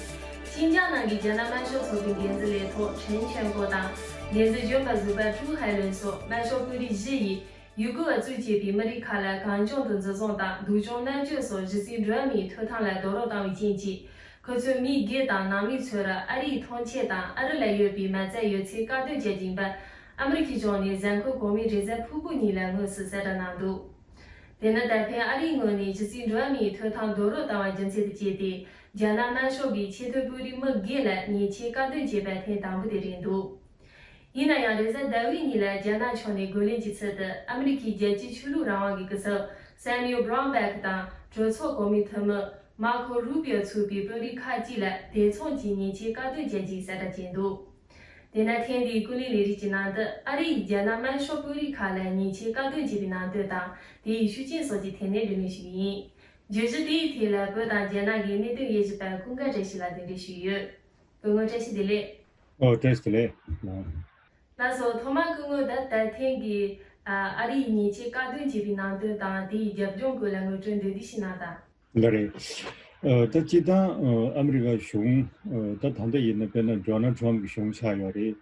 ཤིན་ཅང་ནང་གི་རྒྱ་ནག་དམར་ཤོག་ཚོགས་པའི་འགན་འཛིན་ལས་ཐོག་ཁྲེན་ཆོན་ཀོ་དང་། འགན་འཛིན་གཞོན་པ་ཟུར་པ་ཀྲུའུ་ཧའེ་ལུན་སོགས་དམར་ཤོག་དཔོན་རིགས་བཞི་ཡིས། ཡུ་གུར་བ་གཙོས་བྱས་པའི་མི་རིགས་ཁག་ལ་གང་བྱུང་དུ་འཛིན་བཟུང་དང་སྡུག་སྦྱོང་མནར་གཅོད་སོགས་གཞི་རྩའི་འགྲོ་བ་མིའི་ཐོབ་ཐང་ལ་རྡོག་རོལ་བཏང་བའི་རྐྱེན་གྱིས། ཁོ་ཚོའི་མི་སྒེར་དང་ནང་མི་ཚོར་ཨ་རིའི་ཐོངས་མཆན་དང་ཨ་རི་ལ་ཡོད་པའི་མ་རྩ་ཡོད་ཚད་བཀག་སྡོམ་བྱེད་ཀྱིན་པ། ཨ་མི་རི་ཀའི་ཕྱོགས་ནས་གཟའ་འཁོར་གོང་མའི་རེས་གཟའ་ཕུར་བུ་ཉིན་ལ་དངོས་སུ་གསལ་བསྒྲགས་གནང་འདུག་དེ་ནི་ད་ཕན་ཨ་རིའི་ངོས་ནས་གཞི་རྩའི་འགྲོ་བ་མིའི་ཐོབ་ཐང་རྡོག་རོལ་བཏང་བ་རྒྱུ་མཚན་དུ་བྱས་ཏེ། རྒྱ་ནག་དམར་ཤོག་གིས་ཆེས་མཐོའི་དཔོན་རིགས་མི་སྒེར་ལ་ཉེས་ཆད་བཀག་སྡོམ་བྱས་པ་ཐེངས་དང་པོ་དེ་རེད་འདུག་ཡིན་ན་ཡང་རེས་གཟའ་ཟླ་བའི་ཉིན་ལ་རྒྱ་ནག་ཕྱོགས་ནས་རྒོལ་ལན་གྱི་ཚུལ་དུ་ཨ་མི་རི་ཁའི་རྒྱལ་སྤྱིའི་ཆོས་ལུགས་རང་དབང་གི་སྐུ་ཚབ་སེ་མིའུ་བྷ་རའུན་བྷེག་དང་གྲོས་ཚོགས་གོང་མའི་འཐུས་མི་མར་ཁོ་རུ་པིའོ་ཚུད་པའི་དཔོན་རིགས་ཁག་ཅིག་ལ་དེ་མཚུངས་ཀྱི་ཉེས་ཆད་བཀག་སྡོམ་བྱས་རྗེས་གསལ་བསྒྲགས་བྱས་འདུག་དེས་ན་ཐེངས་འདིའི་ཀུན་གླེང་ལས་རིམ་གྱི་ནང་དུ་ཨ་རི་ཡིས་རྒྱ་ནག་དམར་ཤོག་དཔོན་རིགས་ཁག་ལ་ཉེས་ཆད་བཀག་སྡོམ་བྱས་པའི་ནང་དོན་དང་དེའི་ཤུགས་རྐྱེན་སོགས་ཀྱི་ཐད་ནས་བགྲོ་གླེང་ཞུ་རྒྱུ་ཡིན། བརྗོད་གཞི་དེའི་ཐད་ལ་བོད་དང་རྒྱ་ནག་གི་གནད་དོན་དབྱེ་ཞིབ་པ་ཀུན་དགའ་བཀྲ་ཤིས་ལགས་གདན་འདྲེན་ཞུས་ཡོད། སྐུ་ངོ་བཀྲ་ཤིས་བདེ་ལེགས། ཨོ་བཀྲ་ཤིས་བདེ་ལེགས། ལགས་སོ། ཐོག་མར་སྐུ་ངོ་ད་ལྟ་ཐེངས་ཀྱི་ཨ་ཨ་རིའི་ཉེས་ཆད་བཀག་སྡོམ་བྱས་པའི་ནང་དོན་དང་དེའི་རྒྱབ་ལྗོངས་སྐོར་ལ་ངོ་སྤྲོད་འདི་འདྲ་ཞིག་གནང་དང་། ལགས་རེད། ཨ་ད་སྤྱིར་བཏང་ཨ་ཨ་མི་རི་ཀ་གཞུང་ཨ་ད་ད་ལྟ་ཡིན་ན་དཔེར་ན་ཌོ་ནལ་ཊམ་གྱི་གཞུང་ཆགས་ཡོད་རེད།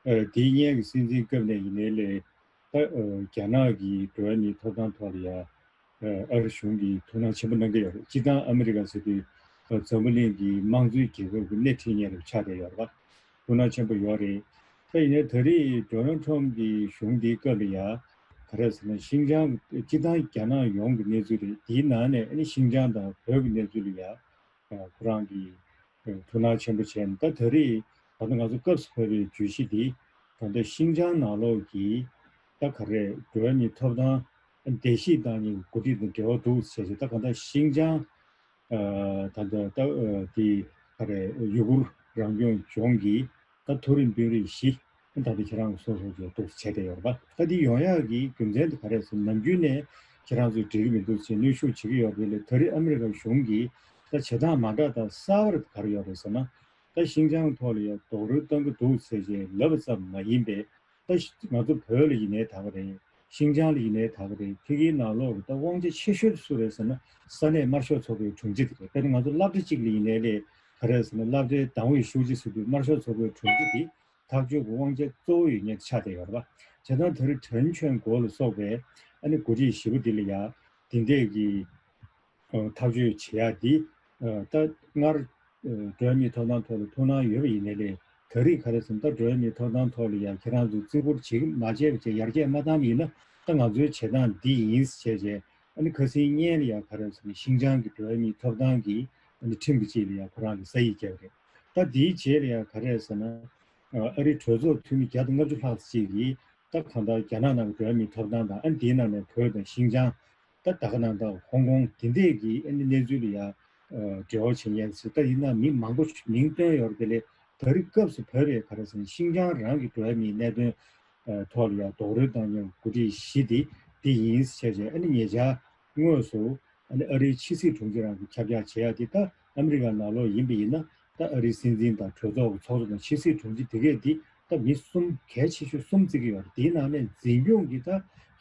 ཨ་དེའི་སྔོན་གྱི་སྲིད་འཛིན་སྐབས་ནས་ཡིན་ནའི་ལས་ད་ཨ་རྒྱ་ནག་གི་འགྲོ་བ་མིའི་ཐོབ་ཐང་ཐོག་ལ་ཡ་ཨ་ཨ་རི་གཞུང་གིས་ཐུགས་སྣང་ཆེན་པོ་གནང་གི་ཡོད་རེད། སྤྱིར་བཏང་ཨ་མི་རི་ཀ་ཟེར་དུས་ཨ་འཛམ་བུ་གླིང་གི་དམངས་གཙོའི་རྒྱལ་ཁབ་ཀྱི་སྣེ་ཁྲིད་མཁན་རེད་ཆགས་བསྡད་ཡོད་རེད་པ། ཐུགས་སྣང་ཆེན་པོ་ཡོད་རེད། ད་ཡིན་ནའི་ད་རེས་ཌོ་ནལ་ཊམ་གྱི་གཞུང་འདིའི་སྐབས་ལ་ཡ་ག་རེ་ཟེར་ན་ཤིན་ཅང་སྤྱིར་བཏང་རྒྱ་ནག་ཡོངས་ཀྱི་གནས་ཚུལ་རེད། དེའི་ནང་ནས་ཨ་ནི་ཤིན་ཅང་དང་བོད་ཀྱི་གནས་ཚུལ་ལ་ཡ་ཁོ་རང་གིས་ཐུགས་སྣང་ཆེན་པོ་བྱས་ནས་ད་ད་རེས་ད་ལྟ་ང་ཚོ་སྐབས་སུ་བབས་པའི་བརྗོད་གཞི་འདི་ད་ལྟ་ཤིན་ཅང་ནང་ལོགས་ཀྱི་ད་ག་རེ་འགྲོ་བ་མིའི་ཐོབ་ཐང་བརྡལ་བཤིག་བཏང་མཁན་གྱི་འགོ་ཁྲིད་དང་འབྲེལ་བ་འདུག་ཟེར་བྱས་ད་ག་ད་ཤིན་ཅང་ཨ་ད་ལྟ་ད་ཨ་དེ་ག་རེ་ཡུ་གུར་རང་སྐྱོང་ལྗོངས་ཀྱི་ད་མཐོ་རིམ་དཔོན་རིགས་བཞི་ད་ལྟ་ཁྱེད་རང་གི་སོ་སོ་ཚོས་འདུག་བྱས་བསྡད་ཡོད་རེད་པ། ད་འདི་ཡོང་ཡག་གི་རྒྱུ་མཚན་དེ་ག་རེ་ཟེར་ན་ནམ་རྒྱུན་ནས་ཁྱེད་རང་ཚོས་འགྲིག་གི་མི་འདུག་ཅེས་གནོན་ཤུགས་བྱེད་ཀྱི་ཡོད་རེད་ལས། ད་རེས་ཨ་མི་རི་ཀ་གཞུང་གིས་ད་བྱེད་སྟངས་མ་འདྲ་དང་གསར་པ་ག་རེ་ཡོད་རེད་ཟེར་ན། ད་ཤིན་ཅང་ཐོག་ལ་ཡང་རྡོག་རོལ་གཏོང་གི་འདུག་ཟེར་བྱས་ལབ་པ་ཙམ་མ་ཡིན་པའི་ད་ང་ཚོ་བོད་ལ་ཡིན་ནའི་ད་ག་རེད། ཤིན་ཅང་ལ་ཡིན་ནའི་ད་ག་རེད། ཕ་གིའི་ནང་ལོགས་ལ་ད་དབང་ཆ་ཆེ་ཤོས་དེ་སུ་རེད་ཟེར་ན་ས་གནས་དམར་ཤོག་ཚོགས་པའི་དྲུང་ཆེ་དེ་རེད། དཔེར་ན་ང་ཚོ་སློབ་གྲྭ་གཅིག་ལ་ཡིན་ནའི་ལས་ག་རེ་ཟེར་ན་སློབ་གྲྭའི་ཏང་ཨུའི་ཧྲུའུ་ཅི་ཟེར་དུས་དམར་ཤོག་ཚོགས་པའི་དྲུང་ཆེ་དེ་ཐག་གཅོད་ཀྱི་དབང་ཆ་གཙོ་བོ་ཡོད་མཁན་ཆགས་བསྡད་ཡོད་རེད་པ། བྱས་ཙང་ད་རེས་ཁྲེན་ཆོན་གོ་ལ་སོགས་པའི་ཨ་ནི་འགོ་ཁྲིད་བཞི་པོ་འདི་ལ་ཡང་དེ་འདྲས་ཀྱི་ཐག་གཅོད་བྱེད་ཡག་འདི་ད་སྔར་འགྲོ་བ་མིའི་ཐོབ་ཐང་ཐོག་ལ་ཐུགས་སྣང་ཡོད་པ་ཡིན་ནའི་ལས་ད་རེས་ག་རེ་ཟེར་ན་ད་འགྲོ་བ་མིའི་ཐོབ་ཐང་ཐོག་ལ་ཡང་ཁྱེད་རང་ཚོ་བརྩི་བཀུར་བྱེད་ཀྱི་མ་བྱས་པ་བྱས་ཡར་རྒྱས་མ་བཏང་བ་ཡིན་ན་ད་ང་ཚོའི་བྱེད་སྟངས་འདི་ཡིན་ཟེར་བྱས་བྱས་ཨ་ནི་ཁ་སང་སྔོན་ལ་ཡང་ག་རེ་ཟེར་ན་ཤིན་ཅང་གི་འགྲོ་བ་མིའི་ཐོབ་ཐང་གི་ཨ་ནི་ཁྲིམས་ཀྱི་ཆེད་ལ་ཡང་ཁོ་རང་གི་ས་ཡིག་བརྒྱབ་རེད། ད་འདིའི་རྗེས་ལ་ཡང་ག་རེ་ཟེར་ན། ཨ་རིའི་གྲོས་ཚོགས་འཐུས་མི་བརྒྱ་དང་ལྔ་བཅུ་ལྷག་ཅིག་གིས་ད་གང་ལྟར་རྒྱ་ནག་ནང་གི་འགྲོ་བ་མིའི་ཐོབ་ཐང་དང་ཨ་ནི་དེའི་ནང་ནས་བོད་དང་ཤིན་ཅང་། ད་ད་ག་ནང་ད་ཧོང་ཀོང་དེ་འདྲས་ཀྱི་ཨ་ནི་གནས་ཚུལ་ལ་ཡང་འབྲེལ་བ་བྱེད་མཁན་ཟེར་ད་ཡིན་ན་མི་མང་པོ་མིང་བཏོན་ཡོད་རེད་དེ་ལས་ད་རེས་སྐབས་སུ་བབས་པའི་ག་རེ་ཟེར་ན་ཤིན་ཅང་རང་གི་འགྲོ་བ་མིའི་གནད་དོན་ཐོག་ལ་ཡང་རྡོག་རོལ་བཏང་མཁན་འགོ་ཁྲིད་བཞི་དེ་འདི་ཡིན་ཟེར་བྱས་ཨ་ནི་ཉེ་ཆར་དངོས་སུ། ཨ་ནི་ཨ་རིའི་ཕྱི་སྲིད་དྲུང་ཆེ་རང་གིས་ཁྱབ་བསྒྲགས་བྱེད་ཡ་དེ་ད་ཨ་མི་རི་ཀ་ནང་ལོགས་ཡིན་པ་ཡིན་ན་ད་ཨ་རིའི་སྲིད་འཛིན་དང་གྲོས་ཚོགས་ཀྱི་ཚོགས་གཙོ་དང་ཕྱི་སྲིད་དྲུང་ཆེ་དེ་གས་འདི་ད་མི་གསུམ་གལ་ཆེ་ཤོས་གསུམ་བརྩི་གི་ཡོད་རེད། དེའི་ནང་ནས་འཛིན་སྐྱོང་གི་ད་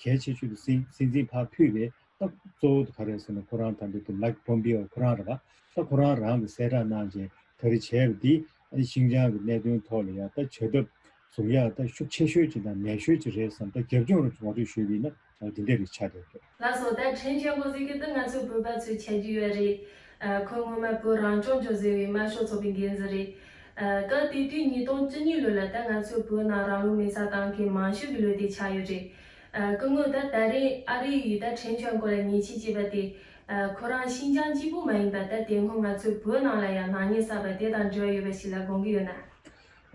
གལ་ཆེ་ཤོས་དེ་སྲིད་སྲིད་འཛིན་ཕར་ཕུད་པའི་ད་གཙོ་བོ་དེ་ག་རེ་ཟེར་ན་ཁོ་རང་ད་འདི་དེ་མའིག་པོམ་པིའོ་ཁོ་རང་རེད་པ། ད་ཁོ་རང་རང་གིས་གསལ་བསྒྲགས་གནང་རྗེས་ད་རེས་བྱས་པ་འདི་ཨ་ནི་ཤིན་ཅང་གི་གནད་དོན་ཐོག་ལ་ཡ་ད་བྱ་ཐབས་བཟུང་ཡ་ད་ཤུགས་ཆེ་ཤོས་ཅིག་དང་ནན་ཤོས་ཅིག་རེད་བསམ་ད་རྒྱབ་ལྗོངས་རུ་ངོ་སྤྲོད་ཞུས་པ་ཡིན་ན་འདི་འདྲ་རེད་ཆགས་བསྡད་ཡོད། ལགས་སོ། ད་ཁྲེན་ཆོན་གོ་ཟེར་གི་འདི་ང་ཚོ་བོད་པ་ཚོས་ཆ་རྒྱུས་ཡོད་རེད། ཨ་ཁོ་སྔོན་མ་བོད་རང་སྐྱོང་ལྗོངས་ཟེར་བའི་དམར་ཤོག་ཚོགས་པའི་འགན་འཛིན་རེད། ཨ་སྐབས་དེ་དུས་ཉིས་སྟོང་བཅུ་གཉིས་ལོ་ལ་ད་ང་ཚོའི་བོད་ནང་རང་ལུས་མེ་སྲེག་བཏང་མཁན་མང་ཤོས་ཀྱི་ལོ་དེ་ཆགས་ཡོད་རེད། ཨ་སྐུ་ངོ་ད་ད་རེས་ཨ་རི་ཡིས་ད་ཁྲེན་ཆོན་གོ་ལ་ཉེས་ཆད་བཅད་པ་དེ་ཨ་ཁོ་རང་ཤིན་ཅང་གཅིག་པུ་མ་ཡིན་པ་ད་དེ་སྔོན་ང་ཚོའི་བོད་ནང་ལ་ཡང་ནག་ཉེས་བསགས་པ་དེ་དང་འབྲེལ་བ་ཡོད་པ་ཞིག་ལ་དགོངས་ཀྱི་ཡོད་ན།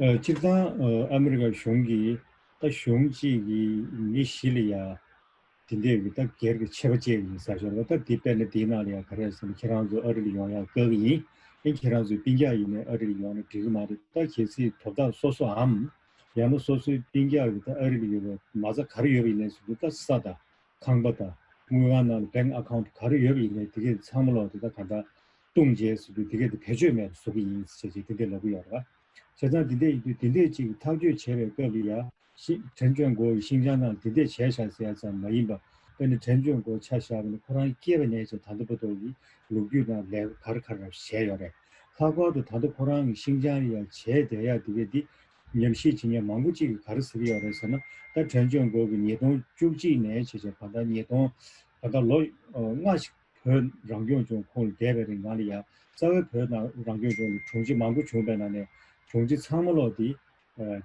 ཨ་སྤྱིར་བཏང་ཨ་ཨ་མི་རི་ཀ་གཞུང་གིས་ ད་གཞུང་གཅིག་གིས་མི་བཞི་ལ་ཡ་དེ་འདྲའི་གི་ད་སྒེར་གྱི་ཆད་པ་བཅད་ཡིན་ཟེར་ཞོར་ལ། ད་དེ་དཔེར་ན་དེའི་ནང་ལ་ཡ་ག་རེ་ཟེར་ན། ཁྱེད་རང་ཚོ་ཨ་རི་ལ་ཡོང་ཡ་དཀའ་གི་ཡིན། ཨེ་ཁྱེད་རང་ཚོའི་སྤུན་ཀྱག་ཡིན་ནའི་ཨ་རི་ལ་ཡོང་ན་འགྲིག་གི་མ་རེད། ད་གལ་སྲིད་དོ་བདག་སོ་སོའམ་ཡང་ན་སོ་སོའི་སྤུན་ཀྱག་གི་ད་ཨ་རི་ལ་ཡོད་པའི་མ་རྩ་ག་རེ་ཡོད་པ་ཡིན་ནའི་ཟེར་དུས། ད་ས་དང་ཁང་པ་དང་དངུལ་ཁང་ནང་ལ་bank account ག་རེ་ཡོད་པ་ཡིན་ནའི་དེ་གས་ཚང་མ་ལོག་དེ་ད་ག་ད་བཏུང་བྱས་ཟེར་དུས། དེ་གས་དེ་བེད་སྤྱོད་མེད་པ་བཟོ་གི་ཡིན་ཟེར་བྱས་དེ་འདྲ་ལབ་ཀྱི་ཡོད་རེད་བ། བྱས་ཙང་དེ་འདྲ་ཡིན་དུས་དེ་འདྲས་ཅིག་ཐག་གཅོད་བྱས་པའི་སྐབས་ལ་ཡ། ཤི་ཁྲེན་ཅོན་གོ་གིས་ཤིན་ཅང་ནང་དེ་འདྲས་བྱས་བཞག་ཟེར་ཡ་ཙམ་མ་ཡིན་པ། དཔེར་ན་ཁྲེན་ཅོན་གོ་ཆ་བཞག་པ་ན་ཁོ་རང་སྐྱེས་པ་ནས་བྱས་ད་ལྟ་བར་དུ་གི་ལོ་རྒྱུས་ནང་ལས་ཀ་ག་རེ་ག་རེ་བྱས་ཡོད་རེད། ལྷག་པར་དུ་ད་ལྟ་ཁོ་རང་གིས་ཤིན་ཅང་ལ་ཡ་བྱས་བསྡད་ཡ་དེ་གས་དེ། ཉམས་ཞིབ་བྱེད་མཁན་མང་པོ་ཅིག་གིས་ག་རེ་ཟེར་གྱི་ཡོད་རེད་ཟེར་ན། ད་ཁྲེན་ཅོན་གོ་གིས་ཉིས་སྟོང་བཅུ་གཅིག་ནས་བྱས་བྱས་ད་ལྟ་ཉིས་སྟོང་ད་ལྟ་ལོ་ལྔ་ཞིག་བོད་རང་སྐྱོང་ལྗོངས་ཁོངས་ལ་བསྡད་པའི་རིང་ལ་ཡ། རྩ་བའི་བོད་ནང་རང་སྐྱོང་ལྗོངས་ཀྱི་དྲུང་ཆེ་མང་པོ་བྱུང་བའི་ནང་ནས་དྲུང་ཆེ་ཚང་མ་ལོག་དེ་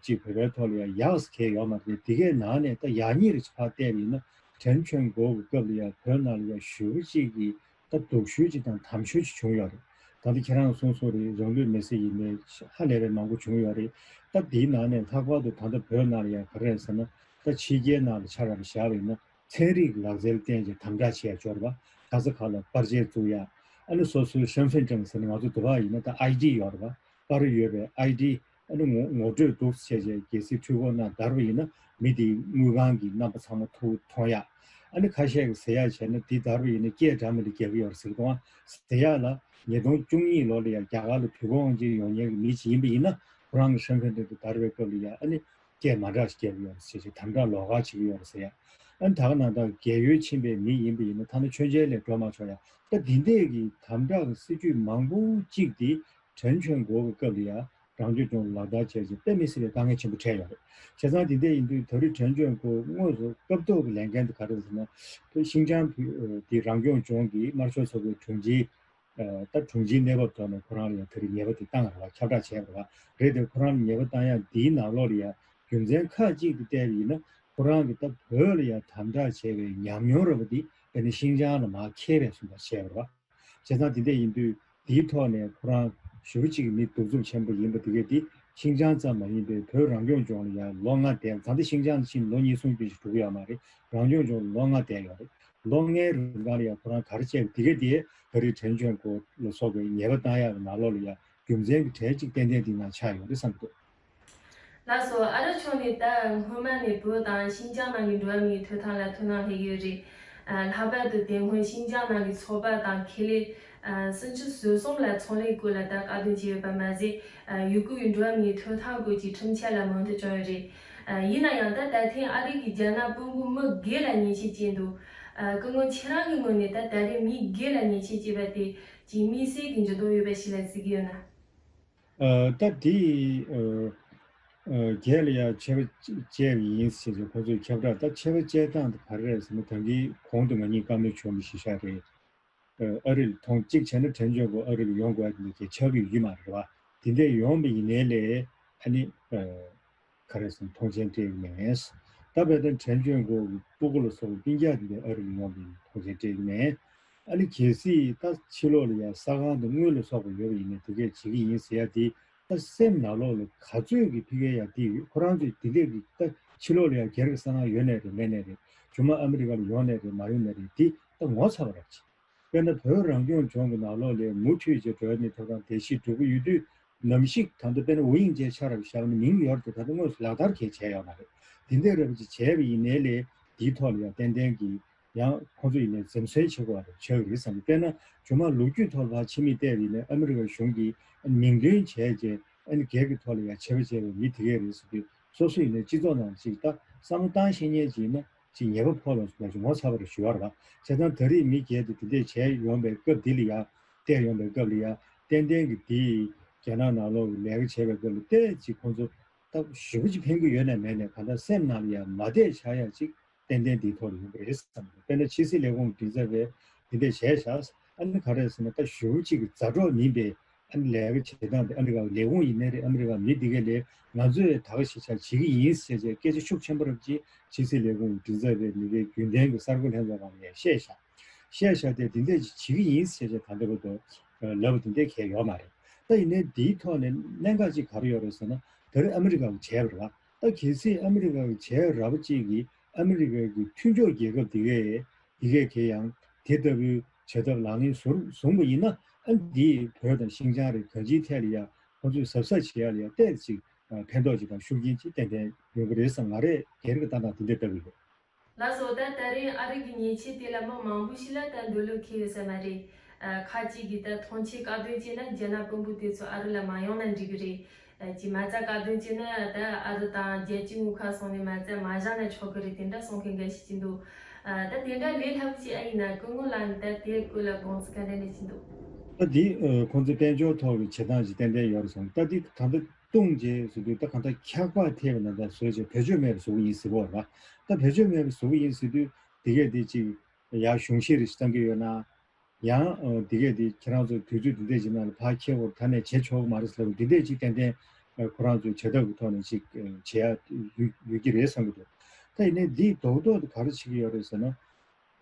གཅིག་བོད་པའི་ཐོག་ལ་ཡ་ཡག་ཟེར་མཁན་ཡོད་མ་རེད། དེ་གའི་ནང་ནས་ད་ཡག་ཉེས་རེ་ཕར་བལྟས་པ་ཡིན་ན། ཁྲེན་ཆོན་གོ་གི་སྐབས་ལ་ཡ་བོད་ནང་ལ་ཡ་ཞེ་པོ་ཅིག་གི་ད་སྡུག་ཤོས་ཅིག་དང་དམ་ཤོས་ཅིག་བྱུང་ཡོད་རེད། ད་ལྟ་ཁྱེད་རང་གསུངས་སོང་རེད། རང་ལུས་མེར་སྲེག་ཡིན་མིན་ཧ་ལས་པའི་མང་པོ་བྱུང་ཡོད་རེད། ད་དེའི་ནང་ནས་ལྷག་པར་དུ་ད་ལྟ་བོད་ནང་ལ་ཡ་ག་རེ་རེད་ཟེར་ན། ད་ཕྱི་རྒྱལ་ནང་ལ་ཆ་ར་བཞག་པ་ཡིན་ན། ཚན་རིག་ལག་རྩལ་བརྟེན་བྱས་དམ་དྲག་བྱས་ཡ་ཅིག་ཡོད་རེད་བ། ག་ས་ག་ལ་པར་ཆས་བཙུགས་ཡ། ཨ་ནི་སོ་སོའི་身份证ཟེར་ནས་ང་ཚོ་འདི་པར་ཡིན་ན་ད་ཨའི་ཌི་ཡོད་རེད་བ། པར་ཡོད་པའི་ཨའི་ཌི། ཨ་ནི་ངོ་ངོ་སྤྲོད་འདུག་བྱས་བྱས་གལ་སྲིད་འཕྲུལ་འཁོར་ནང་བསྡར་བ་ཡིན་ན། མི་དེའི་དངུལ་ཁང་གི་རྣམ་པ་ཚང་མ་ཐུག་མཐོང་ཡ། ཨ་ནི་ཁ་ཤས་ཀྱིས་ཟེར་ཡ་བྱས་ན། འདི་བསྡར་བ་ཡིན་ན་སྐད་འདྲ་མི་འདྲ་རྒྱག་གི་ཡོད་རེད་ཟེར་གི་འདུག་ཨ། ཟེར་ཡ་ལ་ཉིས་སྟོང་བཅུ་གཉིས་ལོ་ལ་ཡ་རྒྱ་གར་ལ་བོད་པ་དབང་ཆེན་ཡོང་མཁན་གྱི་མི་ཅིག་ཡིན་པ་ཡིན་ན། ཁོ་རང་གི་身份证དེ་བསྡར་བའི་སྐབས་ལ་ཡ། ཨ་ནི་སྐད་མ་འདྲ་ཞིག་རྒྱག་གི་ཡོད་རེད་ཟེར་བྱས་དམ་དྲག་ལོགས་ཀ་བྱེད་ཀྱི་ཡོད་རེད་ཟེར་ཡ། ཨ་ནི་ད་ག་ནང་ལྟར་རྒས་ཡོལ་ཕྱིན་པའི་མི་ཡིན་པ་ཡིན་ན་ཐ་ན་མཆོད་མཇལ་ལ་འགྲོ་མ་ཆོག་ཡ། ད་འདི་འདྲས་ཀྱི་དམ་དྲག་གི་སྲིད་ཇུས་མང་པོ་གཅིག་དེ་ཁྲེན་ཆོན་གོ་གི་སྐབས་ལ་ཡ་རང་སྐྱོང་ལྗོངས་ལ་ལག་བསྟར་བྱས་རྗེས་དཔེ་མི་སྲིད་པའི་དཀའ་ངལ་ཆེན་པོ་འཕྲད་ཡོད་རེད། བྱས་ཙང་འདི་འདྲས་ཡིན་དུས་ད་རེས་ཁྲེན་ཆོན་གོ་དངོས་སུ་སྐབས་ཐོག་གི་ལས་འགན་དེ་ག་རེ་རེད་ཟེར་ན། ཤིན་ཅང་དེ་རང་སྐྱོང་ལྗོངས་ཀྱི་དམར་ཤོག་ཚོགས་པའི་དྲུང་ཆེ། ད་དྲུང་ཆེའི་གནས་བབ་ཐོག་ནས་ཁོ་རང་ལ་ཡང་དེ་རིང་ཉེས་པ་དེ་བཏང་བ་རེད་བ། ཁྱབ་བསྒྲགས་བྱས་པ་རེད་བ། རེད་དེ་ཁོ་རང་ལ་ཉེས་པ་བཏང་ཡག་འདིའི་ནང་ལོགས་ལ་ཡང་རྒྱུ་མཚན་ཁག་ཅིག་ཏུ་བལྟས་པ་ཡིན་ན། ཁོ་རང་གིས་ད་བོད་ལ་ཡང་དམ་དྲག་བྱས་པའི་ཉམས་མྱོང་ར་བ་འདི་དཔེར་ན་ཤིན་ཅང་ལ་མར་འཁྱེར་བའི་བཟོ་འདྲ་བྱས་པ་རེད་བ། བྱས་ཙང་དེ་འདྲ་ཡིན་དུས་འདིའི་ཐོག་ནས་ཁོ་རང་ཞེ་པོ་ཅིག་གི་མི་གདུག་རྩུབ་ཆེན་པོ་ཡིན་པ་དེ་གས་དེ་ཤིན་ཅང་ཙམ་མ་ཡིན་པའི་བོད་རང་སྐྱོང་ལྗོངས་ལ་ཡང་ལོ་ལྔ་བསྡད། ད་ལྟ་ཤིན་ཅང་ཕྱིན་ལོ་གཉིས་གསུམ་ཅིག་འགྲོ་གི་ཡོད་མ་རེད། རང་སྐྱོང་ལྗོངས་ལ་ལོ་ལྔ་བསྡད་ཡོད་རེད། ལོ་ལྔའི་རིང་ག་ལ་ཡང་ཁོ་རང་ག་རེ་བྱས་པ་དེ་གས་དེ་ད་རེས་ཁྲེན་ཆོན་གོ་ལ་སོགས་པའི་ཉེས་པ་བཏང་ཡག་གི་ནང་ལོགས་ལ་ཡང་རྒྱུ་མཚན་གྱི་གྲས་གཅིག་ཏན་ཏན་དེའི་ནང་ཆགས་ཡོད་རེད་བསམ་གྱི་འདུག། ལགས་སོ། ཨ་རི་ཕྱོགས་ནས་ད་སྔོན་མ་ནས་བོད་དང་ཤིན་ཅང་ནང་གི་འགྲོ་བ་མིའི་ཐོབ་ཐང་ལ་ཐུགས་སྣང་སླེབས་ཡོད་རེད། ཨ། ལྷག་པར་དུ་དེ་སྔོན་ཤིན་ཅང་ནང་གི་ཚོགས་པ་དང་ཁེ་ལས། ཨ། སུམ་ཅུ་སོ་གསུམ་ལ་ཚོང་ལས་སྐོར་ལ་ད་བཀག་སྡོམ་བྱས་ཡོད་པ་མ་ཟད། ཨ། ཡུ་གུར་གྱི་འགྲོ་བ་མིའི་ཐོབ་ཐང་སྐོར་གྱི་ཁྲིམས་འཆར་ལ་མོས་མཐུན་བྱུང་ཡོད་རེད། ཨ། ཡིན་ན་ཡང་ད་ད་ཐེངས་ཨ་རི་གིས་རྒྱ་ནག་དཔོན་པོ་མི་སྒེར་ལ་ཉེས་ཆད་བཅད་འདུག། ཨ། སྐུ་ངོ་ཁྱེད་རང་གི་ངོས་ནས་ད་ད་རེས་མི་སྒེར་ལ་ཉེས་ཆད་བཅད་པ་དེ་ཅིག་དམིགས་བསལ་གྱི་འགྱུར་ལྡོག་ཡོད་པ་ཞིག་ལ་གཟིགས་ཀྱི་ཡོད་ན། ཨ། ད་དེ། ཨ། ཨ། སྒེར་ལ་ཡང་ཆད་པ་བཅད་པ་ཡིན་ཟེར་ཏེ་ཁོ་ཚོས་ཁྱབ་བསྒྲགས། ད་ཆད་པ་བཅད་སྟངས་དེ་ག་རེ་རེད་ཟེར་ན། ད་གིན་གོང་དུ་ང་གཉིས་བཀའ་མོལ་བྱུང་བ་ཞིག་བཞག་རེད། ཨ། ཨ་རི་ལ་ཐོང་གཅིག་བྱས་ན་ཁྲེན་ཆོན་གོ་ཨ་རི་ལ་ཡོང་དགོས་ཡ་དེ་འདྲ་གས་ཆགས་ཀྱི་ཡོད་མ་རེད་བ། དེ་འདྲ་ཡོང་བ་ཡིན་ནའི་ལས་ཨ་ནི། ཨ། ག་རེ་ཟེར་ན། མཐོང་མཆན་སྤྲད་ཀྱི་མེད། ད་དཔེར་ན་ཁྲེན་ཆོན་གོ་གི་སྤུ་གུ་ལ་སོགས་པའི་སྤུན་ཀྱག་དེ་འདྲ་ཨ་རི་ལ་ཡོང་བའི་མཐོང་མཆན་སྤྲད་ཀྱི་མེད། ཨ་ནི་གལ་སྲིད་ད་ཕྱི་ལོགས་ལ་ཡ་ས་ཁང་དང་དངུལ་ལ་སོགས་པ་ཡོད་པ་ཡིན་ན་དེ་གས་བྱེད་ཀྱི་ཡིན་ཟེར་ཡ་དེ། ད་སེམས་ནང་ལོགས་ལ་ག་ཚོད་ཀྱི་ཕི་གའི་ཡ་དེ་ཡོད། ཁོ་རང་ཚོས་དེ་འདྲས་ཀྱི་ད་ཕྱི་ལོགས་ལ་ཡ་སྒེར་གྱི་ས་ཁང་ཡོད་ནའི་རེད་མེད་ནའི་རེད། རྒྱུ་མ་ཨ་མི་རི་ཀ་ལ་ཡོང་ནའི་རེད་མ་ཡོང་ནའི་རེད། དེ་ད་ངོ་ཚ་བ་རེད། དཔེར་ན་བོད་རང་སྐྱོང་ལྗོངས་ཀྱི་ནང་ལོགས་ལ་མུ་མཐུད་ཀྱི་འགྲོ་བ་མིའི་ཐོབ་ཐང་བརྡལ་བཤིག་འགྲོ་གི་ཡོད་དུས། ནམ་ཞིག་ད་ལྟ་དཔེར་ན་ཝུ་དབྱིང་ཅེ་ཆ་ར་བཞག་ན་མིང་ཡོད་རེད་དེ། ད་ལྟ་དངོས་སུ་ལག་བསྟར་གང་ཡང་བྱས་ཡོད་མ་རེད། དེ་འདྲ་རེད་པ་ཅིག་བྱས་པ་ཡིན་ནའི་ལས་དེའི་ཐོག་ལ་ཡང་ཏན་ཏན་གྱི་ཡང་ཁོང་ཚོ་ཡིན་ནའི་འཛེམ་ཟོན་བྱེད་དགོས་པ་རེད། ཆགས་ཀྱི་རེད་བསམ་གྱི། དཔེར་ན་རྗེས་མ་ལོ་རྒྱུས་ཐོག་ལ་ཕར་ཕྱི་མིག་བལྟས་པ་ཡིན་ནའི་ཨ་མི་རི་ཀ་གཞུང་གིས་མིང་འདོན་བྱས་རྗེས་ཨ་ནི་སྒེར་གྱི་ཐོག་ལ་ཡང་ཆད་པ་བཅད་པའི་མི་དེ་གས་རེད་ཟེར་དུས། སོ་སོ་ཡིན་ནའི་སྤྱི་ཚོགས་ནང་ཅིག་ད་བསམ་བློ་བཏང་ཤེས་མཁན་ཅིག་ཡིན་ན། ཅིག་ཉེས་པ་ཕོག་ལ་སོགས་པ་ཅིག་ངོ་ཚ་བ་རེ་ཞུ་བ་རེད་བ། བྱས་ཙང་ད་རེས་མི་སྒེར་དེ་དེ་འདྲས་བྱས་ཡོང་པའི་སྐབས་འདི་ལ་ཡ། བལྟས་ཡོང་པའི་སྐབས་ལ་ཡ། ཏན་ཏན་གྱི་དེ་རྒྱ་ནག་ནང་ལོགས་ཀྱི་ལས་ཀ་བྱས་པའི་སྐབས་ལ་ཏོག་ཙམ་ཁོང་ཚོ་ད་ཞེ་པོ་ཅིག་ཕན་གྱི་ཡོད་ན་མེད་ན་གང་ལྟར་སེམས་ནང་ལ་ཡ་མ་བདེ་ཆགས་ཡ་ཅིག་ཏན་ཏན་འདིའི་ཐོག་ལ་ཡོང་གི་རེད་བསམ་གྱི། དཔེར་ན་ཕྱི་སྲིད་ལས་ཁུངས་མགྲིན་ཚབ་པས་འདི་འདྲས་བྱས་བཞག། ཨ་ནི་ག་རེ་ཟེར་ན། ད་ཞེ་པོ་ཅིག་གི་ཛ་དྲག་མིན་པའི། ཨ་ནི་ལས་ཀ་བྱེད་སྟངས་དེ་ཨ་མི་རི་ཀ་ལས་ཁུངས་ཡིན་ནའི་རེད། ཨ་མི་རི་ཀ་མི་འདི་གས་ལས་ང་ཚོས་ད་ག་ཞིག་ཆ་བྱེད་ཀྱི་ཡིན་ཟེར་བྱས་སྐད་ཆ་ཤུགས་ཆེན་པོ་རབ་ཅིག་ཕྱི་སྲིད་ལས་ཁུངས་མགྲིན་ཚབ་པས་མི་སྒེར་རྒྱུན་ལྡན་གྱི་གསར་འགོད་ལྷན་ཚོགས་སྒང་ལ་ཡང་བཤད་བཞག། བཤད་བཞག་སྟེ་འདི་འདྲས་ཅིག་བྱེད་ཀྱི་ཡིན་ཟེར་བྱས་ད་ལྟ་བར་དུ་ལབ་པ་འདི་འདྲས་གང་ཡང་ཡོད་མ་རེད། ད་ཡིན་ནའི་འདིའི་ཐོག་ནས་གནད་འགག་ཅིག་ག་རེ་ཡོད་རེད་ཟེར་ན། ད་རེས་ཨ་མི་རི་ཀ་གིས་བྱས་པ་རེད་བ། ད་ ད་གལ་སྲིད་ཨ་མི་རི་ཀ་གི་བྱས་ར་བ་གཅིག་གིས་ཨ་མི་རི་ཀ་གི་མཐུན་ཕྱོགས་རྒྱལ་ཁབ་དེ་གས་དེ་གས་གས་ཡང་དེ་ལྟ་བུའི་བྱ་ཐབས་ལག་ལེན་བཟུང་བཟུང་བ་ཡིན་ན། ཨ་འདིས་བོད་དང་ཤིན་ཅང་རེད། གང་ཅིའི་ཐད་ལ་ཡང་ཁོང་ཚོས་གཟབ་གཟབ་བྱེད་ཡ་ལ་ཡང་ཏོག་ཙམ་ཕན་ཐོགས་ཅིག་དང་ཤུགས་རྐྱེན་ཅིག་ཏན་ཏན་ཡོང་གི་རེད་བསམ། ང་རས་སྒེར་གྱི་ལྟ་སྟངས་དེ་འདྲ་ལྟ་གི་ཡོད། ལགས་སོ། ད་ད་རིང་ཨ་རི་གི་ཉེས་ཆད་དེ་ལ་མི་མང་པོ་ཞིག་ལ་ད་འདོད་བློ་ཁེལ་ཡོད་ས་མ་རེད། ཨ། ཁ་ཅིག་གིས་ད་ཐང་ཆད་བཀག་སྡོམ་བྱས་ན་རྒྱ་ནག་དཔོན་པོ་དེ་ཚོ་ཨ་རི་ལ་མ་ཡོང་ན་འགྲིག་གི་རེད། ཨ། ཅིག་མ་རྩ་བཀག་སྡོམ་བྱས་ན་ད་ཨ་རི་དང་རྒྱལ་སྤྱིའི་དངུལ་ཁང་སོང་ནས་མ་རྩ་མ་བཞག་ན་ཆོག་གི་རེད། དེ་འདྲ་གསུང་མཁན་འགའ་ཞིག་ཅིག་འདུག། ཨ། ད་དེ་འདྲ་ལས་སླ་པོ་ཅིག་ཨེ་ཡིན་ན། སྐུ་ངོ་ལགས་ནས་ད་དེའི་སྐོར་ལ་དགོངས་ཚུལ་ག་འདྲ་འདྲ་ཅིག་འདུག། ད་འདི་ཨ་ཁོང་ཚོའི་དཔལ་འབྱོར་ཐོག་གི་བྱེད་སྟངས་ཅིག་ཏན་ཏན་ཡོད་རེད་བསམ། ད་འདི་ད་ལྟ་བཏུང་རྗེས་ཟེར་དུས། ད་གང་ལྟར་ཁྱད་པར་ཐེབས་པ་ན་ད་བཟོས་བྱས་བེད་སྤྱོད་མེད་པ་བཟོ་གི་ཡིན་ཟེར་གི་ཡོད་རེད་པ། ད་བེད་སྤྱོད་མེད་པ་བཟོ་གི་ཡིན་ཟེར་དུས། དེ་གས་དེ་ཅིག་ཡར་གཞུང་བཞེས་རེ་ཞིག་བཏང་གི་ཡོད་ན། ཡང་ཨ་དེ་གས་དེ་ཁྱེད་རང་ཚོ་དུས་ཚོད་འདི་འདྲས་ཅིག་ནང་ལ་ཕར་འཁྱེར་འོར་ད་ནས་བྱེད་ཆོག་གི་མ་རེད་ཟེར་ལབ། འདི་འདྲས་ཅིག་ཏན་ཏན་ཨ་ཁོ་རང་ཚོའི་བྱ་ཐབས་ཀྱི་ཐོག་ནས་ཅིག་ཨ་བྱེད་ཡ་ཡོད་ཡོད་ཀྱི་རེད་བསམ་གྱི་འདུག། ད་ཡིན་ནའི་འདིའི་རྡོག་རྡོག་དེ་ག་རེ་བྱེད་ཀྱི་ཡོད་རེད་ཟེར་ན།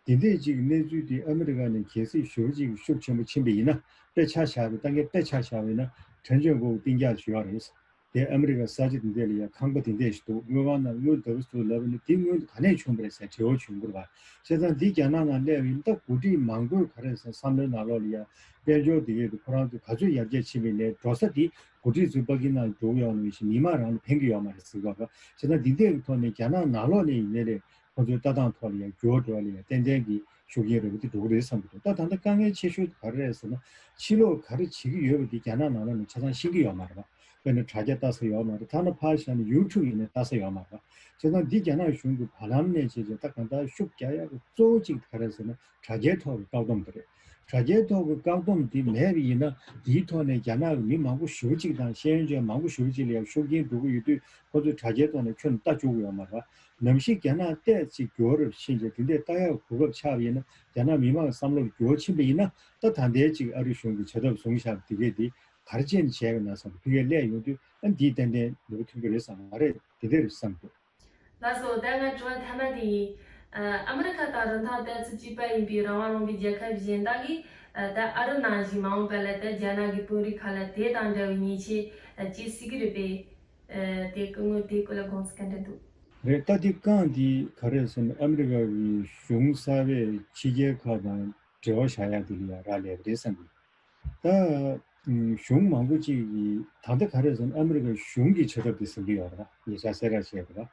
དེ་འདྲས་ཅིག་གི་གནས་ཚུལ་དེ་ཨ་མི་རི་ཀ་ནས་གལ་སྲིད་ཞེ་པོ་ཅིག་ཤུགས་ཆེན་པོ་ཕྱིན་པ་ཡིན་ན། དཔེ་ཆ་བཞག་པའི་ད་ངས་དཔེ་ཆ་བཞག་པ་ཡིན་ན། ཕྲན་ཆོས་མགོ་གཏིང་རྒྱག་ཅིག་ཡོད་རེད། དེ་ཨ་མི་རི་ཀ་ས་ཆ་དེ་འདྲས་ལ་ཡ་ཁང་པ་དེ་འདྲས་ཤིག་འདུག། དངུལ་ཁང་ནང་དངུལ་ལྡབ་ཙམ་ལབ་པ་ཡིན་ན། དེ་དངུལ་དེ་ག་ནས་བྱུང་བ་རེད་ཟེར་དྲི་བ་བྱུང་གི་རེད་པ། བྱས་ཙང་འདི་རྒྱ་ནག་ནང་སླེབས་པ་ཡིན་ན། ད་འགོ་ཁྲིད་མང་པོས་ག་རེ་ཟེར། བསམ་བློའི་ནང་ལོགས་ལ་ཡ་དཔལ་འབྱོར་དེ་གས་དེ་ཁོ་རང་ཚོས་ག་ཚོད་ཡར་རྒྱས་ཕྱིན་པ་ཡིན་ནའི་འགྲོ་ས་དེ་འགོ་ཁྲིད་ཚོའི་པ་ཀི་ནང་འགྲོ་གི་ཡོད་ནོ་ཞིག། མི་མང་རང་ལ་ཕན་གྱི་ཡོད་མ་རེད་ཟེར་གི་ཡོད་པ། བྱས་ཙང་འདི་འདྲས་ཀྱི་ཐོག་ནས་རྒྱ་ནག་ནང་ལོགས་ནས་ཡིན་ནའི་རེད། ཁོ་ཚོའི་ལྟ་སྟངས་ཐོག་ལ་ཡང་འགྱུར་བ་འགྲོ་བ་ལ་ཡང་ཏན་ཏན་གྱི་ཤུགས་རྐྱེན་རེ་བ་དེ་འགྲོ་གི་རེད་བསམ་གྱི་འདུག། ད་ད་ལྟ་དཀའ་ངལ་ཆེ་ཤོས་དེ་ག་རེ་རེད་ཟེར་ན། ཕྱི་ལོགས་ག་རེ་བྱེད་ཀྱི་ཡོད་པ་དེ་རྒྱ་ནག་ནང་ལོགས་ནས་ཆ་ཚང་ཤེས་ཀྱི་ཡོད་མ་རེད་པ། དཔེར་ན་དྲ་རྒྱ་ལྟ་ས་ཡོད་མ་རེད། ཐ་ན་ཕར་བཞག་ན་ཡུ་ཊུབ་ཡིན་ནའི་ལྟ་ས་ཡོད་མ་རེད་པ། བྱས་ཙང་འདི་རྒྱ་ནག་གཞུང་གི་བར་ལམ་ནས་བྱས་བྱས་ད་གང་ལྟར་ཤུགས་རྒྱག་ཡག་གི་གཙོ་བོ་གཅིག་དེ་ག་རེ་རེད་ཟེར་ན། དྲ་རྒྱའི་ཐོག་གི་བཀག་སྡོམ་དེ་རེད། དྲ་རྒྱའི་ཐོག་གི་བཀག་སྡོམ་དེ་མེད་པ་ཡིན་ན། དེའི་ཐོག་ནས་རྒྱ་ནག་གི་མི་མང་པོ་ཞེ་པོ་ཅིག་དང་ཤེས་ཡོན་ཅན་མང་པོ་ཞེ་པོ་ཅིག་ལ་ཡང་ཤུགས་རྐྱེན་འགྲོ་གི་ཡོད་དུས། ཁོ་ཚོས་དྲ་རྒྱའི་ཐོག་ནས་ཁྱོན་ནས་ལྟ་བཅུག་གི་ཡོད་མ་རེད་པ། ནམ་ཞིག་རྒྱ་ནག་ཏོག་ཙམ་འགྱུར་བ་ཕྱིན་རྗེས་དེ་འདྲས་ལྟ་ཡག་གོ་སྐབས་ཆགས་པ་ཡིན་ན། རྒྱ་ནག་མི་མང་གི་བསམ་བློར་འགྱུར་བ་ཕྱིན་པ་ཡིན་ན། ད་ད་ལྟའི་ཅིག་ཨ་རི་གཞུང་གིས་བྱ་ཐབས་བཟུང་བཞག་པ་དེ་གས་དེ་ག་རེ་བྱས་ནས་བྱས་པ་ན་བསམ། ཕ་གིར་སླེབས་ཡོང་དུས་ཨ་འདིས་ཏན་ཏན་ནུས་པ་ཐོན་གྱི་རེད་བསམ། ང་རས་དེ་འདྲས་རེད་བསམ་འདུག། ལགས་སོ། ད་ང་དྲི་བ་མཐའ་མ་དེ་ཡིན། ཨ་མི་རི་ཁ་དང་རིན་ཐང་ལྟ་ཚུལ་གཅིག་པ་ཡིན་པའི་རང་དབང་ལུང་པའི་རྒྱལ་ཁབ་གཞན་དག་གིས་ཨ་ད་ཨ་རི་ནང་བཞིན་མ་འོངས་པ་ལ་ད་རྒྱ་ནག་གི་དཔོན་རིགས་ཁག་ལ་དེ་དང་འདྲ་བའི་ཉེས་ཆད་ཨ་བཅད་སྲིད་ཀྱི་རེད་པས། ཨ་དེ་སྐུ་ངོ་དེའི་སྐོར་ལ་དགོངས་ཚུལ་ག་འདྲ་འདུག། རེད། ད་དེ་རྐང་དེ་ག་རེ་ཟེར་ན། ཨ་མི་རི་ཀ་གི་གཞུང་གསར་པས་ཕྱི་རྒྱལ་ཁག་དང་འབྲེལ་བ་བཞག་ཡ་དེ་ལ་ཡང་རག་ལས་པ་རེད་བསམ་གི། ད་ཨ་གཞུང་མང་པོ་ཅིག་གིས་ད་ལྟ་ག་རེ་ཟེར་ན། ཨ་མི་རི་ཀ་གཞུང་གི་བྱ་ཐབས་དེ་ཟིན་གྱི་ཡོད་རེད། ཉེ་ཆར་གསལ་བསྒྲགས་བྱས་པ་རེད།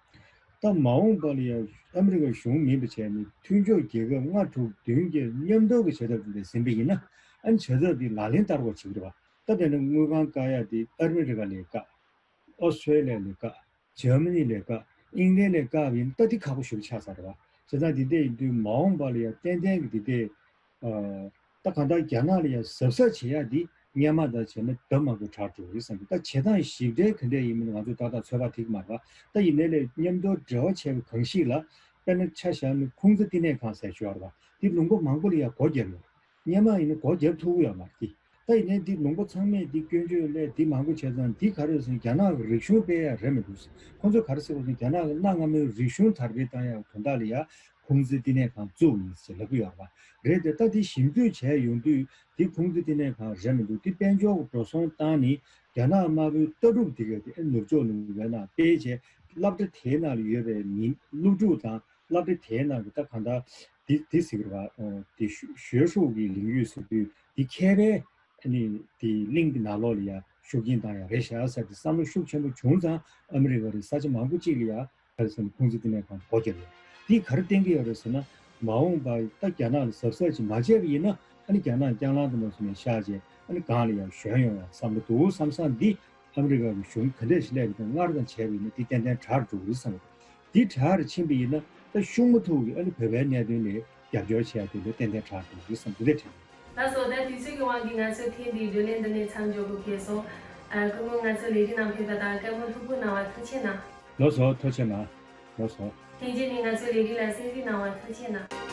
ད་མ་འོངས་པ་ལ་ཡང་ཨ་མི་རི་ཀ་གཞུང་མིན་པ་བྱས་ནས་མཐུན་ཕྱོགས་རྒྱལ་ཁབ་ལྔ་དྲུག་བདུན་བརྒྱད་མཉམ་དུ་གི་བྱ་ཐབས་དེ་འདྲ་ཟིན་པ་ཡིན་ན། ཨ་ནི་བྱ་ཐབས་དེ་ལག་ལེན་བསྟར་དགོས་བྱེད་ཀྱི་རེད་པ། ད་དཔེར་ན་དངུལ་ཁང་བཀག་ཡ་དེ་ཨ་མི་རི་ཀ་ལ་བཀག། ཨོ་སི་ཁྲེ་ལི་ཡ་ལ་བཀག། འཇར་མ་ནི་ལ་བཀག། ཨིང་ལན་ལ་བཀག་པ་ཡིན་ན་ད་འདི་ཁག་པོ་ཞེ་པོ་ཆགས་ཚར་རེད་པ། བྱས་ཙང་འདི་འདྲ་ཡིན་དུས་མ་འོངས་པ་ལ་ཡང་ཏན་ཏན་གྱི་འདི་འདྲ། ཨ་ད་གང་ལྟར་རྒྱ་ནག་ལ་ཡང་གཟབ་གཟབ་བྱེད་ཡ་འདི་སྔོན་མ་དང་བྱས་ན་ལྡབ་མང་པོ་དྲག་འགྲོ་གི་རེད་བསམ་གི། ད་བྱེད་སྟངས་ཞིབ་ཕྲའི་ག་འདྲ་ཡིན་མིན་ང་ཚོས་ཏག་ཏག་ཚོད་དཔག་ཐེབས་ཀྱི་མ་རེད་པ། ད་ཡིན་ནའི་ལས་མཉམ་དུ་འབྲེལ་བ་བྱས་པའི་གང་ཞིག་ལ། དཔེར་ན་ཆ་བཞག་ན་ཁུང་ཙི་བསྟི་གནས་ཁང་ཟེར་ཞོར་བ་འདི་ལུང་པ་མང་པོ་ལ་ཡང་སྒོ་བརྒྱབ་ཡོད། སྔོན་མ་ཡིན་ན་སྒོ་བརྒྱབ་ཐུབ་ཀྱི་ཡོད་མ་རེད། ད་ཡིན་ནའི་འདི་ལུང་པ་ཚང་མས་འདི་སྐྱོན་བརྗོད་སླད་འདི་མང་པོ་བྱས་ཙང་། འདི་ག་རེ་ཟེར་ན། རྒྱ་ནག་གི་རིག་གཞུང་སྤེལ་ཡ་རེད་མི་འདུག་ཟེར། ཁོང་ཚོས་ག་རེ་ཟེར་བ་ཟེར་ན། རྒྱ་ནག་གི་གནའ་སྔ་མོའི་རིག་གཞུང་དར་སྤེལ་བཏང་ཡ་དོན་དག་ལ་ཡ་ཁུང་ཙི་བསྟི་གནས་ཁང་བཙུགས་ཡིན་ཟེར་ལབ་ཀྱི་ཡོད་རེད་པ། རེད་དེ། ད་འདི་ཞིབ་འཇུག་བྱས་ཡོང་དུས་འདི་ཁུང་ཙི་བསྟི་གནས་ཁང་རེད་མི་འདུག། འདི་དཔལ་འབྱོར་གྱི་འགྲོ་སོང་བཏང་ནས་རྒྱ་ནག་དམར་པོའི་ལྟ་གྲུབ་འདི་ག་དེ་ནུབ་ཕྱོགས་ནང་བའི་ནང་སྤེལ་བྱས། སློབ་གྲྭ་དེའི་ནང་ལ་ཡོད་པའི་མི་སློབ་ཕྲུག་དང་། སློབ་གྲྭ་དེའི་ནང་གི་ད་གང་ལྟར་འདི་འདི་ཟེར་གི་རེད་པ། ཨ་དེ་ཞོ་ཞོལ་ཧྲུའུ་གི་ལིང་ཡུས་ཟེར་དུས་འདི་མཁས་པའི་ཨ་ནི་དེ་གླིང་གི་ནང་ལོགས་ལ་ཡ་ཤུགས་རྐྱེན་བཏང་ཡ་རེད་ཤག་ཟེར་ཏེ་བསམ་བློ་ཤུགས་ཆེན་པོ་བྱུང་ཙང་། ཨ་མི་རི་ཀ་རེད། ས་ཆ་མང་པོ་ཅིག་ལ་ཡ་ག་རེ་ཟེར་ན། ཁུང་ཙི་བསྟི་གནས་ཁང་སྒོ་བརྒྱབ་ཡོད། འདིས་ག་རེ་བསྟན་གྱི་ཡོད་རེད་ཟེར་ན། མ་འོངས་པར་ད་རྒྱ་ནག་ལ་གཟབ་གཟབ་ཅིག་མ་བྱས་པ་ཡིན་ན། ཨ་ནི་རྒྱ་ནག་རྐྱང་ལང་དུ་མ་སོང་ནས་བཞག་བྱས། ཨ་ནི་སྒང་ལ་ཡང་ཞོན་ཡོང་ཡ་བསམ་བློ་འདུག་བསམ་བསམ་འདི། ཨ་མི་རི་ཀ་གི་གཞུང་ག་འདྲས་ཤིག་སླེབས་པ་དང་སྔར་དང་བྱས་པ་ཡིན་ན་འདི་ཏན་ཏན་དྲག་འགྲོ་གི་རེད་བསམ་གི་འདུག། འདི་དྲག་རུ་ཕྱིན་པ་ཡིན་ན་ད་ཤུགས་མ་ཐུག་གི་ཨ་ནི་བོད་པའི་གནད་དོན་ལ་རྒྱབ་སྐྱོར་བྱེད་ཡ་དེ་ལ་ཏན་ཏན་དྲག་འགྲོ་གི་རེད་བསམ། འདི་འདྲས་དྲན། ལགས་སོ། ད་དུས་ཚོད་ཀྱི་དབང་གིས་ང་ཚོའི་ཐེངས་འདིའི་བགྲོ་གླེང་འདི་ནས་མཚམས་འཇོག་དགོས་ཁེལ་སོང་། ཨ་སྐུ་ངོ་ང་ཚོ་ལས་རིམ་ནང་ཕེབས་པ་དང་བཀའ་མོལ་ལྷུག་པོ་གནང་བ་ཐུགས་རྗེ་གནང་། ལགས་སོ། ཐུགས་རྗེ་གནང་། ལགས་སོ། ལྷན་རྒྱས་ནས་ང་ཚོའི་ལས་རིམ་ལ་གསན་གཟིགས་གནང་བ་ཐུགས་རྗེ་གནང་།